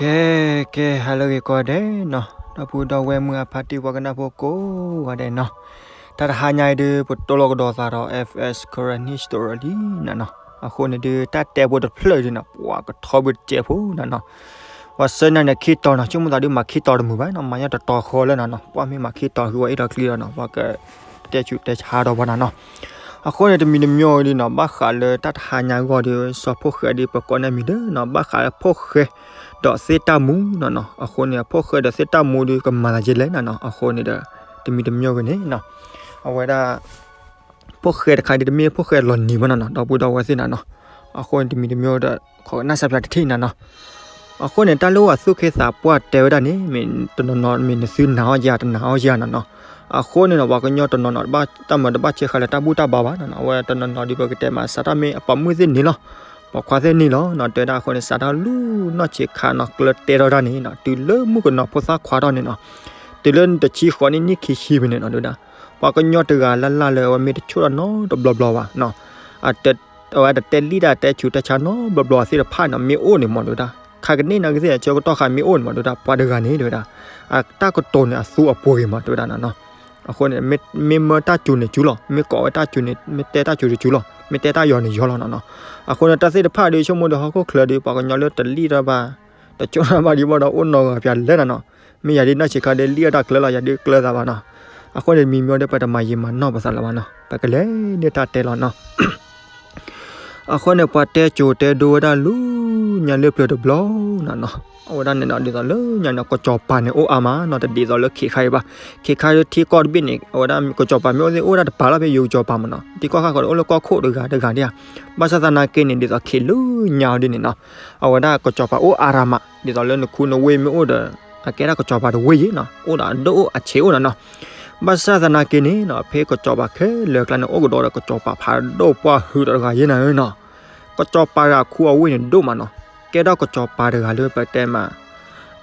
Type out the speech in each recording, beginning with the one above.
ကဲ ကဲ ဟါလၢအဂ့ၤကိးဂၤဒဲးနီၤ, ဒီပုၢ်ဒီဝဲၢ်မုၢ်အဖါတံၢ် ပှၤကနၣ်ဖိကိးဂၤဒဲးနီၤ, တၢ်တဟါညါအံၤဒုး ပတိၢ်လီၤကဒီးသးဒီး F S Karen History လံနၤနီၤ. အဃိန့ၣ်ဒုး တၢ်တဲဖိတဖျၢၣ်ဒုးနီၤ ပှၤကထီဘုတစဲးဖိနၤနီၤ. ပှၤဆှၢနၤန့ၣ် ခံတီၤနီၤ, ဆိကမိၣ်သးဒုးမၤခံတီၤတမုာ်ဘၣ်နီၤ, မၤညီတတီၤဃီလၢနၤနီၤ, ပှၤမ့ၢ်မၤခံတီၤဃုဝဲအ့ၣ်ထီၣ်ချံဒီးနီၤ, ပှၤကတဲဆူးတဲဆါဒီးပှၤနၤနီၤ. အဃိန့ၣ် တမံၤတမံၤဒုးနီၤ, ဘၣ်ဃးလၢတၢ်တဟါညါအဂီၢ်ဒုး စီၤဖိၣ်ဃဲဒုး ပကိးန့ၢ်မံၤဒုးနီၤ, ဘၣ်ဃးလၢဖိၣ်ဃဲဒီးသ့ၣ်တၢ်မူနၤနီၤ. အဃိန့ၣ် ဖိၣ်ဃဲဒီးသ့ၣ်တၢ်မူဒုး ကမၤသးယဲလဲၣ်နၤနီၤ. အဃိန့ၣ်ဒီး တမံၤတမံၤဂ့ၤန့ၣ်နီၤ, အဝဲဒၣ် ဖိၣ်ဃဲတခါဒုး တမ့ၢ်ဖိၣ်ဃဲလီၤနံၤဘၣ်နၤနီၤ, ဒီပုၢ်ဒီဝဲၢ်သ့ၣ်နၤနီၤ. အဃိန့ၣ် တမံၤတမံၤဒီး ခိးကနၣ်စၢ်ဖျါတထံၣ်နၤနီၤ. အဃိန့ၣ် တၢ်လၢပှၤသူၣ်က့သးပှၢ်တဲဝဲဒၣ်န့ၣ် မ့ၢ်တနီၤနီၤ မ့ၢ်နသုနာ်အီၤယၤ တနာ်အီၤယၤနၤနီၤ. အဃိန့ၣ်နီၤ ပှၤကညီတနီၤနီၤ တၢ်မၤတဘၣ်ဆဲးဃာ်လၢတၢ်ဘူၣ်တၢ်ဘါဘၣ်နၤနီၤ. အဝဲတနီၤနီၤဒုး ပကတဲမး စးထီၣ်မ့ၢ်အပိာ်မုၣ်သ့ၣ်န့ၣ်လီၤ, ပိာ်ခွါသ့ၣ်န့ၣ်လီၤနီၤ, တဲဝဲဒၣ်အဃိန့ၣ် စးထီၣ်လူၤနီၢ်ဆံးခါနီၤ ကျၢၢ်တဲထီၣ်တၢ်န့ၣ်နီၤ, တုၤလၢမုၣ်ကနီၤဖိသၣ်ခွါထီၣ်န့ၣ်နီၤ, တုၤလၢတဆံဃိးနံၣ် နံၣ်ခံဆံဖဲန့ၣ်နီၤ တဲဝဲဒၣ် ပှၤကညီတဂၤလၢ်လၢ်လၢအဝဲမ့ၢ်တဆိၣ်ထီၣ်နီတဘျီဘျီဘၣ်နီၤ, အဝဲတတဲလံၣ်တၢ်တဲဆူးတဲဆါနီတဘျီဘျီသ့ၣ်တဖၣ်နီၤ မ့ၢ်အိၣ်န့ၣ်မး တဲဝဲဒၣ်, ခါကန့ၢ်နၤကသ့ၣ် ဆၢကတီၢ်ဃာ်မ့ၢ်အိၣ်န့ၣ်မး တဲဝဲဒၣ်, ပှၤတဂၤန့ၣ် တဲဝဲဒၣ် အတၢ်ကတိၤန့ၣ် အသူအပှဲၤဂ့ၤမး တဲဝဲဒၣ်နၤနီၤ. အဃိန့ၣ် မ့ၢ်မၢတၢ်စူၤန့ၣ်စူၤလီၤ, မ့ၢ်ကိးဝဲတၢ်စူၤန့ၣ် မ့ၢ်တဲတၢ်စူၤန့ၣ်စူၤလီၤ, မ့ၢ်တဲတၢ်ယီၤန့ၣ်ယီၤလီၤနၤနီၤ. အဃိန့ၣ် တၢ်သ့ၣ်တဖၣ်ဒုး ဆိကမိၣ်ဒီးဟီၣ်ခိၣ်ချၢဒုး ပှၤကညီလၢတလံၣ်တၢ်ဘၣ် တဆိၣ်တၢ်ဘၣ်ဒံးဘၣ်ဒီး အိၣ်နီၢ်ဂၤပၠးလဲၣ်နၤနီၤ. မ့ၢ်ယၤဒုးနီၢ်ဆံးခါဒုး လံၣ်အတၢ်ကျၢၤလီၤ, ယၤဒုးကျၢၤသးဘၣ်နီၤ. အဃိန့ၣ် တမံၤမံၤဒီး ပတမၤယံာ်မၤနီၢ်ပသးလၢၤဘၣ်နီၤ, ပကလဲၤန့ၢ်တၢ်တဲလီၤနီၤ. အဃိန့ၣ် ပှၤတဲစိၤတဲဒိဝဲဒၣ်လူၤညါလၢပျၢၤတဘျီနၤနီၤ. အဝဲဒၣ်န့ၣ်နီၤ ဒ်သိးလၢညါန့ၣ် ကစီၤပၤန့ၣ် အိၣ်အါမးနီၤ, တဒ်သိးလၢခ့ခါအံၤဘၣ်. ခ့ခါဒုးထံကီၢ်တဘ့ၣ်န့ၣ် အဝဲဒၣ်ကစီၤပၤမ့ၢ်အိၣ်သ့ၣ် အိၣ်ဒၣ်တပၤလီၤ, ဖဲယိၤကစီၤပၤမးနီၤ, ထံကီၢ်ဃၣ်ဃၢၤဒီး အိၣ်လၢကီၢ်ခိၣ်တဂၤတဂၤဒၣ်ဧါ. ဘၣ်ဆၣ်သနာ်က့န့ၣ် ဒ်သိးခ့လၢညါအီၤဒ်န့ၣ်နီၤ, အဝဲဒၣ်ကစီၤပၤအိၣ်အါရၤမး, ဒ်သိးလၢနခူနဝ့ၢ်မ့ၢ်အိၣ်ဒီး အကဲဒၣ်ကစီၤပၤတဝ့ၢ်ယံၤနီၤ, အိၣ်ဒီးအဒိၣ်အိၣ်အဆံးအိၣ်နၤနီၤ. ဘၣ်ဆၣ်သနာ်က့န့ၣ်နီၤ ဖဲကစီၤပၤခဲလၢာ်အကျါန့ၣ် အိၣ်ကဒီးဒီးကစီၤပၤဖးဒိၣ်ပှၢ်ဟုးဒီးတဂၤယဲၢ်နၤဧၢနီၤ. ကစီၤပၤတဂၤခူအဝ့ၢ်န့ၣ်ဒိၣ်မးနီၤ, ကဲထီၣ်ကစီၤပၤတဂၤလၢပတဲမး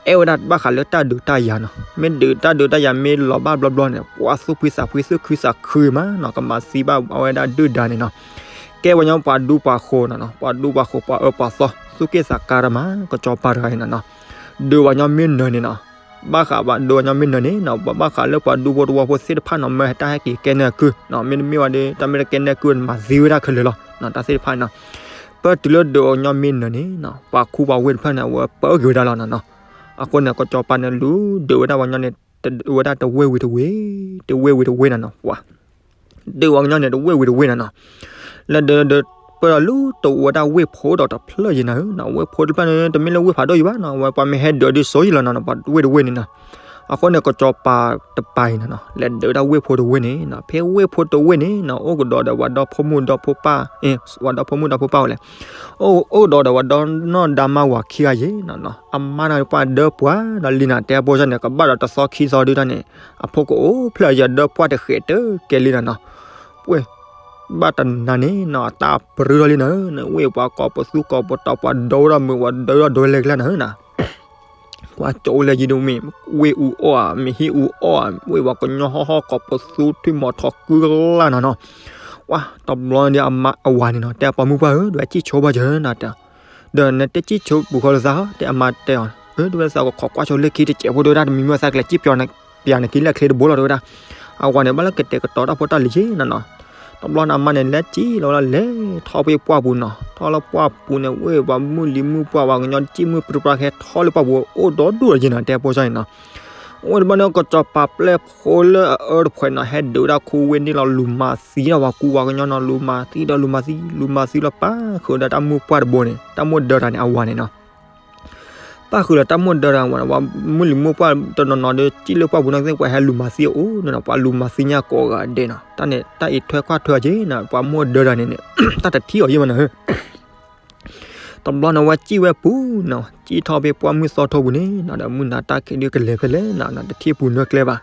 အဲၣ်ဝဲဒၣ်ဘၣ်ဃးလၢတၢ်ဒုးတၢ်ယၤနီၤ. မ့ၢ်ဒုးတၢ်ဒုးတၢ်ယၤမ့ၢ်လီၤဘၣ်ဘျီဘျီန့ၣ် ပှၤသူၣ်ဖှံသးဖှံသူၣ်ခုသးခုမးနီၤ, ကမၤသံဘၣ်အဝဲဒၣ်ဒုၣ်ဒါန့ၣ်နီၤ. ကဲပှၤကညီပှၤဒူပှၤဃိၤနီၤနီၤ, ပှၤဒူပှၤဃိၤ ပှၤအၢပှၤသီ သူၣ်က့ၣ်သးကါတမး ကစီၤပၤတဂၤန့ၣ်နီၤနီၤ. ဒုးပှၤကညီမ့ၢ်နၢၤန့ၣ်နီၤ, ဘၣ်ဃးဘၣ်ဒုးပှၤကညီမ့ၢ်နၢၤန့ၣ်နီၤ, ဘၣ်ဃးလၢပှၤဒူဖိတဝီဖိသ့ၣ်တဖၣ်နီၤ မၢဟဲတၢ်ဟဲက့ၤကဲနဲၣ်ကုၢ်နီၤ, မ့တမ့ၢ်ဝဲဒီး တၢ်မ့ၢ်တကဲနဲၣ်ကုၢ်န့ၣ် မၤသံဝဲဒၣ်ခဲလၢာ်လီၤ. တၢ်သ့ၣ်တဖၣ်န့ၣ်နီၤ, ပတုၤလၢဒုးပှၤကညီမ့ၢ်နၢၤန့ၣ်နီၤ ပှၤခူပှၤဝ့ၢ်တဖၣ်န့ၣ် အဝဲပၢက့ၤဝဲဒၣ်လီၤနီၤနီၤ. အဃိန့ၣ် ကစီၤပၤန့ၣ်လူၤဒုးဝဲဒၣ်ပှၤကညီန့ၣ် ဝဲဒၣ်တဝ့ၢ်ဝံၤတဝ့ၢ်, တဝ့ၢ်ဝံၤတဝ့ၢ်နၤနီၤ, ပှၤ ဒုးပှၤကညီန့ၣ် တဝ့ၢ်ဝံၤတဝ့ၢ်နၤနီၤ. လၢဒုးဒုး ပၢၢ်ဒီးလူၤတအိၣ်ဝဲဒၣ်ဝ့ၢ်ဖိဒီးတဖျၢၣ်ယဲၢ်နၤဧၢနီၤ, ဝ့ၢ်ဖိတဖျၢၣ်န့ၣ် တမ့ၢ်လၢဝ့ၢ်ဖးဒိၣ်ယံၤဘၣ်နီၤ, အဝဲပှၤမ့ၢ်ဟဲဒုးဒုးစိယံၤလီၤနီၤနီၤ, ပှၤဝ့ၢ်တဝ့ၢ်န့ၣ်နီၤ. အဃိန့ၣ် ကစီၤပၤတပၤအံၤနီၤနီၤ လဲၤဒုးဝဲဒၣ်ဝ့ၢ်ဖိတဝ့ၢ်န့ၣ်နီၤ, ဖဲဝ့ၢ်ဖိတဝ့ၢ်န့ၣ်နီၤ အိၣ်ကဒီးဒီးပှၤဒီဖိမိၢ်ဒီဖိပၢ်, ပှၤဒီဖိမိၢ်ဒီဖိပၢ်ဝဲလဲၣ်, အိၣ်ကဒီးဒီးပှၤဒီနီၢ်ဒါမါဝၤခံဂၤယဲၢ်နီၤနီၤ, အမါန့ၣ်ပှၤဒၢပှၤဒီးလံနၤ တဲဖိစၢ်န့ၣ် ကဘၣ်ဒီးတသီခံသီဒုတၢ်န့ၣ် အဖိကအိၣ်ဖျဲၣ်ယၤဒၢပှၢ်တဃဲးတကဲလံနၤနီၤ. ပှဲၤ ဘၣ်တနၤန့ၣ်နီၤ အတၢ်ပြၢထီၣ်လံနၤဧၢ, ဝ့ၢ်ပှၤကိးပသူကိးပတီၤ ပှၤဒိဝဲဒၣ်မုာ် ပှၤဒိဝဲဒၣ်ဒိဝဲလဲၤကျဲနၤဧၢနီၤ. ကွၢ်ကၠီအိၣ်လၢယံၤဒိၣ်မ့ၢ် ဝ့ၢ်အူအီၣ်ဧါ မ့ၢ်ဟံၣ်အူအီၣ်ဧါ, ဝ့ၢ်ပှၤကညီဟီၣ်ဟီၣ်ကိးပသူထွံၣ်မီၤထီၣ်ကုကလၢ်နၤနီၤ. ဝဲတဘျီန့ၣ်ဒီးအဝၤန့ၣ်နီၤ တဲအပှၤမုၣ်ပှၢ်ဧၢ ဒွဲၣ်စံၣ်ဆိဘၣ်ယၤနၤတဲ ဒီးနတဲစံၣ်ဆိပူၤဃီလၢသး တဲအမါတဲအီၤ, အၢ တဲဝဲသးကခိးကွၢ်ဆိလၢခံတစဲးဖိ တဲဝဲဒၣ် တမံၤမံၤသးကလဲၤစံၣ်ပၠးနက့ၤလၢချ့တဘိလီၤ တဲဝဲဒၣ်. အဝၤန့ၣ် ဘၣ်လၢကတဲာ်ကတီၤတၢ်ဖိတၢ်လံၤက့ၤနၤနီၤ. တဘျီန့ၣ် အမါန့ၣ် လဲၤစံၣ်လီၤဝဲဒၣ် လဲၤထီၣ်ဖဲပှၢ်ပူၤနီၤ. ထီၣ်လၢပှၢ်ပူၤန့ၣ် ဝ့ၢ်ပှၤမုၢ်လံၤမုၢ်ပှၢ် ပှၤကညီတစံၣ်မုၢ်ပြံပြါ ဟဲထီၣ်လၢပှၢ်ပူၤ အိၣ်ဒီဒူၣ်လီၤက့ၤနၤ တဲဖိစၢ်န့ၣ်နီၤ. ဝဲတဘျီန့ၣ် ကစီၤပၤပျဲၢ်ဖိလၢအအၢတဖှဲးနီၤ ဟဲဒုးဝဲဒၣ်ခူဝ့ၢ်န့ၣ်လီၤ လူၤမၤသံဒီးပှၤကူပှၤကညီနီၤ လူၤမၤသံဒီးလူၤမၤသံ လူၤမၤသံလီၤ ပၣ်ဃုာ်ဒီးတၢ်မိၢ်ပှၢ်တဘိန့ၣ် တၢ်မိၢ်ဒၢတၢ်န့ၣ် အဝၤန့ၣ်နီၤ. ပၣ်ဃုာ်ဒီးတၢ်မိၢ်ဒၢတၢ်ဝဲန့ၣ် ပှၤမုၢ်လံၤမုၢ်ပှၢ်တနီၤနီၤဒီး စံၣ်လၢပှၢ်ပူၤန့ၣ်သ့ၣ် ပှၤဟဲလူၤမၤသံအအိၣ်န့ၣ်နီၤ ပှၤလူၤမၤသံညါကိးဂၤဒဲးနီၤ တၢ်န့ၣ် တၢ်အံးထွဲကွၢ်ထွဲက့ၤနီၤ ပှၤမိၢ်ဒၢတၢ်န့ၣ်န့ၣ် တၢ်တထံၣ်အီၤယဲၢ်မးနီၤဧၢ တဘျီန့ၣ် ဝဲစံၣ်ဝဲပူၤနီၤ စံၣ်ထီၣ်ဖဲပှၢ်မုၢ်သီထိပူၤန့ၣ်နီၤ ဒီးမုၢ်နၤတၢ်ခံးဒုးကလဲၤဖဲလဲၣ်နီၤ တထံၣ်ပူၤနၢကျဲဘၣ်.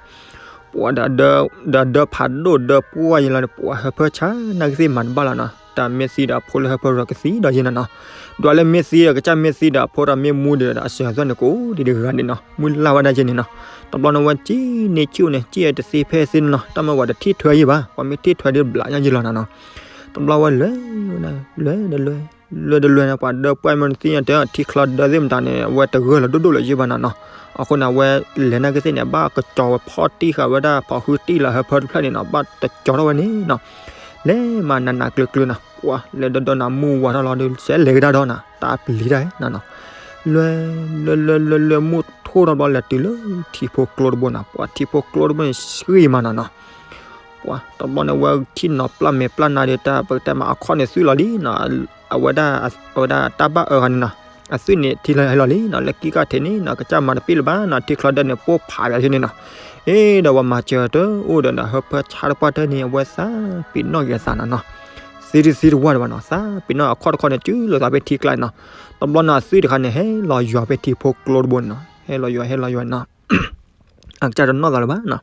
ပှၤဒီး ဒီးဒၢဖးဒိၣ်ဒၢပှၢ်ယဲၢ်လီၤန့ၣ် ပှၤဟၢဖၢဆါ နာ်က့သ့ၣ်မၤတဘၣ်လီၤနီၤ တၢ်မ့ၢ်သံဒီးအဖိလၢဟၢဖၢရၢကသံဒီးယဲၢ်နီၤနီၤ ဒွးလၢမ့ၢ်သံဒီးကစၢ်မ့ၢ်သံဒီးအဖိဒီးမ့ၢ်မူဒီးအစၢၤအသွဲၣ်န့ၣ် ကအိၣ်ဒံးတဂၤန့ၣ်နီၤ မုၢ်လၢ်ဝဲဒၣ်ယဲၢ်န့ၣ်နီၤ တဘျီန့ၣ် ဝဲစံၣ်န့ၢ်စံၣ်အိၣ်န့ၣ် စံၣ်အဲၣ်တသ့ဖဲသ့နီၤ တၢ်မ့ၢ်ပှၤတထံၣ်ထွဲယဲၢ်ဘၣ် ပှၤမ့ၢ်ထံၣ်ထွဲဒုးဘျးညါယဲၢ်လီၤနီၤနီၤ တဘျီဝဲလဲၤ လဲၤဒီးလဲၤ လဲၤဒီးလဲၤန့ၣ် ပှၤဒၢပှၢ်မ့ၢ်နသ့ၣ်ညါတၢ် ထံချီဒၢသ့ၣ်မတၤန့ၣ် အဝဲတဂၢၢ်လီၤဒိၣ်ဒိၣ်လၢၤယ့ၢ်ဘၣ်နီၤနီၤ. အဃိန့ၣ် အဝဲလဲၤနာ်က့သ့ၣ်န့ၣ် ဘၣ်ကစီၤဝဲဖီၣ်တံၢ်ဃာ်ဝဲဒၣ် ဖီၣ်ဃုတံၢ်လၢဟၢဖၢတဖျၢၣ်န့ၣ်နီၤ ဘၣ်တကၠီထီၣ်ဝဲန့ၣ်နီၤ. လဲၤမးနးနးကျၢၤကျၢၤနီၤ ပှၤလဲၤဒီးဒီးနၤမူဝါထီၣ်လီၤဒီး စဲးလဲၤကဒါဒီးနီၤ တၢ်ပျံၤတၢ်နီၤနီၤ. လဲၤ လဲၤ လဲၤ လဲၤ လဲၤ မူထိၣ်ထီၣ်ဘျီ လဲၤတုၤလၢထံဖိကျိတဘိနီၤ ပှၤထံဖိကျိတဘိန့ၣ် ဆှံမးနီၤနီၤ. ပှၤတဘျီန့ၣ် ဝဲထံၣ်နီၤပျၢ်မဲာ်ပျၢ်နါဒီးတၢ် ပကတဲမးအခီၣ်န့ၣ်သွံၣ်လီၤလံနီၤ. အဝဲဒၣ် အဝဲဒၣ်တၢ်ဘၣ်အၢဂၤန့ၣ်နီၤ အသွံၣ်န့ၣ်ထံလီၤဟဲလီၤလံနီၤ လၢကံၣ်ကထံးန့ၣ်နီၤ ကစၢ်မၤတပ့ၣ်လၢၤဘၣ်နီၤ ထံချီဒၢန့ၣ် ပိၢ်ဖးယၤဆ့န့ၣ်နီၤ. အ့ဒီးဝဲမၤစၢၤတအိၣ်ဒီးနီၤ ဟၢဖၢဆါတပှၢ်တၢၢ်န့ၣ် အဝဲသးပ့ၤနီၣ်က့ၤအသးနီၤနီၤ. သ့တသ့တဝၢ်ဒံးဘၣ်နီၤ သးပ့ၤနီၣ်အခီၣ်တခီန့ၣ် စုလိာ်သးဖဲထံကျါနီၤ. တဘျီန့ၣ် အသွံၣ်တခါန့ၣ် ဟဲလီၤယွၤဖဲထံဖိကျိတဘိန့ၣ်နီၤ ဟဲလီၤယွၤ ဟဲလီၤယွၤနီၤ အကစၢ်တနီၣ်သးလၢၤဘၣ်နီၤ.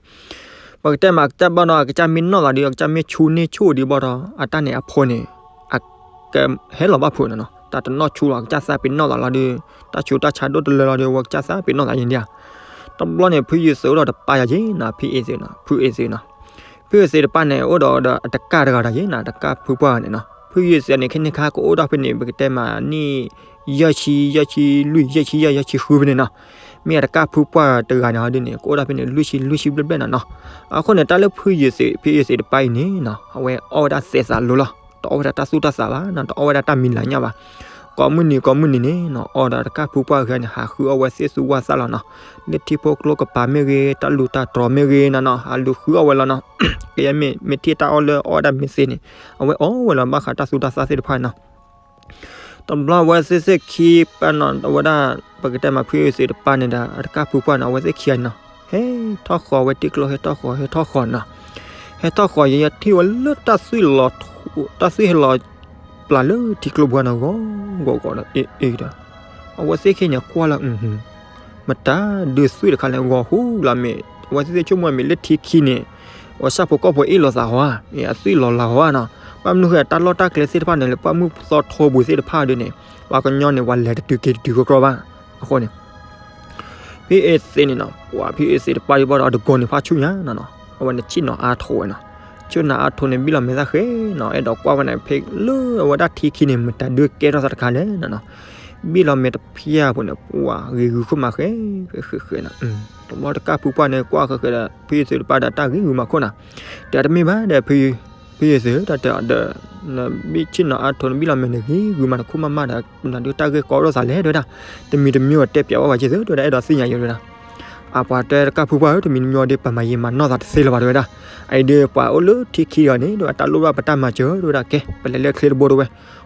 ပကတဲမးအကစၢ်ဘၣ်ဒီး အကစၢ်မ့ၢ်နီၣ်သးဒီး အကစၢ်မ့ၢ်ဆူန့ၢ်ဆူၣ်ဒံးဘၣ်ဒီး အတၢ်န့ၣ်အဖိန့ၣ် အကဟဲလီၤဘၣ်ဖုးနီၤနီၤ. တၢ်တနီၣ်ဆူလီၤ အကစၢ်သးပ့ၤနီၣ်သးလီၤဒီး တၢ်ဆူးတၢ်ဆါဒိၣ်တလၢလီၤဒီး အဝဲကစၢ်သးပ့ၤနီၣ်သးယဲၢ်ဒံးဧါ. တဘျီန့ၣ် ဖုယုာ်သုးအိၣ်ဒီးတပၢ်ယၤယ့ၣ်နီၤ ဖုအ့ၣ်သုးနီၤ ဖုအ့ၣ်သုးနီၤ ဖုအ့ၣ်သုးတပၢ်န့ၣ် အိၣ်ဒီးဒီးအတကၢ်တဂၤဒီးယ့ၣ်နီၤ တကၢ်ဖုပှၢ်န့ၣ်နီၤ. ဖုယုာ်သုးန့ၣ် ခဲန့ၣ်ခါကအိၣ်ဒီးဖဲန့ၣ် ပကတဲမးနံၣ် ယဲၢ်ဆံ ယဲၢ်ဆံလွံၢ် ယဲၢ်ဆံယဲၢ် ယဲၢ်ဆံဃုဖဲန့ၣ်နီၤ. မ့ၢ်အတကၢ်ဖုပှၢ်တဂၤန့ၣ်ဟီဒ်န့ၣ် ကအိၣ်ဒီးဖဲန့ၣ် လွံၢ်ဆံ လွံၢ်ဆံဘျဲၣ်ဘျဲၣ်နီၤနီၤ. အဃိန့ၣ် တၢ်လၢဖုယုာ်သုး ဖုယုာ်သုးတပၢ်အံၤန့ၣ်နီၤ အဝဲအီၣ်ဝဲဒၣ်သဲးသးလိၤလီၤ. တအီၣ်ဝဲဒၣ်တၢ်သူၣ်တၢ်သးဘၣ်နီၤ တအီၣ်ဝဲဒၣ်တၢ်မံၤလၤညၣ်ဘၣ်. ကိးမုၢ်နံၤကိးမုၢ်နံၤန့ၣ်နီၤ အီၣ်ဒီးတကၢ်ဖုပှၢ်အဂၤန့ၣ် ဟးဃုအီၣ်ဝဲသ့ၣ်သူဝၣ်သၣ်လီၤနီၤ. လၢထံဖိကျိကပၤမ့ၢ်ဂ့ၤ တၢ်လူၤတၢ်တြီၤမ့ၢ်ဂ့ၤနီၤနီၤ ဟးလူၤဃုအီၣ်ဝဲလီၤနီၤ. ကယဲၢ်မ့ၢ် မ့ၢ်ထံၣ်တၢ်အီၣ်လၢအီၣ်ဝဲဒၣ်မ့ၢ်သ့န့ၣ် အဝဲအီၣ်ဝဲလီၤ ဘၣ်ဃးတၢ်သူၣ်တၢ်သၣ်သ့ၣ်တဖၣ်နီၤ. တဘျီဝဲသ့ၣ်သ့ၣ်ခံပၢ်နီၤ အဝဲဒၣ် ပကတဲမးဖုအ့ၣ်သုးတပၢ်န့ၣ်ဒီး အတကၢ်ဖုပှၢ်န့ၣ် အဝဲသ့ၣ်ခံဂၤန့ၣ်နီၤ ဟဲထီၣ်ဃီၤဝဲထံကျိ ဟဲထီၣ်ဃီၤ ဟဲထီၣ်ဃီၤနီၤ. ဟဲထီၣ်ဃီၤ ယထံၣ်ဝဲလၢတၢ်သွံၣ်လီၤ တၢ်သွံၣ်ဟဲလီၤပျၢ်လၢထံကျိပှၢ်နီၤ ဂီၤဂီၤဂီၤဒီး အ့ၣ်အ့ၣ်ဒီး အဝဲသ့ၣ်ခံန့ၣ်ကွၢ်လၢ မတၤဒုးသွံၣ်တခါလဲၣ် ဂီၤဟူလီၤမ့ၢ် အဝဲသ့ၣ်ဆိကမိၣ်မ့ၢ်လၢထံခံန့ၣ် အဝဲဆၣ်ဖိကီၢ်ဖိအ့ၣ်လိာ်သးဟီဧါ အသွံၣ်လီၤလၤဟီဧါနီၤ. ဘၣ်မနုၤဃိတၢ်လီၢ်တၢ်ကျဲသ့ၣ်တဖၣ်န့ၣ် လၢပှၢ်မုၢ်သီထိပူၤသ့ၣ်တဖၣ်ဒ်န့ၣ် ပှၤကညီန့ၣ် ပှၤလဲၤတတုၤက့ၤတတုၤကီကီဘၣ်. အဃိန့ၣ် ဖုအ့ၣ်သုးန့ၣ်နီၤ ပှၤဖုအ့ၣ်သုးတပၢ်ဒံးဘၣ်ဒီး တဂီၤန့ၣ်ဖးဆူညါနီၤနီၤ အဝဲန့ၣ်ဆ့ၣ်နီၤအါထိးဝဲနီၤ. ဆ့ၣ်နီၤအါထိးန့ၣ် ဘံၣ်လီၤမဲာ်သၣ်ဃဲနီၤ အဲၣ်ဒိးကွၢ်ဝဲန့ၣ် ဖဲလၢအဝဲဒၣ်ထံခံန့ၣ် မတၤဒုးကဲထီၣ်သးတခါလဲၣ်နီၤနီၤ. ဘံၣ်လီၤမဲာ်တဖျၢၣ်အပူၤန့ၣ် ပှၤဂ့ၤဂုာ်ခိၣ်မးဃဲ ဃဲဃဲဃဲနီၤ. တဘျီတကၢ်ဖုပှၢ်န့ၣ် ကွၢ်ဃဲဃဲဒီး ဖုအ့ၣ်သုးတပၢ်ဒီး တၢ်ဂ့ၤဂုာ်မးခိၣ်နီၤ. တဲတမ့ၢ်ဘၣ်ဒီး ဖုအ့ၣ်သုး တၢ်တဲအီၤဒီး နဘံၣ်ဆ့ၣ်နီၤအါထိး နဘံၣ်လီၤမဲာ်န့ၣ် ဂ့ၤဂုာ်မးနခိၣ်မးမးဒီး နဒုးတၢ်ဂ့ၢ်ကီဒိၣ်သးလဲၣ် တဲဝဲဒၣ်. တမံၤတမံၤတဲပၠးဝဲပှၤက့ၤသု တဲဝဲဒၣ် အဲၣ်ဒိးသ့ၣ်ညါယဲၤတဲဝဲဒၣ်. အပှၤတဲတကၢ်ဖုပှၢ်ဧၢ တမံၤတမံၤဒီး ပမၤယံာ်မၤနီၢ်သးတသ့လၢၤဘၣ် တဲဝဲဒၣ်. အအံၤဒီး ပှၤအိၣ်လၢထံခံဂၤန့ၣ် တဲဝဲ တၢ်လိၣ်ဘၣ်ပတၢ်မၤစၢၤ တဲဝဲဒၣ် ကဲ ပလဲၤလၢချ့တဘိတဲဝဲ.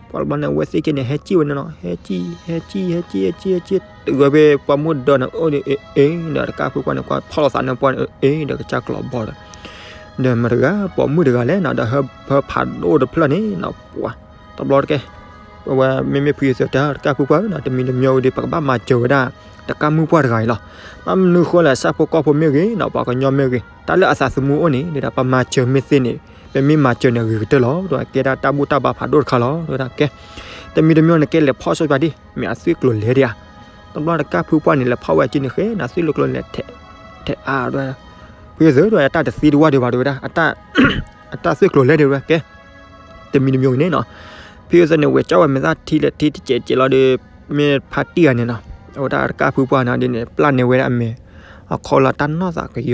ပှၤတဘျီန့ၣ် အဝဲသ့ၣ်က့န့ၣ် ဟဲစံၣ်ဝဲန့ၣ်နီၤ ဟဲစံၣ် ဟဲစံၣ် ဟဲစံၣ် ဟဲစံၣ် တဂၢၢ်ဖဲပှၤမူဒါန့ၣ် အိၣ်ဒီး အ့ၣ် ဒီးတကၢ်ဖုပှၢ်န့ၣ် ကွၢ်ဖီၣ်လိာ်သးန့ၣ်ပှၢ်န့ၣ် အ့ၣ် ဒီးကစၢ်ကျိးဘီဒီး ဒီးမတၤတဂၤ ပိာ်မုၣ်တဂၤလဲၣ်နီၤ ဒီးဟၢဖၢဖးဒိၣ်တဖျၢၣ်န့ၣ်နီၤ ပှၤ တဘျီတကဲ အဝဲမ့မ့ၢ်ဖုယုာ်သုးတဲတကၢ်ဖုပှၢ်ဧၢနီၤ တမံၤတမံၤဒီး ပကဘၣ်မၤစၢၤဝဲဒၣ် တကၢ်မုၣ်ပှၢ်တဂၤအံၤလီၤ. ဘၣ်မနုၤဃိလဲၣ် ဆၣ်ဖိကီၢ်ဖိမ့ၢ်ဂ့ၤနီၤ ပှၤကညီမ့ၢ်ဂ့ၤ တၢ်လၢအသးသမူအိၣ်န့ၣ် ဒ်ဒၣ်ပမၤစၢၤမ့ၢ်သ့န့ၣ် ပမ့ၢ်မၤစၢၤန့ၣ်ဂ့ၤကတၢၢ်လီၤ တဲဝဲဒၣ် တၢ်ဘူၣ်တၢ်ဘါဖးဒိၣ်တခါလီၤ တဲဝဲဒၣ် ကဲ တမံၤတမံၤန့ၣ် ကဲလဲၤဖီၣ်ဆိပၠးဒံး မ့ၢ်အသွံၣ်ကျိၤလဲၤဒံးဧါ. တဘျီတကၢ်ဖုပှၢ်န့ၣ် လဲၤဖီၣ်ဝဲအစုန့ၣ်ဃဲနီၤ အသွံၣ်လၢကျိၤလဲၤ ထဲးအါဒီး ဖုယုာ်သုးတဲဝဲ တၢ်တသ့တဝၢ်ဒံးဘၣ် တဲဝဲဒၣ် အတၢ်သွံၣ်ကျိၤလဲၤဒံးဝဲ ကဲ တမံၤတမံၤန့ၣ်နီၤ ဖုယုာ်သုးန့ၣ် ဝဲၤကၠီဝဲမဲာ်သၣ်ထံလဲၣ်ထံတစဲးစဲးလီၤဒီး မ့ၢ်ဖါတံၢ်ဂၤန့ၣ်နီၤ အဝဲဒၣ်တကၢ်ဖုပှၢ်န့ၣ်ဒ်န့ၣ် ပျၢ်န့ၢ်ဝဲဒၣ်အမဲာ် အခီလီၤတၢ်နီၢ်သးကယီ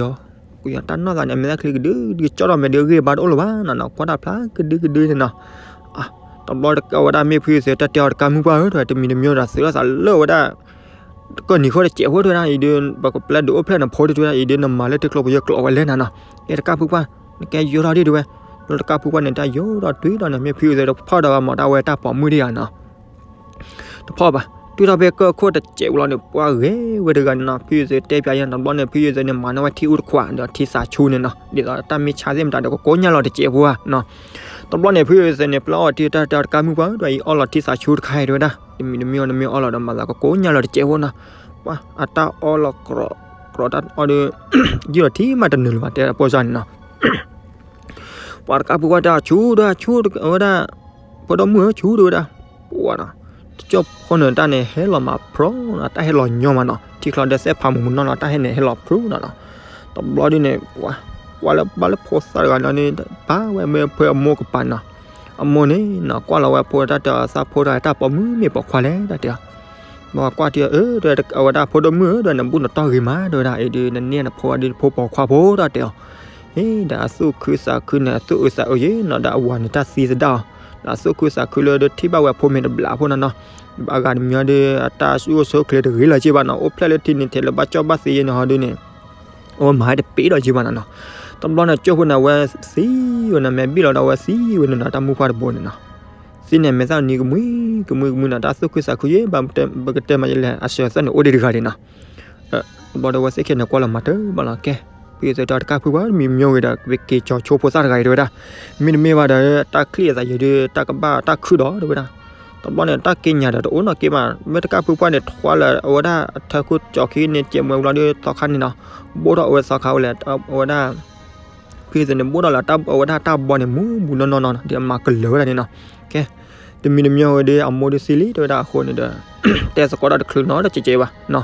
ကယီတၢ်နီၢ်သးန့ၣ် အမဲာ်သၣ်ချံကဒုကဒု ကၠီထီၣ်မဲာ်ဒုးအဂ့ၢ်ဘၣ်တအိၣ်လၢၤဘၣ်နီၤနီၤ ကွၢ်တၢ်ဖျါကဒုကဒုန့ၣ်နီၤ. တဘျီတကးဝဲဒၣ်မ့ၢ်ဖုယုာ်သုးတၢ်တဲအီၤတကၢ်မုၣ်ပှၢ်ဧၢ တဲဝဲ တမံၤတမံၤဒီးသုးလိာ်သးလၢဝဲဒၣ် ကီၢ်နံၤဃီတစဲးဖိ တဲဝဲဒၣ် အံၤဒုး ပကပျဲဒုးအိၣ်ဖျဲၣ်န့ၣ်ဖိ တဲဝဲဒၣ် အံၤဒုးနမၤလၢထံကျိပယီၤကျိးဝဲလဲၣ်နီၤနီၤ ကဲတကၢ်ဖုပှၢ် နကဲယိထီၣ်ဒံး တဲဝဲ တဘျီတကၢ်ဖုပှၢ်န့ၣ် တၢ်ယိထီၣ်တုၤဒီးန့ၣ် မ့ၢ်ဖုယုာ်သုးတဖီၣ်ဒီးဘၣ်မး တၢ်ဝဲတၢ်ပိာ်မုၣ်ဒံးဧါနီၤ တဖီၣ်ဘၣ် တုၤထီၣ်ဖဲကီၢ်ခိၣ်တစဲးဖိလီၤန့ၣ် ပှၤဂဲၤဝဲတဂၤန့ၣ်နီၤ ဖုယုာ်သုးတဲပၠးယဲနီၤ တဘျီန့ၣ် ဖုယုာ်သုးန့ၣ် မၤန့ၢ်ဝဲထံအူတခွးဒီးထံသးဆူန့ၣ်နီၤ ဒ်သိးတၢ်မ့ၢ်ဆါသ့ၣ်မတၤဒီး ကကိညၢ်လီၤတစဲးဖိဧါနီၤ တဘျီန့ၣ် ဖုယုာ်သုးန့ၣ် ပျၢ်အီၣ်ထံတၢ်တဲတကၢ်မုၣ်ပှၢ် ဒီးအံၤအီလီၤထံသးဆူတခါ တဲဝဲဒၣ် တမံၤတမံၤနမ့ၢ်အီလီၤဒီးမၤသးကကိညၢ်လီၤတစဲးဖိနီၤ ပှၤအတၢ်အီလီၤကြီ တၢ်အီဒီး ယံာ်လီၤထံမးတနုာ်လၢၤဘၣ် တဲပိာ်စၢ်န့ၣ်နီၤ ပှၤတကၢ်ဖုပှၢ်တဲအီၤဆူ တဲဆူ ဝဲဒၣ် ဖိဒိၣ်မုၣ်ဧၢ ဆူ တဲဝဲဒၣ် ပှၤနီၤ တကၠိဖိန့ၣ်တၢ်န့ၣ် ဟဲလီၤမးဖျိနီၤ တၢ်ဟဲလီၤညီမးနီၤ ထံချီဒၢသဲးဖးမုၢ်မုၢ်နီၢ်နီၢ် တၢ်ဟဲန့ၣ်ဟဲလီၤဖျိနီၤနီၤ တဘျီဒ်န့ၣ် ပှၤ ကွၢ်လၢဘၣ်လၢဖိသၣ်တဂၤန့ၣ် ဘၣ်ဝဲမ့ၢ်ဖဲအမိၢ်ကပၤနီၤ အမိၢ်န့ၣ်နီၤ ကွၢ်လီၤဝဲအဖိတၢ်တဲအီၤ သးဖိတဂၤတၢ်ပိာ်မုၣ်မ့ၢ်ပိာ်ခွါလဲၣ် တၢ်တဲအီၤ. ဘၣ်ကွၢ်ထံအီၤ အၢ တဲဝဲဒၣ် အဝဲဒၣ်ဖိဒိၣ်မုၣ်ဧၢ တဲဝဲ နဘူးနတီၢ်ဂ့ၤမး တဲဝဲဒၣ် အံၤဒုး နန့ၢ်နဖိအီၤဒုး နဖိပိာ်ခွါဖိ တၢ်တဲအီၤ. ဟ့ၣ် ဒီးအသူၣ်ခုသးခုန့ၣ် အသူၣ်အုးသးအုးယ့ၣ်နီၤ ဒီးအဝၤန့ၣ်တၢ်သံသဒၣ်အီၤ, ဒီးအသူၣ်ခုသးခုလၢဒုးထံၣ်ဘၣ်ဝဲအဖိမ့ၢ်တဘျးဖိနီၤနီၤ, အဂၤတမံၤဒီး အတၢ်အိၣ်ဆူၣ်အိၣ်ချ့တဂ့ၤလၢၤက့ဘၣ်နီၤ, အိၣ်ဖျဲၣ်လၢထံန့ၣ် ထဲးလၢဘၣ်ကၠီၣ်ဘၣ်သ့ယ့ၣ်န့ၣ်ဟီဒုးန့ၣ် အဝဲမၤတပ့ၤဒီးက့ဘၣ်နီၤနီၤ. တဘျီန့ၣ် ကၠိဖိန့ၣ် အဝဲသံဝဲန့ၣ် မဲာ်ဘံၣ်လီၤဒီးအဝဲသံဝဲန့ၣ်နီၤ တၢ်မုၣ်ခွါတဘိန့ၣ်နီၤ, သံန့ၣ် မဲာ်သၣ်နံၤကမှံကမှံကမှံနီၤ, တၢ်သူၣ်ခုသးခုယ့ၣ် ဘၣ်ပကတဲမၤယလဲၣ် အစၢၤသၢန့ၣ် အိၣ်ဒံးတဂၤန့ၣ်နီၤ. တဘျီဒီး အဝဲသ့ၣ်ခံဂၤန့ၣ် ကွၢ်လီၤမၤတၢ်ဘၣ်လီၤ ကဲ, ဖုယသးတဲတကၢ်ဖုပှၢ် မံမီဂ့ၤဒီး ပက့ၤကၠီၤဆိဖိသၣ်တဂၤအံၤ တဲဝဲဒၣ်, မ့တမ့ၢ်ဘၣ်ဒီး တၢ်ချံၣ်အသးယံၤဒီး တၢ်ကဘၣ်တၢ်ခုၣ်ဒီး တဲဝဲဒၣ်. တဘျီန့ၣ် တၢ်က့ညါဒီးတအိၣ်နီတက့ဘၣ်, မ့ၢ်တကၢ်ဖုပှၢ်န့ၣ် ထွါလၢအဝဲဒၣ်အထၢခိၣ်ကၠီၤခံန့ၣ် ကဲးမွဲဘျီဒီး သီခါန့ၣ်နီၤ, ဘိၣ်ထီၣ်အဝဲသီခါဝဲလဲၣ်, အဝဲဒၣ် ဖုယသးန့ၣ် ဘိၣ်ထီၣ်လၢအဝဲဒၣ်တၢ်ဘီန့ၣ် မူးမူးနီၢ်နီၢ်နီၤ ဒီးအမၤကလၢၤဝဲဒၣ်န့ၣ်နီၤ. ကဲ, တမံၤတမံၤဝဲဒီး အမိၢ်ဒီးသံလံ တဲဝဲဒၣ်အဃိန့ၣ်ဒီး တဲသကိးတၢ်တချုးနီတစဲးကဲဘၣ်နီၤ.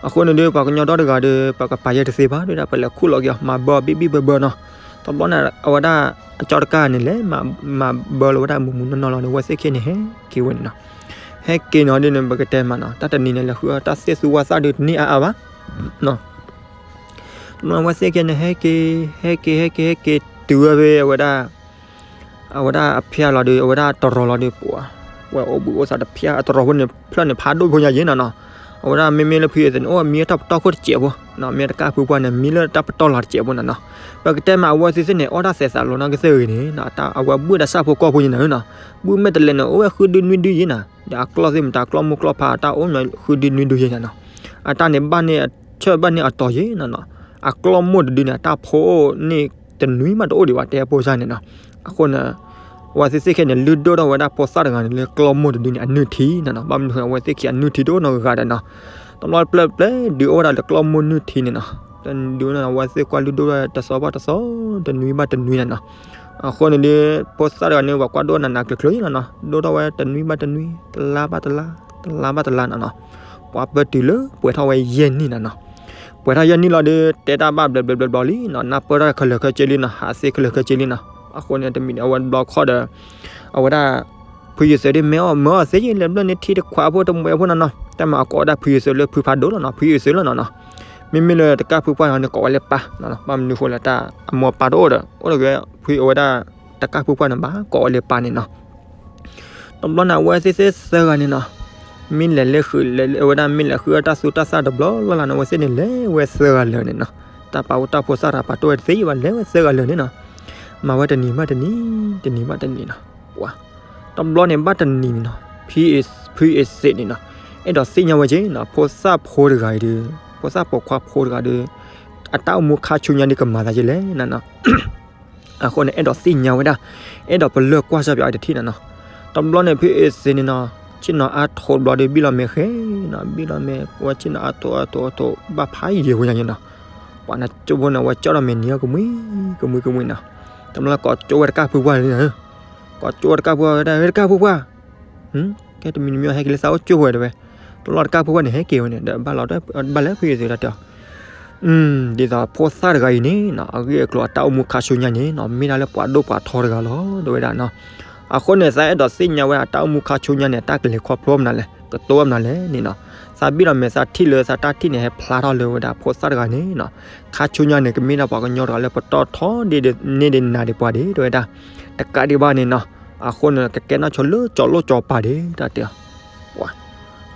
အဃိန့ၣ်ဒီး ပှၤကညီဒီတဂၤဒီး ပကပာ်ယဲၢ်တသ့ဘၣ် တဲဝဲဒၣ် ပလဲၤခူၣ်လီၤက့ၤအီၤ မၤဘၢအီၤဘံၣ်ဘံၣ်ဘၢဘၢနီၤ. တဘျီန့ၣ် အဝဲဒၣ်အကၠီတကၢ်န့ၣ် လဲၤမၤဘၢလီၤဝဲဒၣ်မူးမူးနီၢ်နီၢ်လီၤဒီး အဝဲသ့ၣ်ခံဂၤန့ၣ် ဟဲက့ၤဝဲန့ၣ်နီၤ. ဟဲက့ၤနီၤဒ်န့ၣ် ပကတဲမးနီၤ တၢ်တနံၤန့ၣ် လဲၤဃုအီၣ်တၢ်သ့ၣ်သူဝါသၣ်ဒီးတန့ၢ်အါအါဘၣ်နီၤ. တဘျီန့ၣ် အဝဲသ့ၣ်ခံဂၤန့ၣ် ဟဲက့ၤ ဟဲက့ၤ ဟဲက့ၤ ဟဲက့ၤ တုၤဝဲဖဲအဝဲဒၣ် အဝဲဒၣ်အဖၠၣ်လီၤဒီး အဝဲဒၣ်တရီၤလီၤဒီး ပှၤ ဝဲအိၣ်ဘှံးအိၣ်သါတဖၠၣ် အတရီၤဖိန့ၣ် ဖျၢၣ်န့ၣ်ဖးဒိၣ်ဖိညါယ့ၣ်နီၤနီၤ. အဝဲဒၣ်မ့မ့ၢ်လၢဖုယသးန့ၣ် အိၣ်မံလၢတၢ်ပတီၢ်ခိၣ်တစဲးဖိနီၤ, မ့ၢ်တကၢ်ဖုပှၢ်န့ၣ် မံလၢတၢ်ပတီၢ်လီၤတစဲးဖိနီၤနီၤ. ပကတဲမး အဝဲသ့ၣ်သ့ၣ်န့ၣ် အီၣ်တၢ်သဲးသးလီၤနီၢ်ကစၢ်ဂ့ၤန့ၣ်နီၤ, အဝဲဘှံးဒီးဆၣ်ဖိကီၢ်ဖိညါနီၤနီၤ, ဘှံးမဲာ်တလဲးန့ၣ် အိၣ်ဝဲဃုဒုနွံဒုယ့ၣ်နီၤ, ဒီးအကျီၢ်သ့ၣ်မတၤ ကျီၢ်မိၢ်ကျီၢ်ဖးအတၢ်အိၣ်မံဃုဒုနွံဒုယ့ၣ်နီၤနီၤ. အတၢ်န့ၣ်ဘၣ်န့ၢ်အဆၢဘၣ်န့ၢ်အတီၤယ့ၣ်နီၤနီၤ. အကျီၢ်မိၢ်တဒုန့ၣ် အတၢ်ဖိအိၣ်န့ၣ်တနွံမးတအိၣ်ဒံးဘၣ် တဲဖိစၢ်န့ၣ်နီၤ. အဃိန့ၣ် အဝဲသ့ၣ်သ့ၣ်ခံဂၤန့ၣ် လုၢ်ဒိၣ်ထီၣ်ဝဲဒၣ်ဖိသၣ်တဂၤန့ၣ်လၢကျီၢ်မိၢ်တဒုန့ၣ် အနုၢ်ထံနီၤနီၤ. ဘၣ်မနုၤအဃိ အဝဲသ့ၣ်ခံဂၤအနုၢ်ထံတအိၣ်နီတဂၤဒီးနီၤ. တဘျီတဖျၢၣ်ဖျၢၣ်ဒုးအိၣ်ဝဲဒၣ်လၢကျီၢ်မိၢ်နုၢ်ထံန့ၣ်နီၤ, ဒုးအိၣ်န့ၣ် အဝဲသ့ၣ်ကွၢ်လုၢ်ဒိၣ်ဝဲတသီဘၣ်တသီ, တနွံဘၣ်တနွံနီၤနီၤ. အဃိန့ၣ်ဒီး ဖိသၣ်တဂၤန့ၣ် ပှၤကွၢ်ဒိၣ်နးနးကျၢၤကျၢၤနီၤနီၤ, ဒိၣ်ထီၣ်ဝဲတနွံဘၣ်တနွံ, တလါဘၣ်တလါ, တလါဘၣ်တလါနီၤနီၤ. ပှၤပၢတုၤလၢပှဲၤထီၣ်ဝဲယဲၢ်နံၣ်နီၤနီၤ. ပှဲၤထီၣ်ယဲၢ်နံၣ်လီၤဒီး တဲတၢ်ဘၣ်ဘျဲးဘျဲးဘျဲးဘျီလံနီၤ, နၢ်ပၢၢ်ထီၣ်ခဲလၢာ်ခဲဆ့လံနီၤ, ဟးသ့ခဲလၢာ်ခဲဆ့လံနီၤ. အဃိန့ၣ် တမံၤန့ၣ် အဝဲတဘျီခီၣ်ဒီး အဝဲဒၣ် ဖုယသးဒီး မ့ၢ်အီၣ်မ့ၢ်အီၣ်သ့ယ့ၣ် လဲၤဘျၢၣ်န့ၣ် ထံတခွးဖိတမှဲးဖိနီၤနီၤ, တၢ်မၤအကိးဝဲဒၣ်ဖုယသးလၢဖုဖးဒိၣ်လီၤနီၤ, ဖုယသးလီၤနီၤနီၤ. မ့မ့ၢ်လၢတကၢ်ဖုပှၢ်န့ၣ် ကိးဝဲလၢပၢ်, ဘၣ်မနုၤဃိလဲၣ် တၢ်အမိၢ်ပၢ်တအိၣ်ဒီး အိၣ်ဒီးဂ့ၤ ဖုအဝဲဒၣ် တကၢ်ဖုပှၢ်န့ၣ် ဘၣ်ကိးဝဲလၢပၢ်န့ၣ်နီၤ. တဘျီန့ၣ် အဝဲသ့ၣ်သ့ၣ်သၢဂၤန့ၣ်နီၤ, မ့ၢ်လဲၤလၢဃုာ် လဲၤအဝဲဒၣ်မ့ၢ်လဲၤဃုအီၣ်တၢ်သူတၢ်သၣ်တဘျီလၢ်လၢ်န့ၣ် အဝဲသ့ၣ်န့ၣ် လဲၤဝဲသၢဂၤလၢာ်န့ၣ်နီၤ. တၢ်ပာ်အိၣ်တၢ်ဖိသၣ်တဂၤပာ်တအိၣ်ဝဲတသ့ဘၣ် လဲၤဝဲသၢဂၤလၢာ်န့ၣ်နီၤ. မၤဝဲတနံၤဘၣ်တနံၤ, တနံၤဘၣ်တနံၤနီၤ. ပှၤ တဘျီန့ၣ်ဘၣ်တနံၤန့ၣ်နီၤ, ဖုအ့စ့းန့ၣ်နီၤ, အဲၣ်ဒိးသ့ၣ်ညါဝဲက့ၤနီၤ, ဖိသၣ်ဖိတဂၤအံၤဒီး, ဖိသၣ်ပိာ်ခွါဖိတဂၤဒီး, အတၢ်အိၣ်မူခါဆူညါဒီးကမၤသးက့ၤလဲၣ်နီၤနီၤ. အဃိန့ၣ် အဲၣ်ဒိးသ့ၣ်ညါဝဲဒၣ်, အဲၣ်ဒိးပလၢၢ်ကွၢ်စၢ်ပၠးအံၤတထံၣ်နီၤနီၤ. တဘျီန့ၣ် ဖုအ့စ့းန့ၣ်နီၤ, ဆ့ၣ်နီၤအါထိးဘျီဒီး ဘံၣ်လီၤမဲာ်ဃဲနီၤ, ဘံၣ်လီၤမဲာ် ဝဲဆ့ၣ်နီၤအါထိးအါထိးအါထိး ဘၣ်ဖးယံာ်ဝဲညါနီၤ. ပှၤန့ၣ်ကၠိဖိန့ၣ် ဝဲကၠီၣ်ဒီးမဲာ်နံၤအကမှံ, ကမှံကမှံနီၤ. တဘျီကိးကၠိဝဲတကၢ်ဖုပှၢ်န့ၣ်, ကိးကၠိဝဲတကၢ်ဖုပှၢ်န့ၣ်, တကၢ်ဖုပှၢ် ကဲတမံၤတမံၤဟဲက့ၤလၢသးအိၣ်ကၠိဝဲတဲဝဲ. တဘျီတကၢ်ဖုပှၢ်န့ၣ် ဟဲက့ၤဝဲန့ၣ်ဒီး ဘၣ်လီၤ, ဘၣ်လၢဖုအ့စ့းတၢ်တဲအီၤ, ဒ်သိးဖိသၣ်တဂၤအံၤန့ၣ်နီၤ, အဂ့ၢ်အကျိၤအတၢ်အိၣ်မူခါဆူညါန့ၣ်နီၤ, မ့ၢ်ဒၣ်လၢပှၤဒိၣ်ပှၤထီတဂၤလီၤ တဲဝဲဒၣ်နီၤ. အဃိန့ၣ် သးအဲၣ်ဒိးသ့ၣ်ညါဝဲဒၣ် တၢ်အိၣ်မူခါဆူညါန့ၣ် တၢ်ကလဲၤခီဖျိမနုၤလဲၣ်, ကတိၤမနုၤလဲၣ်န့ၣ်နီၤ. သးဘံၣ်လီၤမဲာ်သးထံၣ်လၢသးတၢ်ထံၣ်န့ၣ် ဟဲဖျါထီၣ်လၢဝဲဒၣ်ဖိသၣ်တဂၤန့ၣ်နီၤ, ခါဆူညါန့ၣ် ကမ့ၢ်ဒၣ်ပှၤကညီတဂၤလၢပတီၢ်ထီဒ်န့ၣ်ဒ်နၤဒံးပှၤဒံး တဲဝဲဒၣ်. တကးဒံးဘၣ်န့ၣ်နီၤ, အဃိန့ၣ် ကကဲနီၣ်ဆိလၢကၠီၤလိၣ်ကၠီၤပၤဒံး တၢ်တဲအီၤ. ပှၤ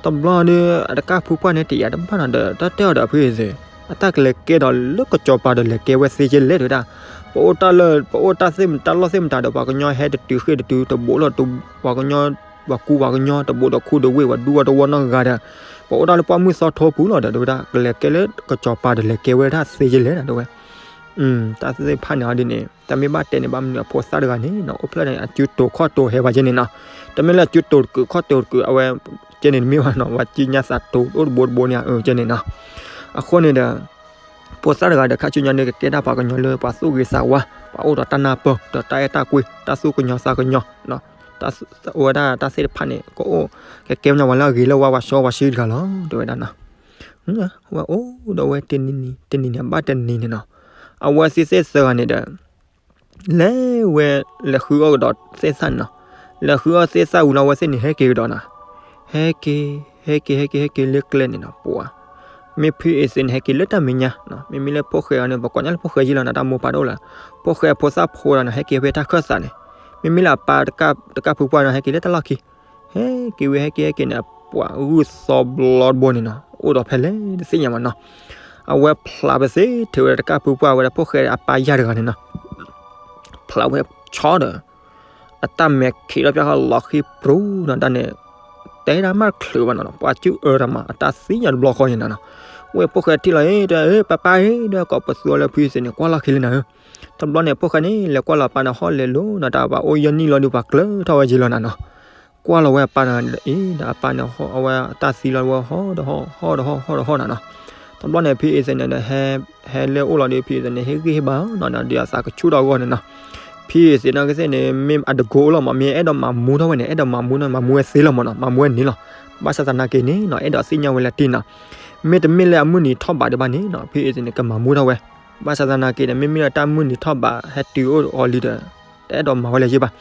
တဘျီဒီး အတကၢ်ဖုပှၢ်န့ၣ် တယာ်တဘၣ်နီၤဒီး တၢ်တဲအီၤဒီးဖုအ့စ့း, အတၢ်ကလဲၤကဲဒီးလၢကၠီၤပၤဒီးလဲၤကဲဝဲသ့ကဲလဲၣ် တဲဝဲဒၣ်. ပအိၣ်တၢ်လၢ ပအိၣ်တၢ်သ့ၣ်မတၤလီၢ်သ့ၣ်မတၤဒီး ပှၤကညီဟဲတတုၤဃ့ၢ်တတုၤ တဘိးလီၤ ပှၤကညီ ပှၤကူပှၤကညီ တဘိးဒီးခူဒီးဝ့ၢ် ပှၤဒူပှၤတဝီနီတဂၤဒီး ပအိၣ်တၢ်လၢပှၢ်မုၢ်သီထိပူၤလီၤဒီး တဲဝဲဒၣ် ကလဲၤကဲလၢကၠီၤပၤဒီးလဲၤကဲဝဲဒၣ်သ့ကဲလဲၣ် တဲဝဲ. တၢ်သ့ၣ်တဖၣ်န့ၣ်အီၤဒ်န့ၣ် တၢ်မ့ၢ်ဘၣ်တဲန့ၣ် ဘၣ်မနုၤအဖိသၣ်တဂၤန့ၣ်နီၤ အိၣ်ဖျဲၣ်န့ၣ် အစုတိၤခီၣ်တိၤဟဲဝဲကဲန့ၣ်နီၤ. တမ့ၢ်လၢအစုတိၤတကုာ်ခီၣ်တိၤတကုာ် အဝဲကဲန့ၣ်တမ့ၢ်ဘၣ်နီၤ ပှၤကံညါသးတိၤအိၣ်တဘိတဘိန့ၣ် အကဲန့ၣ်နီၤ. အဃိန့ၣ်ဒီး ဖိသၣ်တဂၤဒီးခါဆူညါန့ၣ် ကကဲဒၣ်ပှၤကညီလၢပှၤသူၣ်ဂ့ၤသးဝါ ပှၤအိၣ်ဒီးတၢ်နၢ်ပၢၢ် ဒီးတၢ်အဲၣ်တၢ်ကွံ တၢ်သူၣ်ကညီၤသးကညီၤ အဝဲဒၣ်တၢ်သ့ၣ်တဖၣ်န့ၣ် ကအိၣ် ကကဲပညါပှၤလၢအဂ့ၤလၢဝါဝါဆှီဝါဆှီတဂၤလီၤ တဲဝဲဒၣ်နီၤ. ဝဲအိၣ်ဒီးဝဲတနံၤန့ၣ် တနံၤန့ၣ် ဘၣ်တနံၤန့ၣ်နီၤ အဝဲသ့ၣ်သ့ၣ်သၢဂၤန့ၣ်ဒီး လဲၤဝဲ လဲၤဃုအီၣ်ကဒီးသ့ၣ်သၣ်န့ၣ်နီၤ. လဲၤဃုအီၣ်သ့ၣ်သၣ်ဝံၤလီၤ အဝဲသ့ၣ်န့ၣ် ဟဲက့ၤကဒီးနီၤ. ဟဲက့ၤ ဟဲက့ၤ ဟဲက့ၤ ဟဲက့ၤ ဟဲက့ၤလၢကျဲန့ၣ်နီၤ ပှၤ မ့ၢ်ဖုအ့ၣ်စ့န့ၣ် ဟဲက့ၤလၢတၢ်မဲာ်ညါနီၤ. မ့မ့ၢ်လၢဖိၣ်ဃဲအံၤန့ၣ် ပှၤကိးညါလၢဖိၣ်ဃဲယ့လီၤနီၤ တၢ်မိၢ်ပၢ်တအိၣ်လၢၤ. ဖိၣ်ဃဲဖိသၣ်ဖိဒီးနီၤ ဟဲက့ၤဖဲတၢ်ခၢၣ်သးန့ၣ်, မ့မ့ၢ်လၢအပၢ်တကၣ်ဖုပှၢ်နီၤ ဟဲက့ၤလၢတၢ်လီၢ်ခံ ဟဲက့ၤဝဲ ဟဲက့ၤ ဟဲက့ၤန့ၣ် ပှၤဂုၢ်သီဘျီတဘိန့ၣ်နီၤ အိၣ်ဒီးဖဲလဲၣ်တသ့ၣ်ညါမးနီၤ. အဝဲဖျးပသ့ထဲဝဲဒၣ်တကၣ်ဖုပှၢ်ဝဲဒၣ်ဖိၣ်ဃဲအပၢ်ယၢ်တဂၤန့ၣ်နီၤ. ဖျးဝဲဆီဒီး အတၢ်မဲာ်ခံးလီၤပျၢ်ဃီလီၤဃံပြူၤနီၤ တၢ်န့ၣ် တဲဒၣ်မးတချုးဘၣ်နီၤ ပှၤစုအၢတၢ်မး အတၢ်သ့ၣ်ညါတဘျီဃီန့ၣ်နီၤ. ဝဲၢ်ဖိၣ်ဃဲထံၣ်လီၤ အ့ တဲ ပၢ်ပၢ်အ့ ဒီးကိးပသူအီၤလၢဖုအ့ၣ်စ့န့ၣ် ကွၢ်လီၢ်ခံလံနၤဧၢ. တဘျီန့ၣ် ဖိၣ်ဃဲန့ၣ် လဲၤကွၢ်လီၤအပၢ်န့ၣ် ဟီၣ်လဲၤလိၤနီၤ တၢ်ဘၣ်အိၣ်ယဲၢ်နံၣ်လီၤဒီး ပှၤကျၢၤထီၣ်ဝဲယ့လီၤနၤနီၤ. ကွၢ်လီၤဝဲအပၢ်န့ၣ် အ့ ဒီးအပၢ်န့ၣ် အဝဲတၢ်သံလီၤဝဲဟီၣ်ဒီးဟီၣ် ဟီၣ်ဒီးဟီၣ် ဟီၣ်ဒီးဟီၣ်နၤနီၤ. တဘျီန့ၣ် ဖုအ့ၣ်စ့န့ၣ်ဒီး ဟဲလၢအအိၣ်လီၤဒီး ဖုအ့ၣ်စ့န့ၣ် ဟ့ၣ်ဂံၢ်ဟ့ၣ်ဘါနီၤ ဒီးအသးကဆူၣ်ထီၣ်အဂီၢ်န့ၣ်နီၤ. ဖုအ့ၣ်စ့နီၢ်ကစ့ၢ်န့ၣ် မ့ၢ်အတကိအိၣ်လီၤမး မ့ၢ်အဲၣ်ဒိးမၤမူထီၣ်ဝဲန့ၣ် အဲၣ်ဒိးမၤမူနီၤ မၤမူဝဲသ့လီၤမးနီၤ မၤမူဝဲန့ၣ်လီၤ. ဘၣ်ဆၣ်သနာ်က့န့ၣ်နီၤ အဲၣ်ဒိးသ့ၣ်ညါဝဲလၢတ့ၢ်နီၤ မ့တမ့ၢ်လၢအမုၢ်နံၤထီၣ်ဘးဒံးဘၣ်န့ၣ်နီၤ ဖုအ့ၣ်စ့န့ၣ် ကမၤမူထီၣ်ဝဲ. ဘၣ်ဆၣ်သနာ်က့ဒီး မ့မ့ၢ်လၢတၢ်မုၢ်နံၤထီၣ်ဘးဟဲတုၤအိၣ်အီၤလံဒီး တအဲၣ်ဒိးမၤဝဲလၢၤဘၣ်.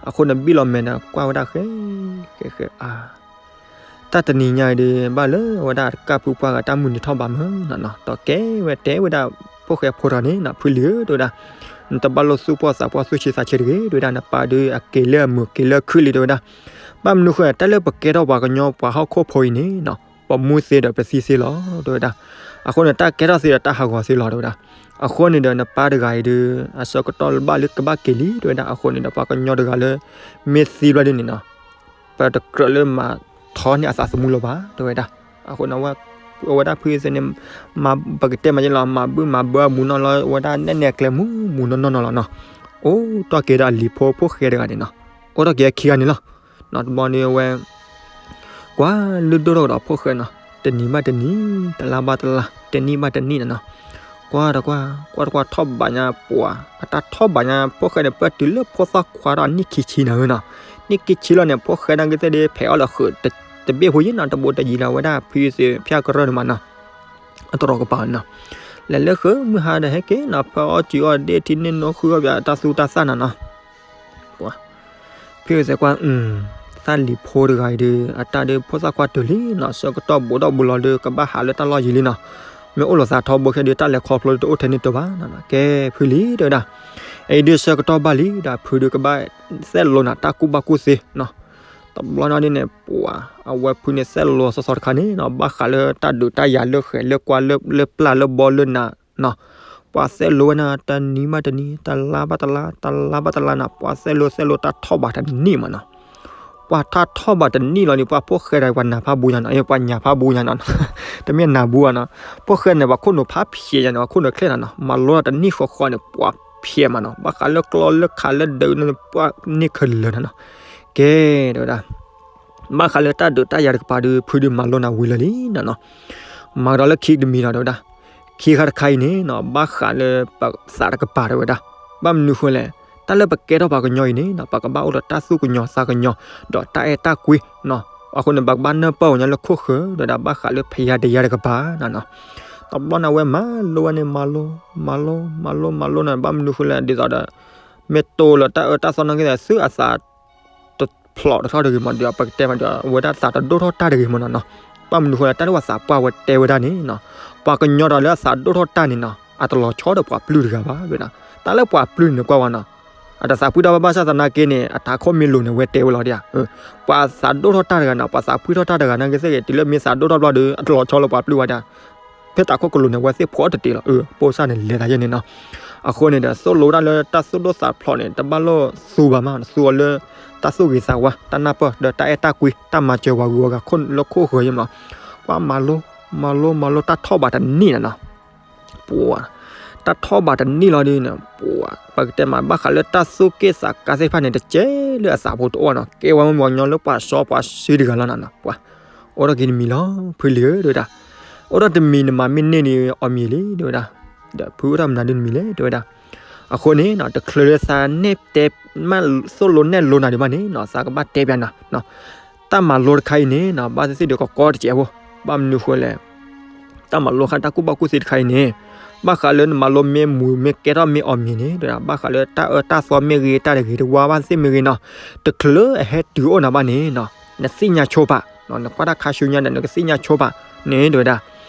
အဃိန့ၣ် ဘံၣ်လီၤမဲာ်ဒီး ကွၢ်ဝဲဒၣ်ဃဲ ဃဲ ဃဲ အါ တၢ်တနံၤညါအံၤဒီး ဘၣ်လၢအဝဲဒၣ်တကၣ်ဖုပှၢ်ဂၤတၢ်မုၢ်နံၤထီၣ်ဘးမုၢ်နီၤနီၤ ဒီးကဲဝဲတဲဝဲဒၣ် ဖိၣ်ဃဲဖိတဂၤန့ၣ်နီၤ ဖုလံၤဧၢ တဲဝဲဒၣ် နတဘၣ်လိၣ်သူၣ်ပှီၢ်သးပှီၢ်သူၣ်ဆံးသးဆံးတဂ့ၤ တဲဝဲဒၣ် နပၢ်ဒီးအက့ၤလၢအမုာ်က့ၤလၢအခုၣ်လံ တဲဝဲဒၣ်. ဘၣ်မနုၤဃိ တၢ်လၢပကဲထီၣ်ပှၤကညီပှၤဟီၣ်ခိၣ်ဖိအံၤန့ၣ်နီၤ ပမူသ့ဒီးပသံသ့လီၤ တဲဝဲဒၣ်. အဃိန့ၣ် တၢ်ကဲထီၣ်သ့ဒီးတၢ်ဟးဂီၤသ့လီၤ တဲဝဲဒၣ်. အဃိန့ၣ်ဒီး နပၢ်တဂၤအံၤဒီး အဆၢကတီၢ်လၢဘၣ်လၢကဘၣ်က့ၤလံ တဲဝဲဒၣ်. အဃိန့ၣ်ဒီး ပှၤကညီတဂၤလၢ မ့ၢ်သံဘျီဒ်န့ၣ်နီၤ ပတကြၢးလၢမၤထီန့ၢ်အသးသမူလၢၤဘၣ် တဲဝဲဒၣ်. အဃိန့ၣ် အဝဲဒၣ်ဖုအ့ၣ်စ့န့ၣ် မၤပကတဲမးယ့လီၤ မၤဘုၣ်မၤဘၢအမူနီၢ်လီၤ အဝဲဒၣ်နဲၣ်နဲၣ်ကျဲမူမူနီၢ်နီၢ်နီၢ်လီၤနီၤ. အိၣ်ထီၣ်က့ၤဒီးအလံၤဖိဖိၣ်ဃဲတဂၤန့ၣ်နီၤ အိၣ်ထီၣ်က့ၤအခံဂၤန့ၣ်လီၤ. နီၤတဘျီန့ၣ်အဝဲ ကွၢ်လုၢ်ဒိၣ်ထီၣ်ကဒီးဖိၣ်ဃဲနီၤ တနံၤဘၣ်တနံၤ တလါဘၣ်တလါ တနံၣ်ဘၣ်တနံၣ်နီၤနီၤ. ကွၢ်တကွၢ် ကွၢ်တကွၢ်ထီၣ်ဘးညါပှၤ အတၢ်ထီၣ်ဘးညါဖိၣ်ဃဲန့ၣ် ပၢၢ်တုၤလၢဖိသၣ်ခွါဒီးနံၣ်ခံဆံနၤဧၢနီၤ. နံၣ်ခံဆံလီၤန့ၣ် ဖိၣ်ဃဲနာ်က့သ့ၣ်ဒီး ဖဲးအီၣ်လၢဃုာ် တဘ့ၣ်ဖိယံၤနီၤ တဘိတယံၤလၢအဝဲဒၣ်ဖုအ့ၣ်စ့ဖၠၣ်ကရၢၢ်န့ၣ်မးနီၤ အတရီကပၤနီၤ. လဲၤလၢဃုာ်မုၢ်ဟါဒီးဟဲက့ၤနီၤ ဖၢအီၣ်စုၤအီၣ်ဒ့ၣ်ထံန့ၣ် နီၢ်ဃုအီၣ်ပၠးတၢ်သူတၢ်သၣ်နၤနီၤ. ဖုအ့ၣ်စ့ကွၢ် သၣ်လံၤဖိတဂၤအံၤဒီး အတၢ်ဒီးဖိသၣ်ခွါတုၤလံနီၤ ဆၢကတီၢ်ဘူးထီၣ်ဘူးလီၤဒီး ကဘၣ်ဟးလၢတၢ်လီၢ်ယံၤလံနီၤ. မ့ၢ်အိၣ်လီၤသးထီဘိခဲဒီး တၢ်လဲၤခီဖျိတအိၣ်ထဲန့ၣ်တဘၣ်နီၤနီၤ. ကဲဖုလံ တဲဝဲဒၣ် အအံၤဒီးဆၢကတီၢ်ဘၣ်လံဒီး ဖုဒီးကဘၣ်သဲးလိၤနၤ တၢ်ကူၣ်ဘၣ်ကူၣ်သ့နီၤ. တဘျီန့ၣ်ဒ်န့ၣ် ပှၤ အဝဲဖုန့ၣ်သဲးလိၤစီစီတခါန့ၣ်နီၤ ဘၣ်ဃးလၢတၢ်ဒုးတၢ်ယၤလၢဃဲၤလၢကွၢ်လၢပျၢ်လၢဘီလၢနၤနီၤ. ပှၤသဲးလိၤဝဲနၤ တနံၤဘၣ်တနံၤ တလါဘၣ်တလါ တလါဘၣ်တလါနီၤ ပှၤသဲးလိၤသဲးလိၤတၢ်ထီၣ်ဘးတနံၣ်မးနီၤ. ပှၤထီၣ်ထီၣ်ဘးတနံၣ်လီၤန့ၣ် ပှၤဖိၣ်ဃဲဒီးပှၤနၢ်ဖးဘူးညါနီၤ ပှၤညၣ်ဖးဘူးညါနီၤ တမ့ၢ်နၢ်ဘူးဘၣ်နီၤ. ဖိၣ်ဃဲန့ၣ် ပှၤခိၣ်နူာ်ဖးဖျဲးညါန့ၣ် ပှၤခိၣ်နူာ်ချ့နၤနီၤ မၤလိတနံၣ်ဃီဃီန့ၣ် ပှၤဖျဲးမးနီၤ ဘၣ်ဃးလၢကျီလၢခးလၢဒုးန့ၣ် ပှၤန့ၢ်ခဲလၢာ်နၤနီၤ. ကဲ တဲဝဲဒၣ် ဘၣ်ဃးလၢတၢ်ဒုးတၢ်ယၤတကပၤဒီး ဖုဒုးမၤလိနၤဝံၤလၢာ်လံနီၤနီၤ. မၤကဒီးလၢခံတမံၤလီၤ တဲဝဲဒၣ်. ခံခါတခါအံၤန့ၣ်နီၤ ဘၣ်ဃးလၢပသးတကပၤ တဲဝဲဒၣ်. ဘၣ်မနုၤဃိလဲၣ် တၢ်လၢပကဲထီၣ်ပှၤကညီအံၤန့ၣ်နီၤ ပကဘၣ်အိၣ်ဒီးတၢ်သူၣ်ကညီၤသးကညီၤ ဒီးတၢ်အဲၣ်တၢ်ကွံနီၤ. အဃိန့ၣ် ပကဘၣ်နၢ်ပၢၢ်ဝဲညါလၢခိၣ်ဃၢၤ တဲဝဲဒၣ် ဘၣ်ဃးလၢဖယၤတယၤတကပၤနီၤနီၤ. တဘျီန့ၣ် အဝဲမၤလိဝဲန့ၣ် မၤလိ မၤလိ မၤလိ မၤလိန့ၣ် ဘၣ်မနုၤဃိလဲၣ် ဒ်သိးဒီး မ့ၢ်တိၢ်လၢတၢ်အၢတၢ်သီနာ်က့သ့ၣ် သုအသး တဖျိးတထီၣ်တဂ့ၤမး ဒီးပကတဲမးဒီး အဝဲဒၣ်သးတဒိၣ်ထီၣ်တၢ်တဂ့ၤမးနီၤနီၤ. ဘၣ်မနုၤဃိလၢတၢ်လၢပှၤသးပှၢ်ဝဲတဲဝဲဒၣ်န့ၣ်နီၤ ပှၤကညီဒီးလၢအသးဒိၣ်ထီၣ်တၢ်န့ၣ်နီၤ အတလီၤဆီဒီးပှၤပျုၢ်တဂၤဘၣ် တဲဝဲဒၣ်. တၢ်လၢပှၤပျုၢ်န့ၣ်ကွၢ်ဝဲနီၤ အတသးပှၢ်တၢ်ဘၣ် ဘၣ်ဆၣ်သနာ်က့န့ၣ် အတၢ်ခိၣ်မ့ၢ်လိၤန့ၣ် ဝဲတဲဝဲလီၤဒၣ်. ပှၤသးဒိၣ်ထီၣ်တၢ်တဂၤနီၤ ပှၤသးပှၢ်ထီၣ်တၢ်တဂၤနာ်က့သ့ၣ်ဂ့ၤ တုၤလၢမ့ၢ်သးဒိၣ်ထီၣ်ဘျီဒီး အတလီၤဆီလၢပှၤပျုၢ်ဝဲဒၣ် ဖဲတၢ်ခိၣ်ကလိၤန့ၣ် အဝဲသ့ၣ်ဖှီၣ်တတ့ၢ်လီၤ. အၢ ပိၢ်စၢ်န့ၣ် လဲၤသးယဲၢ်န့ၣ်နီၤ. အဃိန့ၣ်ဒီး သိၣ်လိဝဲဒၣ်လၢတၢ်သူၣ်ဒိၣ်သးဖျိးန့ၣ် တဘၣ်လိၣ်သူဘၣ်မး သူအီၤလၢ တၢ်သူၣ်ဂ့ၤသးဝါ တၢ်နၢ်ပၢၢ် ဒီးတၢ်အဲၣ်တၢ်ကွံ တၢ်မၤစၢၤပှၤဂုၤပှၤဂၤလၢခိၣ်ဃၢၤယဲၢ်မးနီၤ. ပှၤမၤလိ မၤလိ မၤလိ တၢ်ထီၣ်ဘးတနံၣ်န့ၣ်နီၤ ပှၤ တၢ်ထီၣ်ဘးတနံၣ်လီၤဒ်န့ၣ် ပှၤ ပကတဲမး ဘၣ်ဃးလၢတၢ်သူၣ်က့ၣ်သးကါသ့ၣ်တဖၣ်န့ၣ် တကဲလၢအသးဖိတအိၣ်နီၤ. ကဲဝဲမ့ၢ်ပှၤကညီလၢပှၤစီပှၤဆှံတဂၤလီၤနီၤနီၤ ပှၤ အိၣ်ထီၣ်က့ၤတမံၤလီၤ ဖုလံၤဧၢ တဲဝဲဒၣ်. အိၣ်ထီၣ်တမံၤနမၤမ့ၢ်န့ၢ်န့ၣ် အီၣ်မံၤလံ တဲဝဲဒၣ်. ဒီးဖုအိၣ်ထီၣ်မနုၤဒ်တမံၤလဲၣ် တဲဝဲဒၣ်. အဃိန့ၣ်နီၤ တချုးလၢသးနဲၣ်တဲ မ့ၢ်သိၣ်လိနဲၣ်လိနၤဒံးဘၣ်န့ၣ်နီၤ သးကဘၣ်တဲပျးနၤနီၤ တၢ်မၤလိတခါအံၤန့ၣ်နီၤ ဘၣ်သ့ၣ်သ့ၣ်ဒီးကကီတစဲးဖိ ဘၣ်မနုၤဃိလဲၣ် တၢ်မၤလိခါတၢ်ကူၣ်ဘၣ်ကူၣ်သ့တခါအံၤန့ၣ်, ဘၣ်ဃးလၢနမၤလိမ့ၢ်မုာ်မ့ၢ်ကဲထီၣ်မ့ၢ်အီၣ်မံၤန့ၣ် တဲဝဲဒၣ် ဘၣ်ဃးလၢတၢ်အၢတၢ်သီမ့ၢ်ဂ့ၤ တၢ်တဂ့ၤတဝါဘၣ်သ့ၣ်မ့ၢ်ဂ့ၤနီၤ, တချုးအဟဲတုၤအိၣ်နၤဘၣ်န့ၣ်နီၤ, နသ့ၣ်ညါဆိပာ်, နကွၢ်တၢ်ခါဆူညါဒီး နကသ့ၣ်ညါဆိပာ်န့ၣ် တဲဝဲဒၣ်.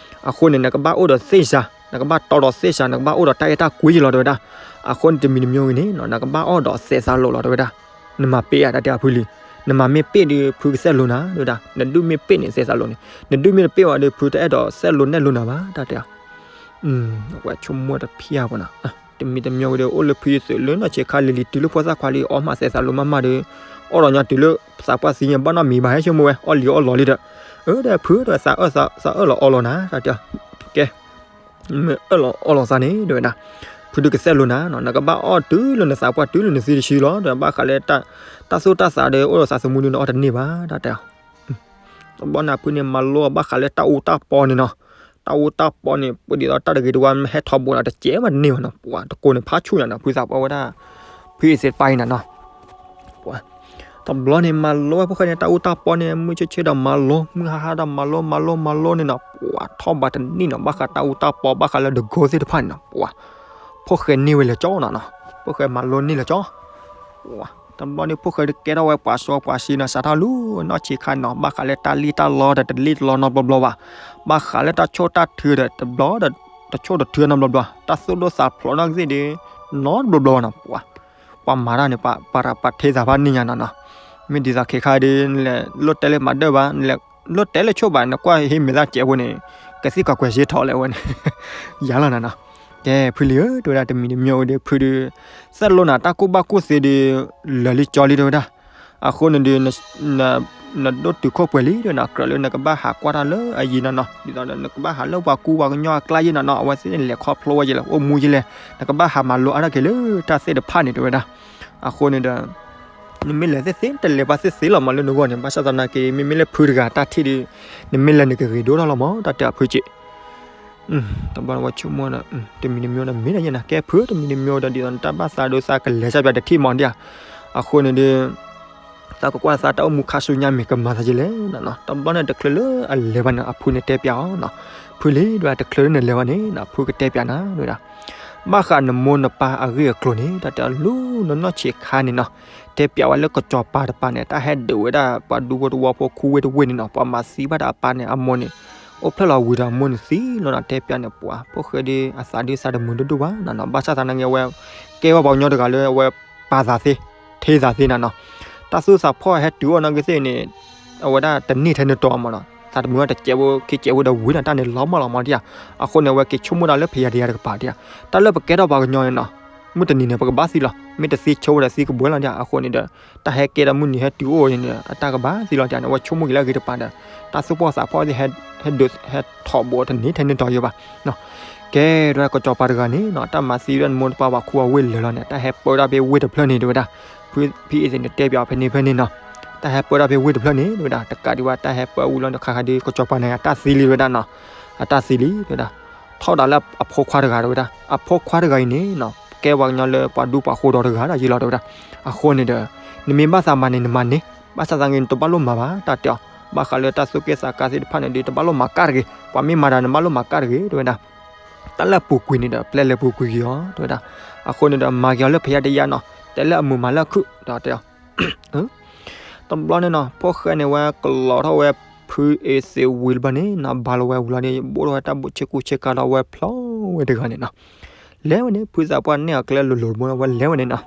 အဃိန့ၣ် နကဘၣ်အိၣ်ဒီးသ့ၣ်စၤ, နကဘၣ်တီဒီးသ့ၣ်စၤ, နကဘၣ်အိၣ်ဒီးတၢ်အဲၣ်တၢ်ကွံယလီၤ တဲဝဲဒၣ်. အဃိန့ၣ် တမံၤတမံၤဂ့ၤန့ၣ်နီၤ နကဘၣ်အီၣ်ဒီးသဲးသးလိာ်လီၤ တဲဝဲဒၣ်. နမၤပ့ၢ်ဧါ တၢ်တဲအီၤ ဖုလံ, နမၤမ့ၢ်ပ့ၢ်ဒီး ဖုကသဲးလိာ်နၤ တဲဝဲဒၣ်. နဒုးမ့ၢ်ပ့ၢ်န့ၣ် သဲးသးလိာ်န့ၣ်, နဒုးမ့ၢ်တပ့ၢ်ဘၣ်ဒီး ဖုတအဲၣ်ဒိးသဲးလိာ်နဲၣ်လိာ်နၤဘၣ် တၢ်တဲအီၤ. အဝဲဆိကမိၣ်တဖျၢၣ်ပနီၤ, တမံၤတမံၤဂ့ၤဒီး အိၣ်လၢဖုယသုးလၢနီၢ်ဆံးခါလံၤလံၤ တုၤလၢဖိသၣ်ခွါလံၤ အီၣ်မးသဲးသးလိာ်မးမးဒီး အီၣ်ဒီးညါတုၤလၢသးပှၢ်သံညါဘၣ်နီတမံၤဘၣ် ဟဲဆိကမိၣ်ဝဲ အီၣ်လံၤအီၣ်လီၤလံဒီး, အၢ ဒီးဖုဒီးသးအၢၣ်လီၤအီလီၤနၤ တၢ်တဲအီၤ. ကဲ မ့ၢ်အၢၣ်လီၤအီလီၤသးန့ၣ် တဲဝဲဒၣ်, ဖုဒုးကသဲးလိာ်နၤနီၤ, နကဘၣ်အီၣ်တုၤလၢနသးပှၢ်တုၤလၢနသံတဆံလီၤ တဲဝဲဒၣ်. ဘၣ်ဃးလၢ တၢ်သူၣ်တၢ်သးဒီး အိၣ်ဒီးသးသမူဒီး နအီၣ်တန့ၢ်ဘၣ် တၢ်တဲအီၤ. တဘျီန့ၣ် ဖုန့ၣ်မၤလိဘၣ်ဃးလၢတၢ်အူတၢ်ပီန့ၣ်နီၤ, တၢ်အူတၢ်ပီန့ၣ် ပဒ်သိးတၢ်တဂ့ၤတဝါမ့ၢ်ဟဲထီဘိဒီး တစဲးမးတန့ၢ်ဘၣ်နီၤ, ပှၤတကိးန့ၣ်ဖးဆူၣ်ညါနီၤ ဖုသးပှၢ်ဝဲဒၣ်, ဖုအ့သ့းတပၤအံၤနၤနီၤ တဘျီန့ၣ်မၤလိဝဲဖိၣ်ဃဲန့ၣ် တၢ်အူတၢ်ပီန့ၣ် မုၢ်ဆ့ၣ်ဆ့ၣ်ဒီးမၤလိ မုၢ်ဟါဟါဒီးမၤလိ မၤလိမၤလိန့ၣ်နီၤ, ပှၤထီၣ်ဘးတနံၣ်နီၤ ဘၣ်ဃးတၢ်အူတၢ်ပီ ဘၣ်ဃးလၢတကိသ့ၣ်တဖၣ်န့ၣ်နီၤ, ပှၤ ဖိၣ်ဃဲန့ၢ်ဝဲလၢကၠီနီၤနီၤ, ဖိၣ်ဃဲမၤလိန့ၢ်လၢကၠီ တဘျီန့ၣ် ဖိၣ်ဃဲတကဲထီၣ်ဝဲပှၤစီပှၤဆှံနီၤ စးထီၣ်လၢနီၢ်ဆံးခါနီၤ ဘၣ်ဃးလၢတၢ်လံၣ်တၢ်လီဒီးတလံၣ်တလီနီတဘျီဘျီဘၣ်, ဘၣ်ဃးလၢတၢ်ဆိၣ်တၢ်ထုဒီးတဘျီဒီး တဆိၣ်တထုနီတဘျီဘျီ, တၢ်သိၣ်ဒိၣ်သးဖျိးနီၢ်ကသ့ၣ်ဒီး နီတဘျီဘျီဘၣ်နီၤ ပှၤ ပှၤမၤတၢ်န့ၣ် ပှၤပာ်ရၤပာ်ထ့သးဖးန့ၢ်ညါနီၤနီၤ, မ့ၢ်ဒ်သိးခဲခါဒီး နလဲၤလိၣ်တဲလၢမၤဒၢၣ်ဘၣ် နလဲၤလိၣ်တဲလၢဆိၣ်ဘၣ် နကွၢ်ဟံးမဲာ်သၣ်စဲးဖိန့ၣ် ကသံၣ်ကီးကွဲးစ့ထီၣ်လဲၣ်ဝဲန့ၣ် ယၤလီၤနၤနီၤ, ကဲဖုလံဧၢ တဲဝဲဒၣ် တမံၤတမံၤအိၣ်ဒီး ဖုဒီး သဲးလိာ်နၤတၢ်ကူၣ်ဘၣ်ကူၣ်သ့ဒီး လၢာ်လံကၠီလံ တဲဝဲဒၣ်, အဃိန့ၣ်ဒီး နဒိၣ်တုာ်ခိၣ်ပှဲၤလံ တဲဝဲဒၣ် ကြၢးလၢနကဘၣ်ဟးကွၢ်တၢ်လၢအယံၤနီၤနီၤ ဒ်သိးဒီးနကဘၣ်ဟးလၢပှၤကူပှၤကညီအကျါယဲနီၤနီၤ အဝဲသ့ၣ်န့ၣ်လဲၤခီဖျိဝဲယဲလီၤ အိၣ်မူယဲလဲၣ် နကဘၣ်ဟးမၤလိအါထီၣ်က့ၤလၢတၢ်သ့ၣ်တဖၣ်န့ၣ် တဲဝဲဒၣ်, အဃိန့ၣ်ဒီး နမ့ၢ်လဲၤသ့သ့ တလဲၤဘၣ်သ့သ့လီၤမးလၢနဂီၢ်န့ၣ် ဘၣ်ဆၣ်သနာ်က့ မ့မ့ၢ်လၢဖုတဂၤတၢ်ထံၣ်ဒီး နမ့ၢ်လဲၤနကဂ့ၤဒိၣ်ထီၣ်လီၤမး တၢ်တဲအီၤဖုက့ တဘျီန့ၣ်ဝဲဆိကမိၣ်ဒီး တမံၤတမံၤဒီးမ့ၢ်ဒ်ယဲနီၤ ကဲဖုတမံၤတမံၤဒီး ဒ်သိးနတၢ်ဘၣ်သးဒီးသးကလဲၤစၢ်ပၠးတထံၣ်မးဒံးဧါ, အဃိန့ၣ်ဒီး သးကကွၢ်သးတၢ်အိၣ်မူခါဆူညါမ့ၢ်ကမၤသးယဲလဲၣ်နီၤနီၤ တဘျီန့ၣ်တချုးလၢအလဲၤဘၣ်န့ၣ် အဖုန့ၣ်တဲပၠးအီၤနီၤ, ဖုလံ တဲဝဲဒၣ် တချုးလၢနလဲၤဘၣ်န့ၣ်နီၤ ဖုကတဲပၠးနၤ တဲဝဲဒၣ်, ဘၣ်ဃးနမိၢ်နပၢ်အဂ့ၢ်အကျိၤန့ၣ် တၢ်တဲအီၤလၢနနီၢ်ဆံးခါန့ၣ်နီၤ, တဲပၠးဝဲလၢကစီၤပၤတပၤန့ၣ် တၢ်ဟဲဒုးဝဲဒၣ်ပှၤဒူဖိတဝီဖိခူဝ့ၢ်တဝ့ၢ်န့ၣ်နီၤ ပှၤမၤသံဘၣ်ဒီးအပၢ်န့ၣ် အမိၢ်န့ၣ် အိၣ်ဖျဲၣ်လီၤဝံၤဒီးအမိၢ်န့ၣ်သံလီၤနီၤ တဲပၠးန့ၣ် ပှၤဖိၣ်ဃဲဒီးအသးဒုးသးတမုာ်ဒိၣ်ဒိၣ်ဘၣ်နီၤနီၤ ဘၣ်ဆၣ်သနာ်က့ဝဲ ကဲဝဲပှၤကညီတဂၤလၢအဝဲပာ်သးသ့ ထံသးသ့နီၤနီၤ, တၢ်သူၣ်သးဖှီၣ်ဟဲတုၤအိၣ်နီၢ်ကသ့ၣ်န့ၣ် အဝဲဒၣ်တန့ၢ်ထဲန့ၣ်တီၤမးနီၤ သးတမုာ်ဘၣ်တစဲးဖိခံစဲးဖိဒီးဝံၤနီၤ တၢ်န့ၣ်လီၤမၢ်လီၤမးဒံးဧါ, အဃိန့ၣ် အဝဲက့ၤဆိကမိၣ်တၢ်လၢဖယၤဒယၤတကပၤဒံးဧါ, တၢ်လၢပကဲထီၣ်ပှၤကညီန့ၣ်နီၤ မုၢ်တနံၤန့ၣ် ပကဘၣ်သံလီၤ မ့ၢ်တသံဆိဝဲဒီးသံကဘှဲလီၤဒံးဧါ, အဃိန့ၣ်ဒီး တၢ်ဟဲကဲဒီးမုၢ်နံၤဟဲတုၤအိၣ်န့ၣ် အတၢ်ကဘၣ်သံလီၤဒံးဧါန့ၣ် အဝဲဆိကမိၣ်က့ၤလၢအဂ့ၤတပၤဒီး တၢ်သူၣ်ဖှီၣ်သးဖှီၣ်သ့ၣ် ဟဲဒုးဟဲထီၣ်ဘိးတန့ၢ်ထဲန့ၣ်တီၤယိာ်ဘၣ် ကဲ ဒွဲကစီၤပၤတဂၤန့ၣ်နီၤ တၢ်မၤသံဝဲဒၣ်နမိၢ်နပၢ်ပှၤခူအဝ့ၢ်လၢာ်လီၤန့ၣ် တၢ်ဟဲပၢတၢ်ဖဲဝ့ၢ်တဖျၢၣ်န့ၣ် တဲဝဲဒၣ်, ဖုအ့သ့ၣ်န့ၣ်တဲပၠးအီၤဖဲန့ၣ်ဖဲန့ၣ်နီၤ, တၢ်ဟဲပၢတၢ်ဖဲဝ့ၢ်တဖျၢၣ်န့ၣ် တဲဝဲဒၣ် တကးဒံးဘၣ် တၢ်ဟဲပၢဝံၤလီၤန့ၣ် ခါခါဒီး ကစီၤပၤန့ၣ် အတၢ်သံလံ တဲဝဲဒၣ်နီၤ, အတၢ်သံလံ တဲဝဲဒၣ်, ထီဒါလၢအဖိခွါတဂၤ တဲဝဲဒၣ်, အဖိခွါတဂၤအံၤန့ၣ်နီၤ ကဲပှၤကညီလၢပှၤဒူပှၤဃိဒီတဂၤဒၣ်ယဲလီၤ တဲဝဲဒၣ်, အဃိန့ၣ်ဒီး နမ့ၢ်ဘၣ်သးမၤန့ၣ် နမၤန့ၣ် ဘၣ်ဆၣ်သနာ်က့ နတဘၣ်လိၣ်မၤဘၣ် တၢ်တဲအီၤ, ဘၣ်ဃးလၢတၢ်သူၣ်က့ၣ်သးကါသ့ၣ်တဖၣ်န့ၣ်ဒီး တဘၣ်လိၣ်မၤကၢ်တဂ့ၤ, ပှၤမ့ၢ်မၤတၢ် နဘၣ်လိၣ်မၤကၢ်တဂ့ၤ တဲဝဲဒၣ်, တၢ်လၢအပူၤကွံာ်န့ၣ်ဒီး ပျဲလဲၤပူၤကွံာ်က့ၤအီၤ တဲဝဲဒၣ်, အဃိန့ၣ်ဒီး မၤက့ၤအီၤလၢဖယၤဒယၤနီၤ, တဲလၢအမုာ်မၤလၢအခုၣ် ဒီးတဲအီၤ တဘျီန့ၣ်နီၤ ဖိၣ်ဃဲန့ၣ်ဝဲကလီၤထီၣ်ဝဲ ဖုအ့သ့ၣ်ဝံၤတဘျီန့ၣ်နီၤ ဘၣ်လီၤဝဲဝံၤလီၤန့ၣ် ဘိၣ်ထီၣ်ဝဲတၢ်ဘိၣ်ဆ့ကူဆ့ကၤဒီးဝဲဖျီဝဲတဂၤန့ၣ်နီၤ, လဲၤဝဲန့ၣ် ဖုသးပှၢ်န့ၢ်အကျဲလိၤလိၤတဘိန့ၣ် ဝဲလဲၤဝဲန့ၣ်နီၤ